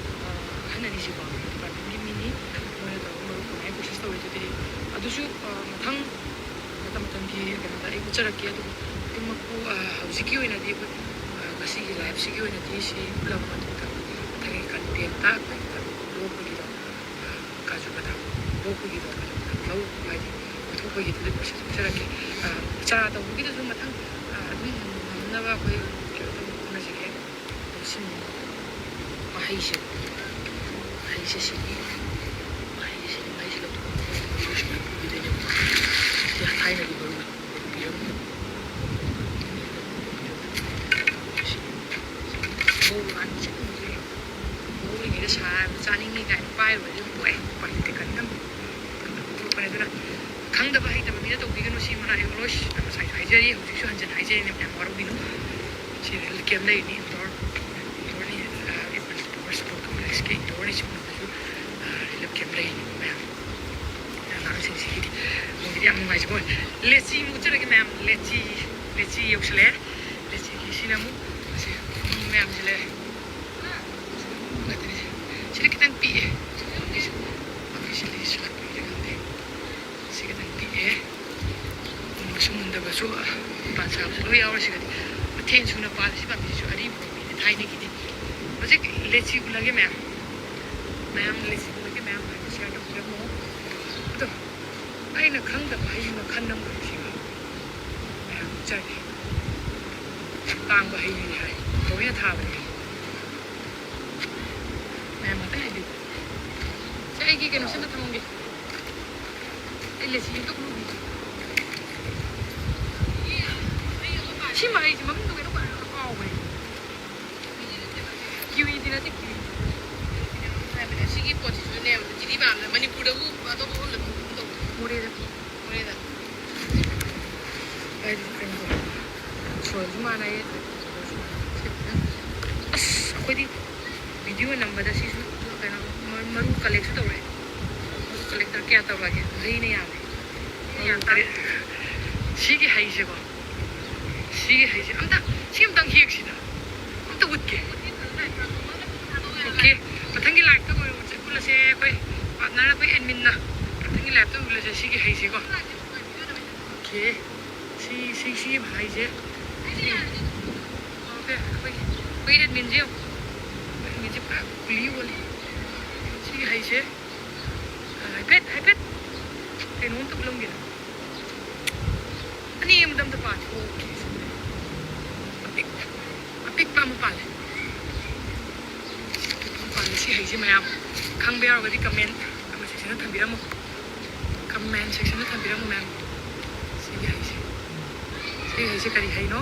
ꯑꯥ, ꯑꯍꯟ ꯑꯅꯤꯁꯦꯀꯣ, department ꯀꯤ ꯃꯤꯅꯤ꯫ ꯃꯣꯏꯅ ꯇꯧꯔꯒ ꯃꯔꯨ ꯀꯃꯥꯏꯅ process ꯇꯧꯔꯤꯗꯨꯗꯤ ꯑꯗꯨꯁꯨ, ꯑꯥ, ꯃꯊꯪ ꯃꯇꯝ ꯃꯇꯝꯒꯤ ꯀꯩꯅꯣꯗ ꯑꯩ ꯎꯠꯆꯔꯛꯀꯦ꯫ ꯑꯗꯨꯕꯨ ꯑꯗꯨꯃꯛꯄꯨ, ꯑꯥ, ꯍꯧꯖꯤꯛꯀꯤ ꯑꯣꯏꯅꯗꯤ ꯑꯩꯈꯣꯏ, ꯑꯥ, ꯉꯁꯤꯒꯤ live ꯁꯤꯒꯤ ꯑꯣꯏꯅꯗꯤ ꯁꯤ ꯎꯠꯂꯕ ꯃꯇꯨꯡꯗ ꯃꯊꯪꯒꯤ content ꯇ ꯑꯩꯈꯣꯏ ꯂꯣꯛꯄꯒꯤꯗꯣ, ꯑꯥ, ꯀꯥꯖꯨ ꯕꯗꯥꯝ ꯂꯣꯛꯄꯒꯤꯗꯣ, ꯀꯥꯖꯨ ꯕꯗꯥꯝ ꯂꯧ ꯍꯥꯏꯗꯤ ꯂꯧꯊꯣꯛꯄꯒꯤꯗꯨꯗꯤ process ꯎꯠꯆꯔꯛꯀꯦ꯫ ꯑꯥ, ꯆꯥꯔꯥ ꯇꯧꯕꯒꯤꯗꯨꯁꯨ ꯃꯊꯪ, ꯑꯥ, ꯑꯗꯨꯝ ꯉꯝꯅꯕ ꯑꯩꯈꯣꯏ ꯀꯩꯅꯣ ꯇꯧꯕ ꯍꯣꯠꯅꯖꯒꯦ꯫ ꯁꯤꯅꯤ ꯃꯍꯩꯁꯦ, ꯃꯍꯩꯁꯦ ꯁꯤꯅꯤ, ꯃꯍꯩꯁꯦ ꯁꯤꯅꯤ, ꯃꯍꯩꯁꯦ ꯂꯧꯊꯣꯛꯑꯒ ꯃꯔꯨꯁꯦ ꯁꯨꯃꯥꯏꯅ ꯄꯨꯈꯤꯗꯣꯏꯅꯦꯕꯀꯣ꯫ ꯁꯤꯗ ꯊꯥꯏꯅꯒꯤ ꯃꯔꯨ ꯄꯤꯔꯝꯕ꯫ ꯉꯧꯕ ꯀꯥꯟꯗ ꯆꯠꯅꯤꯡꯗ꯭ꯔꯦ꯫ ꯉꯧꯔꯤꯉꯩꯗ ꯁꯥꯔꯒ ꯆꯥꯅꯤꯡꯉꯤ ꯀꯥꯏꯅ ꯄꯥꯏꯔꯨꯔꯗꯤ ꯑꯗꯨꯝ ꯄꯣꯛꯑꯦ꯫ ꯎꯄꯥꯏ ꯂꯩꯇꯦ, ꯀꯟꯅ ꯊꯣꯛꯄꯅꯦ꯫ ꯑꯗꯨꯅ ꯈꯪꯗꯕ ꯍꯩꯇꯕ ꯃꯤ ꯇꯧꯕꯤꯒꯅꯨ, ꯁꯤ ꯃꯅꯥ ꯌꯣꯜꯂꯣꯏ꯫ ꯉꯁꯥꯏꯁꯨ ꯍꯥꯏꯖꯔꯤ, ꯍꯧꯖꯤꯛꯁꯨ ꯍꯟꯖꯤꯟ ꯍꯥꯏꯖꯔꯤꯅꯦ, ꯃꯌꯥꯝ ꯋꯥꯔꯧꯕꯤꯅꯨ꯫ ꯁꯤ ꯔꯤꯂꯤꯐ ꯀꯦꯝ ꯂꯩꯔꯤꯅꯤ, ꯏꯟꯗꯣꯔ, ꯏꯟꯗꯣꯔꯅꯤ, ꯑ, ꯃꯅꯤꯄꯨꯔ ꯁ꯭ꯄꯣꯔꯠ ꯀꯣꯝꯄ꯭ꯂꯦꯛꯁꯀꯤ ꯏꯟꯗꯣꯔꯅꯤ꯫ ꯁꯤ ꯃꯅꯨꯡꯗꯁꯨ, ꯑ, ꯔꯤꯂꯤꯐ ꯀꯦꯝ ꯂꯩꯔꯤꯅꯤ ꯃꯌꯥꯝ꯫ ꯑꯉꯥꯡꯁꯤꯡꯁꯤꯒꯤꯗꯤ ꯃꯣꯏꯒꯤꯗꯤ ꯌꯥꯝ ꯅꯨꯡꯉꯥꯏꯖꯕ ꯑꯣꯏ꯫ ꯂꯦꯆꯤ ꯑꯃꯨꯛ ꯎꯠꯆꯔꯒꯦ ꯃꯌꯥꯝ, ꯂꯦꯆꯤ, ꯂꯦꯆꯤ ꯌꯧꯁꯜꯂꯛꯑꯦ꯫ ꯂꯦꯆꯤꯒꯤ ꯁꯤꯅ ꯑꯃꯨꯛ ꯑꯁꯤ ꯃꯌꯥꯝꯁꯤ ꯂꯩꯔꯦ꯫ ꯁꯤꯗ ꯈꯤꯇꯪ ꯄꯤꯛꯑꯦ꯫ ꯄꯥꯝꯕꯤꯁꯦ ꯂꯩꯁꯤꯜꯂꯛꯄꯒꯤꯔ ꯈꯪꯗꯦ꯫ ꯁꯤ ꯈꯤꯇꯪ ꯄꯤꯛꯑꯦ꯫ ꯃꯨꯟꯕꯁꯨ ꯃꯨꯟꯗꯕꯁꯨ, ꯃꯄꯥꯟ ꯁꯥꯕꯁꯨ ꯂꯣꯏ ꯌꯥꯎꯔꯦ꯫ ꯁꯤꯒꯗꯤ ꯃꯊꯦꯟ ꯁꯨꯅ ꯄꯥꯜꯂꯦ꯫ ꯁꯤ ꯄꯥꯝꯕꯤꯁꯤꯁꯨ ꯑꯔꯤꯕ ꯄꯥꯝꯕꯤꯅꯤ, ꯊꯥꯏꯅꯒꯤꯗꯤ꯫ ꯍꯧꯖꯤꯛ ꯂꯦꯆꯤ ꯎꯠꯂꯒꯦ ꯃꯌꯥꯝ꯫ ꯃꯌꯥꯝ ꯂꯦꯆꯤ ꯎꯠꯂꯒꯦ ꯃꯌꯥꯝ꯫ ꯍꯥꯏꯗꯤ ꯁꯤꯌꯥꯔ ꯇꯧꯕꯤꯔꯝꯃꯣ꯫ ꯑꯗꯣ ꯑꯩꯅ ꯈꯪꯗꯕ ꯍꯩ ꯃꯈꯜ ꯑꯃ ꯁꯤꯒ ꯃꯌꯥꯝ ꯆꯥꯏ꯫ ꯇꯥꯡꯕ ꯍꯩꯅꯤ ꯍꯥꯏ꯫ ꯂꯣꯏꯅ ꯊꯥꯕꯅꯦ꯫ ꯃꯌꯥꯝ ꯉꯥꯛꯇ ꯍꯥꯏꯕꯤꯌꯨ꯫ ꯁꯦ, ꯑꯩꯒꯤ ꯀꯩꯅꯣꯁꯤꯗ ꯊꯝꯃꯝꯒꯦ꯫ ꯑꯩ ꯂꯦꯆꯤ ꯑꯝꯇ ꯎꯔꯨꯒꯦ꯫ ꯁꯤ ꯃꯍꯩꯁꯤ ꯃꯃꯤꯡꯗꯣ ꯀꯩꯅꯣ ꯀꯥꯎꯈ꯭ꯔꯦ꯫ ꯀꯤꯋꯤꯗꯤ ꯅꯠꯇꯦ, ꯀꯤꯋꯤ꯫ ꯍꯥꯏꯕꯅꯦ, ꯁꯤꯒꯤ ꯄꯣꯠꯁꯤꯁꯨꯅꯦ, ꯖꯤꯔꯤꯕꯥꯝꯗ, ꯃꯅꯤꯄꯨꯔꯗꯕꯨ ꯑꯇꯣꯞꯄ ꯃꯐꯝꯗ ꯐꯪꯒꯨꯝ ꯇꯧꯕꯅꯦ꯫ ꯃꯣꯔꯦꯗ꯫ ꯃꯣꯔꯦꯗ꯫ ꯍꯥꯏꯗꯤ ꯀꯩꯅꯣ ꯇꯧꯕ꯫ ꯁꯣꯏꯜꯁꯨ ꯃꯥꯟꯅꯩꯌꯦ, ꯁꯣꯏꯜꯁꯨ ꯃꯥꯟꯅꯩ꯫ ꯑꯁ, ꯑꯩꯈꯣꯏꯗꯤ ꯚꯤꯗꯤꯑꯣ ꯅꯝꯕꯗ ꯁꯤꯁꯨ ꯀꯩꯅꯣ, ꯃ-, ꯃꯔꯨ ꯀꯂꯦꯛꯁꯨ ꯇꯧꯔꯦ꯫ ꯃꯔꯨ ꯀꯂꯦꯛꯇꯔ ꯀꯌꯥ ꯇꯧꯔꯒꯦ? ꯃꯍꯩꯅ ꯌꯥꯝꯃꯦ꯫ ꯃꯔꯨ ꯇꯔꯦꯠ꯫ ꯁꯤꯒꯤ ꯍꯩꯁꯦꯀꯣ, ꯁꯤꯒꯤ ꯍꯩꯁꯦ ꯑꯝꯇ, ꯁꯤ ꯑꯝꯇꯪ ꯍꯦꯛꯁꯤꯗ꯫ ꯑꯝꯇ ꯎꯠꯀꯦ꯫ ꯑꯣꯀꯦ, ꯃꯊꯪꯒꯤ ꯂꯥꯏꯐꯇ ꯑꯣꯏꯅ ꯎꯠꯁꯦ, ꯎꯠꯂꯁꯦ ꯑꯩꯈꯣꯏ ꯄꯥꯔꯠꯅꯔ, ꯑꯩꯈꯣꯏ ꯑꯦꯗꯃꯤꯟꯅ꯫ ꯃꯊꯪꯒꯤ ꯂꯥꯏꯐꯇ ꯎꯠꯂꯁꯦ ꯁꯤꯒꯤ ꯍꯩꯁꯦꯀꯣ꯫ ꯑꯣꯀꯦ, ꯁꯤ, ꯁꯤ, ꯁꯤ ꯍꯩꯁꯦ꯫ ꯁꯤ, ꯑꯣꯀꯦ, ꯑꯩꯈꯣꯏ, ꯑꯩꯈꯣꯏ ꯑꯦꯗꯃꯤꯟꯁꯦ ꯌꯦꯡꯉꯨ꯫ ꯑꯦꯗꯃꯤꯟꯁꯦ ꯄꯨꯔꯥ ꯀꯨꯂꯤ ꯑꯣꯜꯂꯤ꯫ ꯁꯤꯒꯤ ꯍꯩꯁꯦ꯫ ꯍꯥꯏꯐꯦꯠ, ꯍꯥꯏꯐꯦꯠ ꯀꯩꯅꯣꯝꯇ ꯎꯠꯂꯝꯒꯦ꯫ ꯑꯅꯦꯝꯕꯗ ꯑꯝꯇ ꯄꯥꯜꯂꯦ꯫ ꯑꯣꯀꯦ꯫ ꯑꯄꯤꯛ-, ꯑꯄꯤꯛꯄ ꯑꯃ ꯄꯥꯜꯂꯦ꯫ ꯑꯄꯤꯛꯄ ꯑꯃ ꯄꯥꯜꯂꯦ꯫ ꯁꯤ ꯍꯩꯁꯦ ꯃꯌꯥꯝ ꯈꯪꯕ ꯌꯥꯎꯔꯒꯗꯤ comment, comment section ꯗ ꯊꯝꯕꯤꯔꯝꯃꯣ꯫ Comment section ꯗ ꯊꯝꯕꯤꯔꯝꯃꯣ ꯃꯌꯥꯝ꯫ ꯁꯤꯒꯤ ꯍꯩꯁꯦ꯫ ꯁꯤꯒꯤ ꯍꯩꯁꯦ ꯀꯔꯤ ꯍꯩꯅꯣ?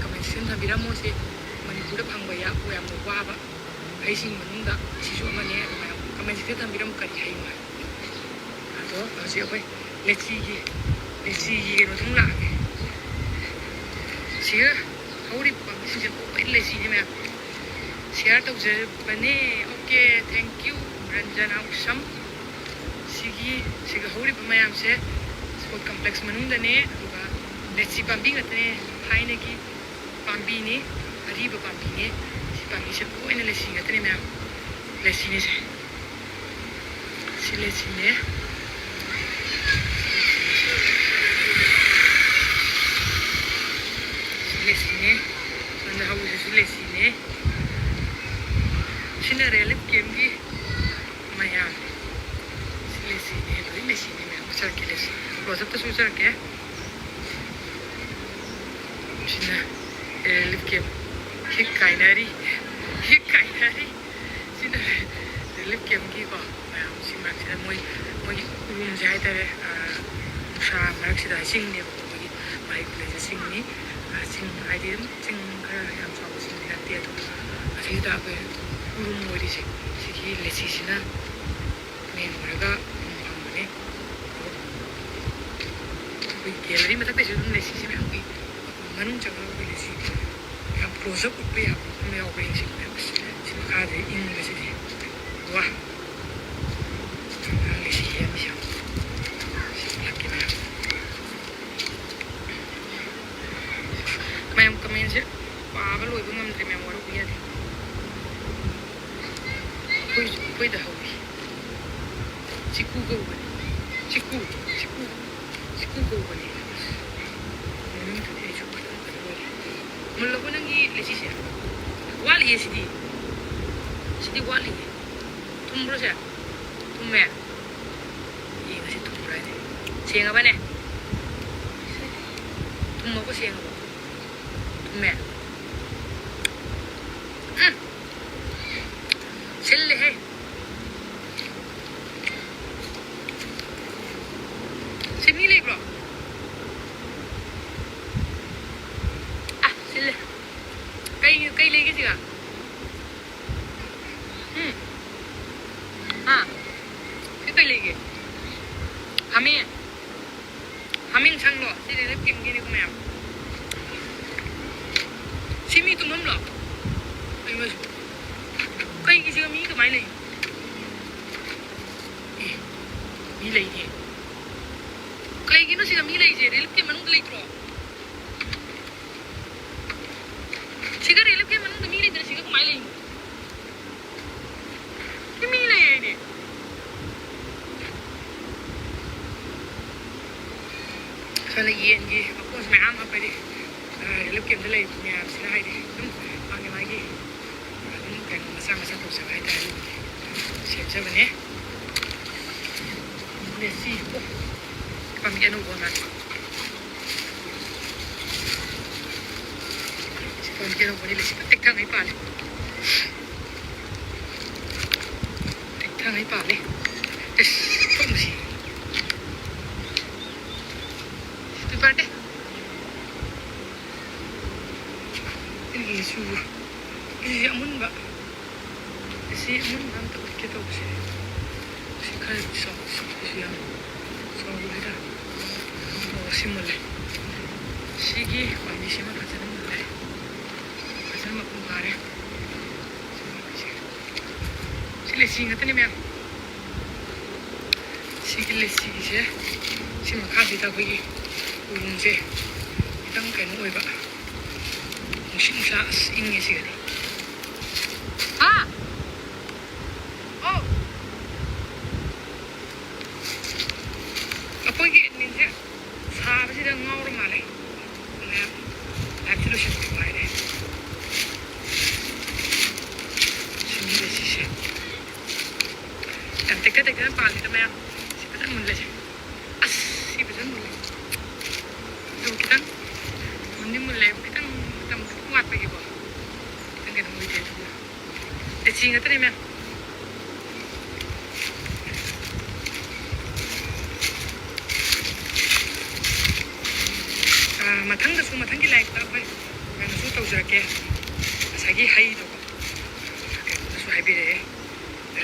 Comment section ꯊꯝꯕꯤꯔꯝꯃꯣ꯫ ꯁꯤ ꯃꯅꯤꯄꯨꯔꯗ ꯐꯪꯕ ꯌꯥ-, ꯌꯥꯝꯅ ꯋꯥꯕ ꯍꯩꯁꯤꯡ ꯃꯅꯨꯡꯗ ꯁꯤꯁꯨ ꯑꯃꯅꯦ꯫ ꯑꯗꯨꯃꯥꯏꯅ comment section ꯊꯝꯕꯤꯔꯝꯃꯨ ꯀꯔꯤ ꯍꯩꯅꯣ ꯍꯥꯏ꯫ ꯑꯗꯣ ꯍꯧꯖꯤꯛ ꯑꯩꯈꯣꯏ ꯂꯦꯆꯤꯒꯤ, ꯂꯦꯆꯤꯒꯤ ꯀꯩꯅꯣꯗꯨꯝ ꯂꯥꯛꯑꯒꯦ꯫ ꯁꯤꯒ ꯍꯧꯔꯤꯕ ꯄꯥꯝꯕꯤꯁꯤꯡꯁꯦ ꯂꯣꯏ ꯂꯦꯆꯤꯅꯦ ꯃꯌꯥꯝ꯫ Share ꯇꯧꯖꯕꯅꯦ꯫ Okay, thank you, ꯔꯟꯖꯅꯥ ꯎꯁꯝ꯫ ꯁꯤꯒꯤ, ꯁꯤꯒ ꯍꯧꯔꯤꯕ ꯃꯌꯥꯝꯁꯦ Sport Complex ꯃꯅꯨꯡꯗꯅꯦ, ꯑꯗꯨꯒ ꯂꯦꯆꯤ ꯄꯥꯝꯕꯤ ꯉꯥꯛꯇꯅꯦ, ꯊꯥꯏꯅꯒꯤ ꯄꯥꯝꯕꯤꯅꯤ, ꯑꯔꯤꯕ ꯄꯥꯝꯕꯤꯅꯤ꯫ ꯁꯤ ꯄꯥꯝꯕꯤꯁꯦ ꯂꯣꯏꯅ ꯂꯦꯆꯤ ꯉꯥꯛꯇꯅꯦ ꯃꯌꯥꯝ, ꯂꯦꯆꯤꯅꯦ ꯁꯦ꯫ ꯁꯤ ꯂꯦꯆꯤꯅꯦ꯫ ꯁꯤ ꯂꯦꯆꯤꯅꯦ꯫ ꯁꯣꯝꯗ ꯍꯧꯕꯁꯤꯁꯨ ꯂꯦꯆꯤꯅꯦ꯫ ꯁꯤꯅ relief campꯀꯤ ꯃꯌꯥꯝ꯫ ꯁꯤ ꯂꯦꯆꯤꯅꯦ, ꯂꯣꯏ ꯂꯦꯆꯤꯅꯦ ꯃꯌꯥꯝ꯫ ꯎꯠꯆꯔꯛꯀꯦ, ꯂꯦꯆꯤ close-upꯇꯁꯨ ꯎꯠꯆꯔꯛꯀꯦ꯫ ꯁꯤꯅ relief camp꯫ ꯍꯤꯛ ꯀꯥꯏꯅꯔꯤ꯫ ꯍꯤꯛ ꯀꯥꯏꯅꯔꯤ꯫ ꯁꯤꯅ relief campꯀꯤꯀꯣ꯫ ꯃꯌꯥꯝ ꯁꯤ ꯃꯔꯛꯁꯤꯗ ꯃꯣꯏ, ꯃꯣꯏꯒꯤ ꯎꯔꯨꯝꯁꯦ ꯍꯥꯏꯇꯥꯔꯦ, ꯑ, ꯅꯨꯡꯁꯥ ꯃꯔꯛꯁꯤꯗ ꯆꯤꯡꯅꯦꯕꯀꯣ, ꯃꯣꯏꯒꯤ ꯃꯍꯩ ꯈꯨꯂꯩꯁꯦ ꯆꯤꯡꯅꯤ꯫ ꯑ, ꯆꯤꯡ ꯍꯥꯏꯗꯤ ꯑꯗꯨꯝ ꯆꯤꯡ ꯈꯔ ꯌꯥꯝ ꯆꯥꯎꯕ ꯆꯤꯡꯗꯤ ꯅꯠꯇꯦ, ꯑꯗꯣ ꯑꯁꯤꯗ ꯑꯩꯈꯣꯏ ꯎꯔꯨꯝ ꯑꯣꯏꯔꯤꯁꯦ, ꯁꯤꯒꯤ ꯂꯦꯆꯤꯁꯤꯅ main ꯑꯣꯏꯔꯒ ꯐꯪꯕꯅꯦ꯫ ꯑꯩꯈꯣꯏ gallery ꯃꯊꯛꯇꯩꯁꯨ ꯑꯗꯨꯝ ꯂꯦꯆꯤꯁꯦ ꯃꯌꯥꯝ ꯎꯏ꯫ ꯃꯅꯨꯡ ꯆꯪꯉꯒ ꯑꯩꯈꯣꯏ ꯂꯦꯆꯤ ꯌꯥꯝ close-up ꯎꯠꯄ ꯌꯥꯕ ꯃꯐꯝ ꯌꯥꯎꯕ꯭ꯔꯥ ꯌꯦꯡꯁꯤ꯫ ꯁꯤ ꯃꯈꯥꯗ ꯏꯪꯕꯁꯤꯗꯤ꯫ ꯋꯥ! ꯂꯦꯆꯤ ꯌꯥꯝ ꯌꯥꯝ꯫ ꯁꯤ ꯎꯠꯂꯛꯀꯦ ꯃꯌꯥꯝ꯫ ꯃꯌꯥꯝ commentꯁꯦ ꯄꯥꯕ ꯂꯣꯏꯕ ꯉꯝꯗ꯭ꯔꯦ ꯃꯌꯥꯝ, ꯋꯥꯔꯧꯕ ꯌꯥꯗꯦ꯫ ꯑꯩꯈꯣꯏ, ꯑꯩꯈꯣꯏꯗ ꯍꯧꯏ꯫ ꯆꯤꯀꯨ ꯀꯧꯕꯅꯤ꯫ ꯆꯤꯀꯨ, ꯆꯤꯀꯨ, ꯆꯤꯀꯨ ꯀꯧꯕꯅꯤ꯫ ꯃꯃꯤꯡꯗꯨꯗꯤ ꯑꯩꯁꯨ ꯈꯪꯗꯕ ꯂꯣꯏꯔꯦ꯫ ꯃꯨꯜꯂꯕꯣ ꯅꯪꯒꯤ ꯂꯦꯆꯤꯁꯦ? ꯋꯥꯠꯂꯤꯌꯦ ꯁꯤꯗꯤ꯫ ꯁꯤꯗꯤ ꯋꯥꯠꯂꯤꯌꯦ꯫ ꯊꯨꯝꯕ꯭ꯔꯣ ꯁꯦ? ꯊꯨꯝꯃꯦ? ꯌꯦꯡꯉꯁꯤ ꯊꯨꯝꯕ꯭ꯔꯥ ꯍꯥꯏꯅ꯫ ꯁꯦꯡꯉꯕꯅꯦ? ꯊꯨꯝꯃꯕꯣ, ꯁꯦꯡꯉꯕꯣ? ꯊꯨꯝꯃꯦ? ꯎꯝ꯫ ꯁꯤꯜꯂꯦꯍꯦ꯫ ꯁꯤꯃꯤ ꯂꯩꯕ꯭ꯔꯣ? ꯑ, ꯁꯤꯜꯂꯦ꯫ ꯀꯩ, ꯀꯩ ꯂꯩꯒꯦ ꯁꯤꯒ? ꯎꯝ꯫ ꯍꯥ? ꯁꯤ ꯀꯩ ꯂꯩꯒꯦ? ꯈꯥꯃꯦꯟ꯫ ꯃꯃꯤꯡ ꯁꯪꯂꯣ, ꯁꯤ relief campꯀꯤꯅꯤꯀꯣ ꯃꯌꯥꯝ꯫ ꯁꯤ ꯃꯤ ꯇꯨꯝꯐꯝꯂꯣ? ꯑꯩ ꯃꯁꯨ꯫ ꯀꯩꯒꯤ ꯁꯤꯒ ꯃꯤ ꯀꯃꯥꯏꯅ ꯂꯩ? ꯑꯦ, ꯃꯤ ꯂꯩꯅꯦ꯫ ꯀꯩꯒꯤꯅꯣ ꯁꯤꯗ ꯃꯤ ꯂꯩꯁꯦ? Relief camp ꯃꯅꯨꯡꯗ ꯂꯩꯇ꯭ꯔꯣ? ꯁꯤꯒ relief camp ꯃꯅꯨꯡꯗ ꯃꯤ ꯂꯩꯇꯅ ꯁꯤꯒ ꯀꯃꯥꯏꯅ ꯂꯩꯅꯣ? ꯁꯤ ꯃꯤ ꯂꯩ ꯍꯥꯏꯅꯦ꯫ ꯁꯣꯝꯗ ꯌꯦꯟꯒꯤ ꯃꯀꯣꯟꯁꯨ ꯃꯌꯥꯝ ꯍꯥꯞꯄꯗꯤ, ꯑ, relief campꯇ ꯂꯩꯕ ꯃꯌꯥꯝꯁꯤꯅ ꯍꯥꯏꯗꯤ ꯑꯗꯨꯝ ꯃꯥꯒꯤ ꯃꯥꯒꯤ ꯑꯗꯨꯝ ꯀꯩꯅꯣ ꯃꯆꯥ ꯃꯆꯥ ꯇꯧꯖꯕ ꯍꯥꯏꯇꯥꯔꯦ꯫ ꯁꯦꯝꯖꯕꯅꯦ꯫ ꯂꯦꯁꯤ꯫ ꯑꯣ, ꯄꯥꯝꯕꯤ ꯑꯅꯧꯕ ꯑꯃ꯫ ꯁꯤ ꯄꯥꯝꯕꯤ ꯑꯅꯧꯕꯅꯤ, ꯂꯦꯁꯤ ꯄꯦꯛ ꯊꯪꯉꯩ ꯄꯥꯜꯂꯦ꯫ ꯄꯦꯛ ꯊꯪꯉꯩ ꯄꯥꯜꯂꯦ꯫ ꯑꯁ, ꯊꯣꯛꯃꯁꯤ꯫ Happy birthday꯫ ꯑꯩꯒꯤꯁꯨ, ꯑꯩꯒꯤꯁꯦ ꯑꯃꯨꯟꯕ꯫ ꯑꯁꯤ ꯑꯃꯨꯟꯕ ꯑꯝꯇ ꯎꯠꯀꯦ ꯇꯧꯕꯁꯦ꯫ ꯁꯤ ꯈꯔ ꯆꯥꯎ-, ꯁꯤꯁꯨ ꯌꯥꯝ ꯆꯥꯎꯕ ꯍꯥꯏꯇꯥꯔꯦ꯫ ꯑꯣ, ꯁꯤ ꯃꯨꯜꯂꯦ꯫ ꯁꯤꯒꯤ ꯄꯥꯝꯕꯤꯁꯤꯃ ꯐꯖꯅ ꯃꯨꯜꯂꯦ꯫ ꯐꯖꯅ ꯃꯄꯨꯡ ꯐꯥꯔꯦ꯫ ꯁꯤ ꯂꯦꯆꯤ ꯉꯥꯛꯇꯅꯦ ꯃꯌꯥꯝ꯫ ꯁꯤꯒꯤ ꯂꯦꯆꯤꯒꯤꯁꯦ, ꯁꯤ ꯃꯈꯥꯁꯤꯗ ꯑꯩꯈꯣꯏꯒꯤ ꯎꯔꯨꯝꯁꯦ ꯈꯤꯇꯪ ꯀꯩꯅꯣ ꯑꯣꯏꯕ, ꯅꯨꯡꯁꯤꯠ ꯅꯨꯡꯁꯥ ꯑꯁ ꯏꯪꯉꯦ ꯁꯤꯒꯗꯤ꯫ ꯍꯥ? ꯑꯣ꯫ ꯑꯩꯈꯣꯏꯒꯤ adminꯁꯦ ꯁꯥꯕꯁꯤꯗ ꯉꯥꯎꯔ ꯃꯥꯜꯂꯦ꯫ ꯂꯥꯏꯞꯁꯦ ꯂꯣꯏꯁꯤꯟꯕ ꯉꯥꯏꯔꯦ꯫ ꯁꯤꯅꯤꯗ ꯁꯤꯁꯦ꯫ ꯌꯥꯝ ꯇꯦꯛꯇ ꯇꯦꯛꯇꯅ ꯄꯥꯜꯂꯤꯗ ꯃꯌꯥꯝ꯫ ꯁꯤ ꯐꯖꯅ ꯃꯨꯜꯂꯁꯦ꯫ ꯑꯁ, ꯁꯤ ꯐꯖꯅ ꯃꯨꯜꯂꯦ꯫ ꯑꯗꯨ ꯈꯤꯇꯪ ꯃꯨꯟꯗꯤ ꯃꯨꯜꯂꯦ꯫ ꯈꯤꯇꯪ ꯃꯇꯝ ꯈꯤꯇꯪ ꯋꯥꯠꯄꯒꯤꯀꯣ꯫ ꯈꯤꯇꯪ ꯀꯩꯅꯣ ꯑꯣꯏꯗꯦ ꯑꯗꯨꯕꯨ꯫ ꯂꯦꯆꯤ ꯉꯥꯛꯇꯅꯦ ꯃꯌꯥꯝ꯫ ꯑꯥ, ꯃꯊꯪꯗꯁꯨ, ꯃꯊꯪꯒꯤ liveꯇ ꯑꯩꯈꯣꯏ ꯀꯩꯅꯣꯁꯨ ꯇꯧꯖꯔꯛꯀꯦ꯫ ꯉꯁꯥꯏꯒꯤ ꯍꯩꯗꯣꯀꯣ, ꯀꯩꯅꯣꯅꯁꯨ ꯍꯥꯏꯕꯤꯔꯛꯑꯦ,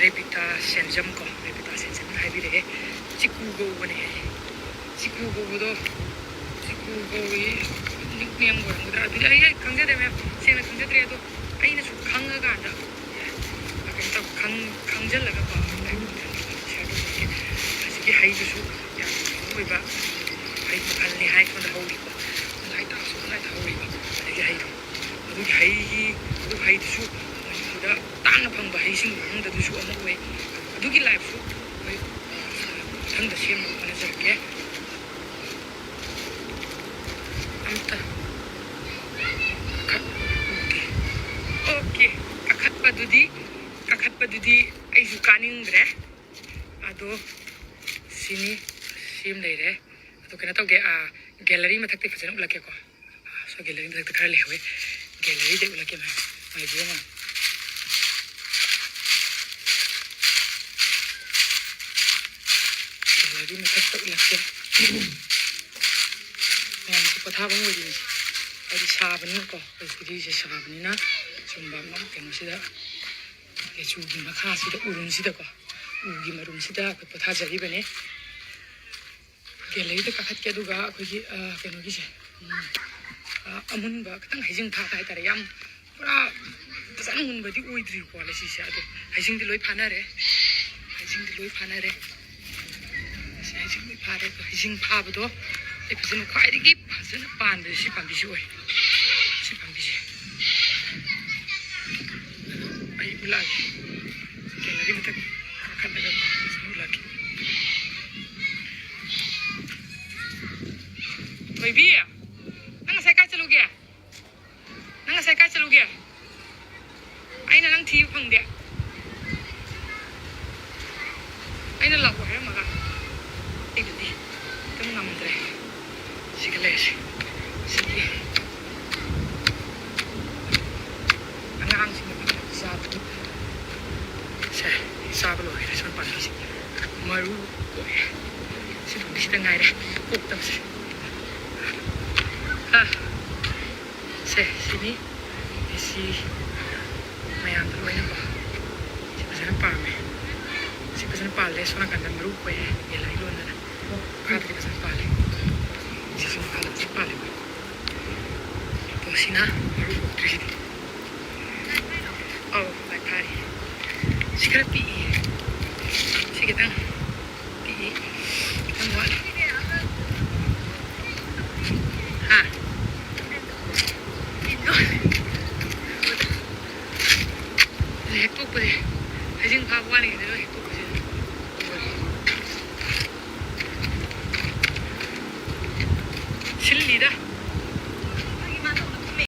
ꯔꯦꯕꯤꯇꯥ ꯁꯦꯟꯖꯝ ꯀꯣ, ꯔꯦꯕꯤꯇꯥ ꯁꯦꯟꯖꯝꯅ ꯍꯥꯏꯕꯤꯔꯛꯑꯦ, ꯆꯤꯀꯨ ꯀꯧꯕꯅꯦ ꯍꯥꯏꯌꯦ꯫ ꯆꯤꯀꯨ ꯀꯧꯕꯗꯣ, ꯆꯤꯀꯨ ꯀꯧꯏ, ꯅꯤꯛꯅꯦꯝ ꯑꯣꯏꯔꯝꯒꯗ꯭ꯔꯥ? ꯑꯗꯨꯗꯤ ꯑꯩ, ꯑꯩ ꯈꯪꯖꯗ꯭ꯔꯦ ꯃꯌꯥꯝ, ꯁꯦꯡꯅ ꯈꯪꯖꯗ꯭ꯔꯦ꯫ ꯑꯗꯣ ꯑꯩꯅ ꯁꯨꯝ ꯈꯪꯉꯀꯥꯟꯗ, ꯀꯩꯅꯣ ꯇꯧ-, ꯈꯪ-, ꯈꯪꯖꯜꯂꯒꯀꯣ, ꯁꯤꯌꯔ ꯇꯧꯖꯔꯛꯀꯦ꯫ ꯑꯁꯤꯒꯤ ꯍꯩꯗꯨꯁꯨ ꯌꯥꯝ ꯀꯩꯅꯣ ꯑꯣꯏꯕ ꯍꯩ ꯃꯈꯜꯅꯤ ꯍꯥꯏ, ꯁꯣꯝꯗ ꯍꯧꯔꯤꯀꯣ, ꯂꯥꯏ ꯇꯥꯛꯁꯨ ꯂꯥꯏ ꯍꯧꯔꯤꯕ꯫ ꯑꯗꯒꯤ ꯍꯩꯗꯣ, ꯑꯗꯨꯒꯤ ꯍꯩꯒꯤ, ꯑꯗꯨ ꯍꯩꯗꯨꯁꯨ ꯃꯅꯤꯄꯨꯔꯗ ꯇꯥꯡꯅ ꯐꯪꯕ ꯍꯩꯁꯤꯡꯒꯤ ꯃꯅꯨꯡꯗ ꯑꯗꯨꯁꯨ ꯑꯃ ꯑꯣꯏ꯫ ꯑꯗꯨꯒꯤ ꯂꯥꯏꯐꯁꯨ ꯑꯩꯈꯣꯏ ꯃꯊꯪꯗ ꯁꯦꯝꯅꯕ ꯍꯣꯠꯅꯖꯔꯛꯀꯦ꯫ ꯑꯝꯇ ꯀꯥꯈꯠ-, OK, OK, ꯀꯥꯈꯠꯄꯗꯨꯗꯤ, ꯀꯥꯈꯠꯄꯗꯨꯗꯤ ꯑꯩꯁꯨ ꯀꯥꯅꯤꯡꯗ꯭ꯔꯦ꯫ ꯑꯗꯣ ꯁꯤꯅꯤ, ꯁꯤꯃ ꯂꯩꯔꯦ꯫ ꯑꯗꯣ ꯀꯩꯅꯣ ꯇꯧꯒꯦ, ꯑꯥ, ꯒꯦꯂꯔꯤ ꯃꯊꯛꯇ ꯐꯖꯅ ꯎꯠꯂꯛꯀꯦꯀꯣ꯫ ꯑꯥ, ꯁꯣ ꯒꯦꯂꯔꯤ ꯃꯊꯛꯇ ꯈꯔ ꯂꯩꯍꯧꯋꯦ꯫ ꯒꯦꯂꯔꯤꯗ ꯎꯠꯂꯛꯀꯦ ꯃꯌꯥꯝ꯫ ꯃꯥꯏꯕꯤ ꯑꯃ꯫ ꯒꯦꯂꯔꯤ ꯃꯊꯛꯇ ꯎꯠꯂꯛꯀꯦ꯫ ꯃꯌꯥꯝꯁꯦ ꯄꯣꯊꯥꯐꯝ ꯑꯣꯏꯔꯤꯅꯤ꯫ ꯍꯥꯏꯗꯤ ꯁꯥꯕꯅꯤꯅꯀꯣ, ꯑꯩꯈꯣꯏ studio ꯁꯦ ꯁꯥꯕꯅꯤꯅ ꯁꯨꯝꯕ ꯑꯃ ꯀꯩꯅꯣꯁꯤꯗ, ꯂꯦꯆꯨꯒꯤ ꯃꯈꯥꯁꯤꯗ, ꯎꯔꯨꯝꯁꯤꯗꯀꯣ, ꯎꯒꯤ ꯃꯔꯨꯝꯁꯤꯗ ꯑꯩꯈꯣꯏ ꯄꯣꯊꯥꯖꯔꯤꯕꯅꯤ꯫ ꯒꯦꯂꯔꯤꯗ ꯀꯥꯈꯠꯀꯦ, ꯑꯗꯨꯒ ꯑꯩꯈꯣꯏꯒꯤ, ꯑ, ꯀꯩꯅꯣꯒꯤꯁꯦ, ꯎꯝ, ꯑ, ꯑꯃꯨꯟꯕ ꯈꯤꯇꯪ ꯍꯩꯖꯤꯡ ꯐꯥꯕ ꯍꯥꯏꯇꯥꯔꯦ꯫ ꯌꯥꯝ ꯄꯨꯔꯥ ꯐꯖꯅ ꯃꯨꯟꯕꯗꯤ ꯑꯣꯏꯗ꯭ꯔꯤꯀꯣ ꯂꯩꯆꯤꯁꯦ, ꯑꯗꯣ ꯍꯩꯖꯤꯡꯗꯤ ꯂꯣꯏ ꯐꯥꯅꯔꯦ, ꯍꯩꯖꯤꯡꯗꯤ ꯂꯣꯏ ꯐꯥꯅꯔꯦ꯫ ꯁꯤ ꯍꯩꯖꯤꯡ ꯂꯣꯏ ꯐꯥꯔꯦ꯫ ꯑꯗꯣ ꯍꯩꯖꯤꯡ ꯐꯥꯕꯗꯣ ꯑꯩ ꯐꯖꯅ, ꯈ꯭ꯋꯥꯏꯗꯒꯤ ꯐꯖꯅ ꯄꯥꯟꯕꯁꯦ ꯁꯤ ꯄꯥꯝꯕꯤꯁꯤ ꯑꯣꯏ, ꯁꯤ ꯄꯥꯝꯕꯤꯁꯦ꯫ ꯑꯗꯣ ꯑꯩ ꯎꯠꯂꯛꯑꯒꯦ, ꯒꯦꯂꯔꯤ ꯃꯊꯛ ꯀꯥꯈꯠꯂꯒ ꯐꯖꯅ ꯎꯠꯂꯛꯀꯦ꯫ ꯊꯣꯏꯕꯤ, ꯅꯪ ꯉꯁꯥꯏ ꯀꯥꯏ ꯆꯠꯂꯨꯒꯦ? ꯅꯪ ꯉꯁꯥꯏ ꯀꯥꯏ ꯆꯠꯂꯨꯒꯦ? ꯑꯩꯅ ꯅꯪ ꯊꯤꯕ ꯐꯪꯗꯦ꯫ ꯑꯩꯅ ꯂꯥꯛꯑꯣ ꯍꯥꯏꯔꯝꯃꯒ ꯑꯩꯗꯨꯗꯤ ꯑꯗꯨꯝ ꯉꯝꯗ꯭ꯔꯦ꯫ ꯁꯤꯒ ꯂꯩꯔꯁꯤ꯫ ꯁꯤꯒꯤ ꯑꯉꯥꯡꯁꯤꯡꯅ ꯆꯥꯕꯗꯨ, ꯁꯦ, ꯆꯥꯕ ꯂꯣꯏꯈ꯭ꯔꯦ꯫ ꯁꯣꯝ ꯄꯥꯝꯕꯤꯁꯦ ꯃꯔꯨ ꯀꯣꯛꯑꯦ꯫ ꯁꯤ ꯄꯥꯝꯕꯤꯁꯤꯗ ꯉꯥꯏꯔꯦ ꯀꯣꯛꯇꯕꯁꯦ꯫ ꯑ, ꯁꯦ, ꯁꯤꯅꯤ꯫ ꯁꯤ ꯃꯌꯥꯝꯗ ꯂꯣꯏꯅꯀꯣ꯫ ꯁꯤ ꯐꯖꯅ ꯄꯥꯝꯃꯦ꯫ ꯁꯤ ꯐꯖꯅ ꯄꯥꯜꯂꯦ꯫ ꯁꯣꯝ ꯅꯥꯀꯟꯗ ꯃꯔꯨ ꯀꯣꯛꯑꯦ꯫ ꯒꯦꯂꯔꯤ ꯂꯣꯟꯗꯅ꯫ ꯃꯈꯥꯗꯗꯤ ꯐꯖꯅ ꯄꯥꯜꯂꯦ꯫ ꯁꯤꯅ ꯃꯔꯨ ꯀꯣꯛꯇ꯭ꯔꯤꯁꯤꯗꯤ꯫ ꯑꯧ, ꯃꯥꯏ ꯐꯥꯔꯤ꯫ ꯁꯤ ꯈꯔ ꯄꯤꯛꯏ꯫ ꯁꯤ ꯈꯤꯇꯪ ꯄꯤꯛꯏ꯫ ꯈꯤꯇꯪ ꯋꯥꯠꯂꯤ꯫ ꯍꯥ? ꯍꯦꯛꯇꯣꯛꯄꯁꯦ꯫ ꯍꯩꯖꯤꯡ ꯐꯥꯕ ꯋꯥꯠꯂꯤꯉꯩꯗ ꯂꯣꯏ ꯍꯦꯛꯇꯣꯛꯄꯁꯦ꯫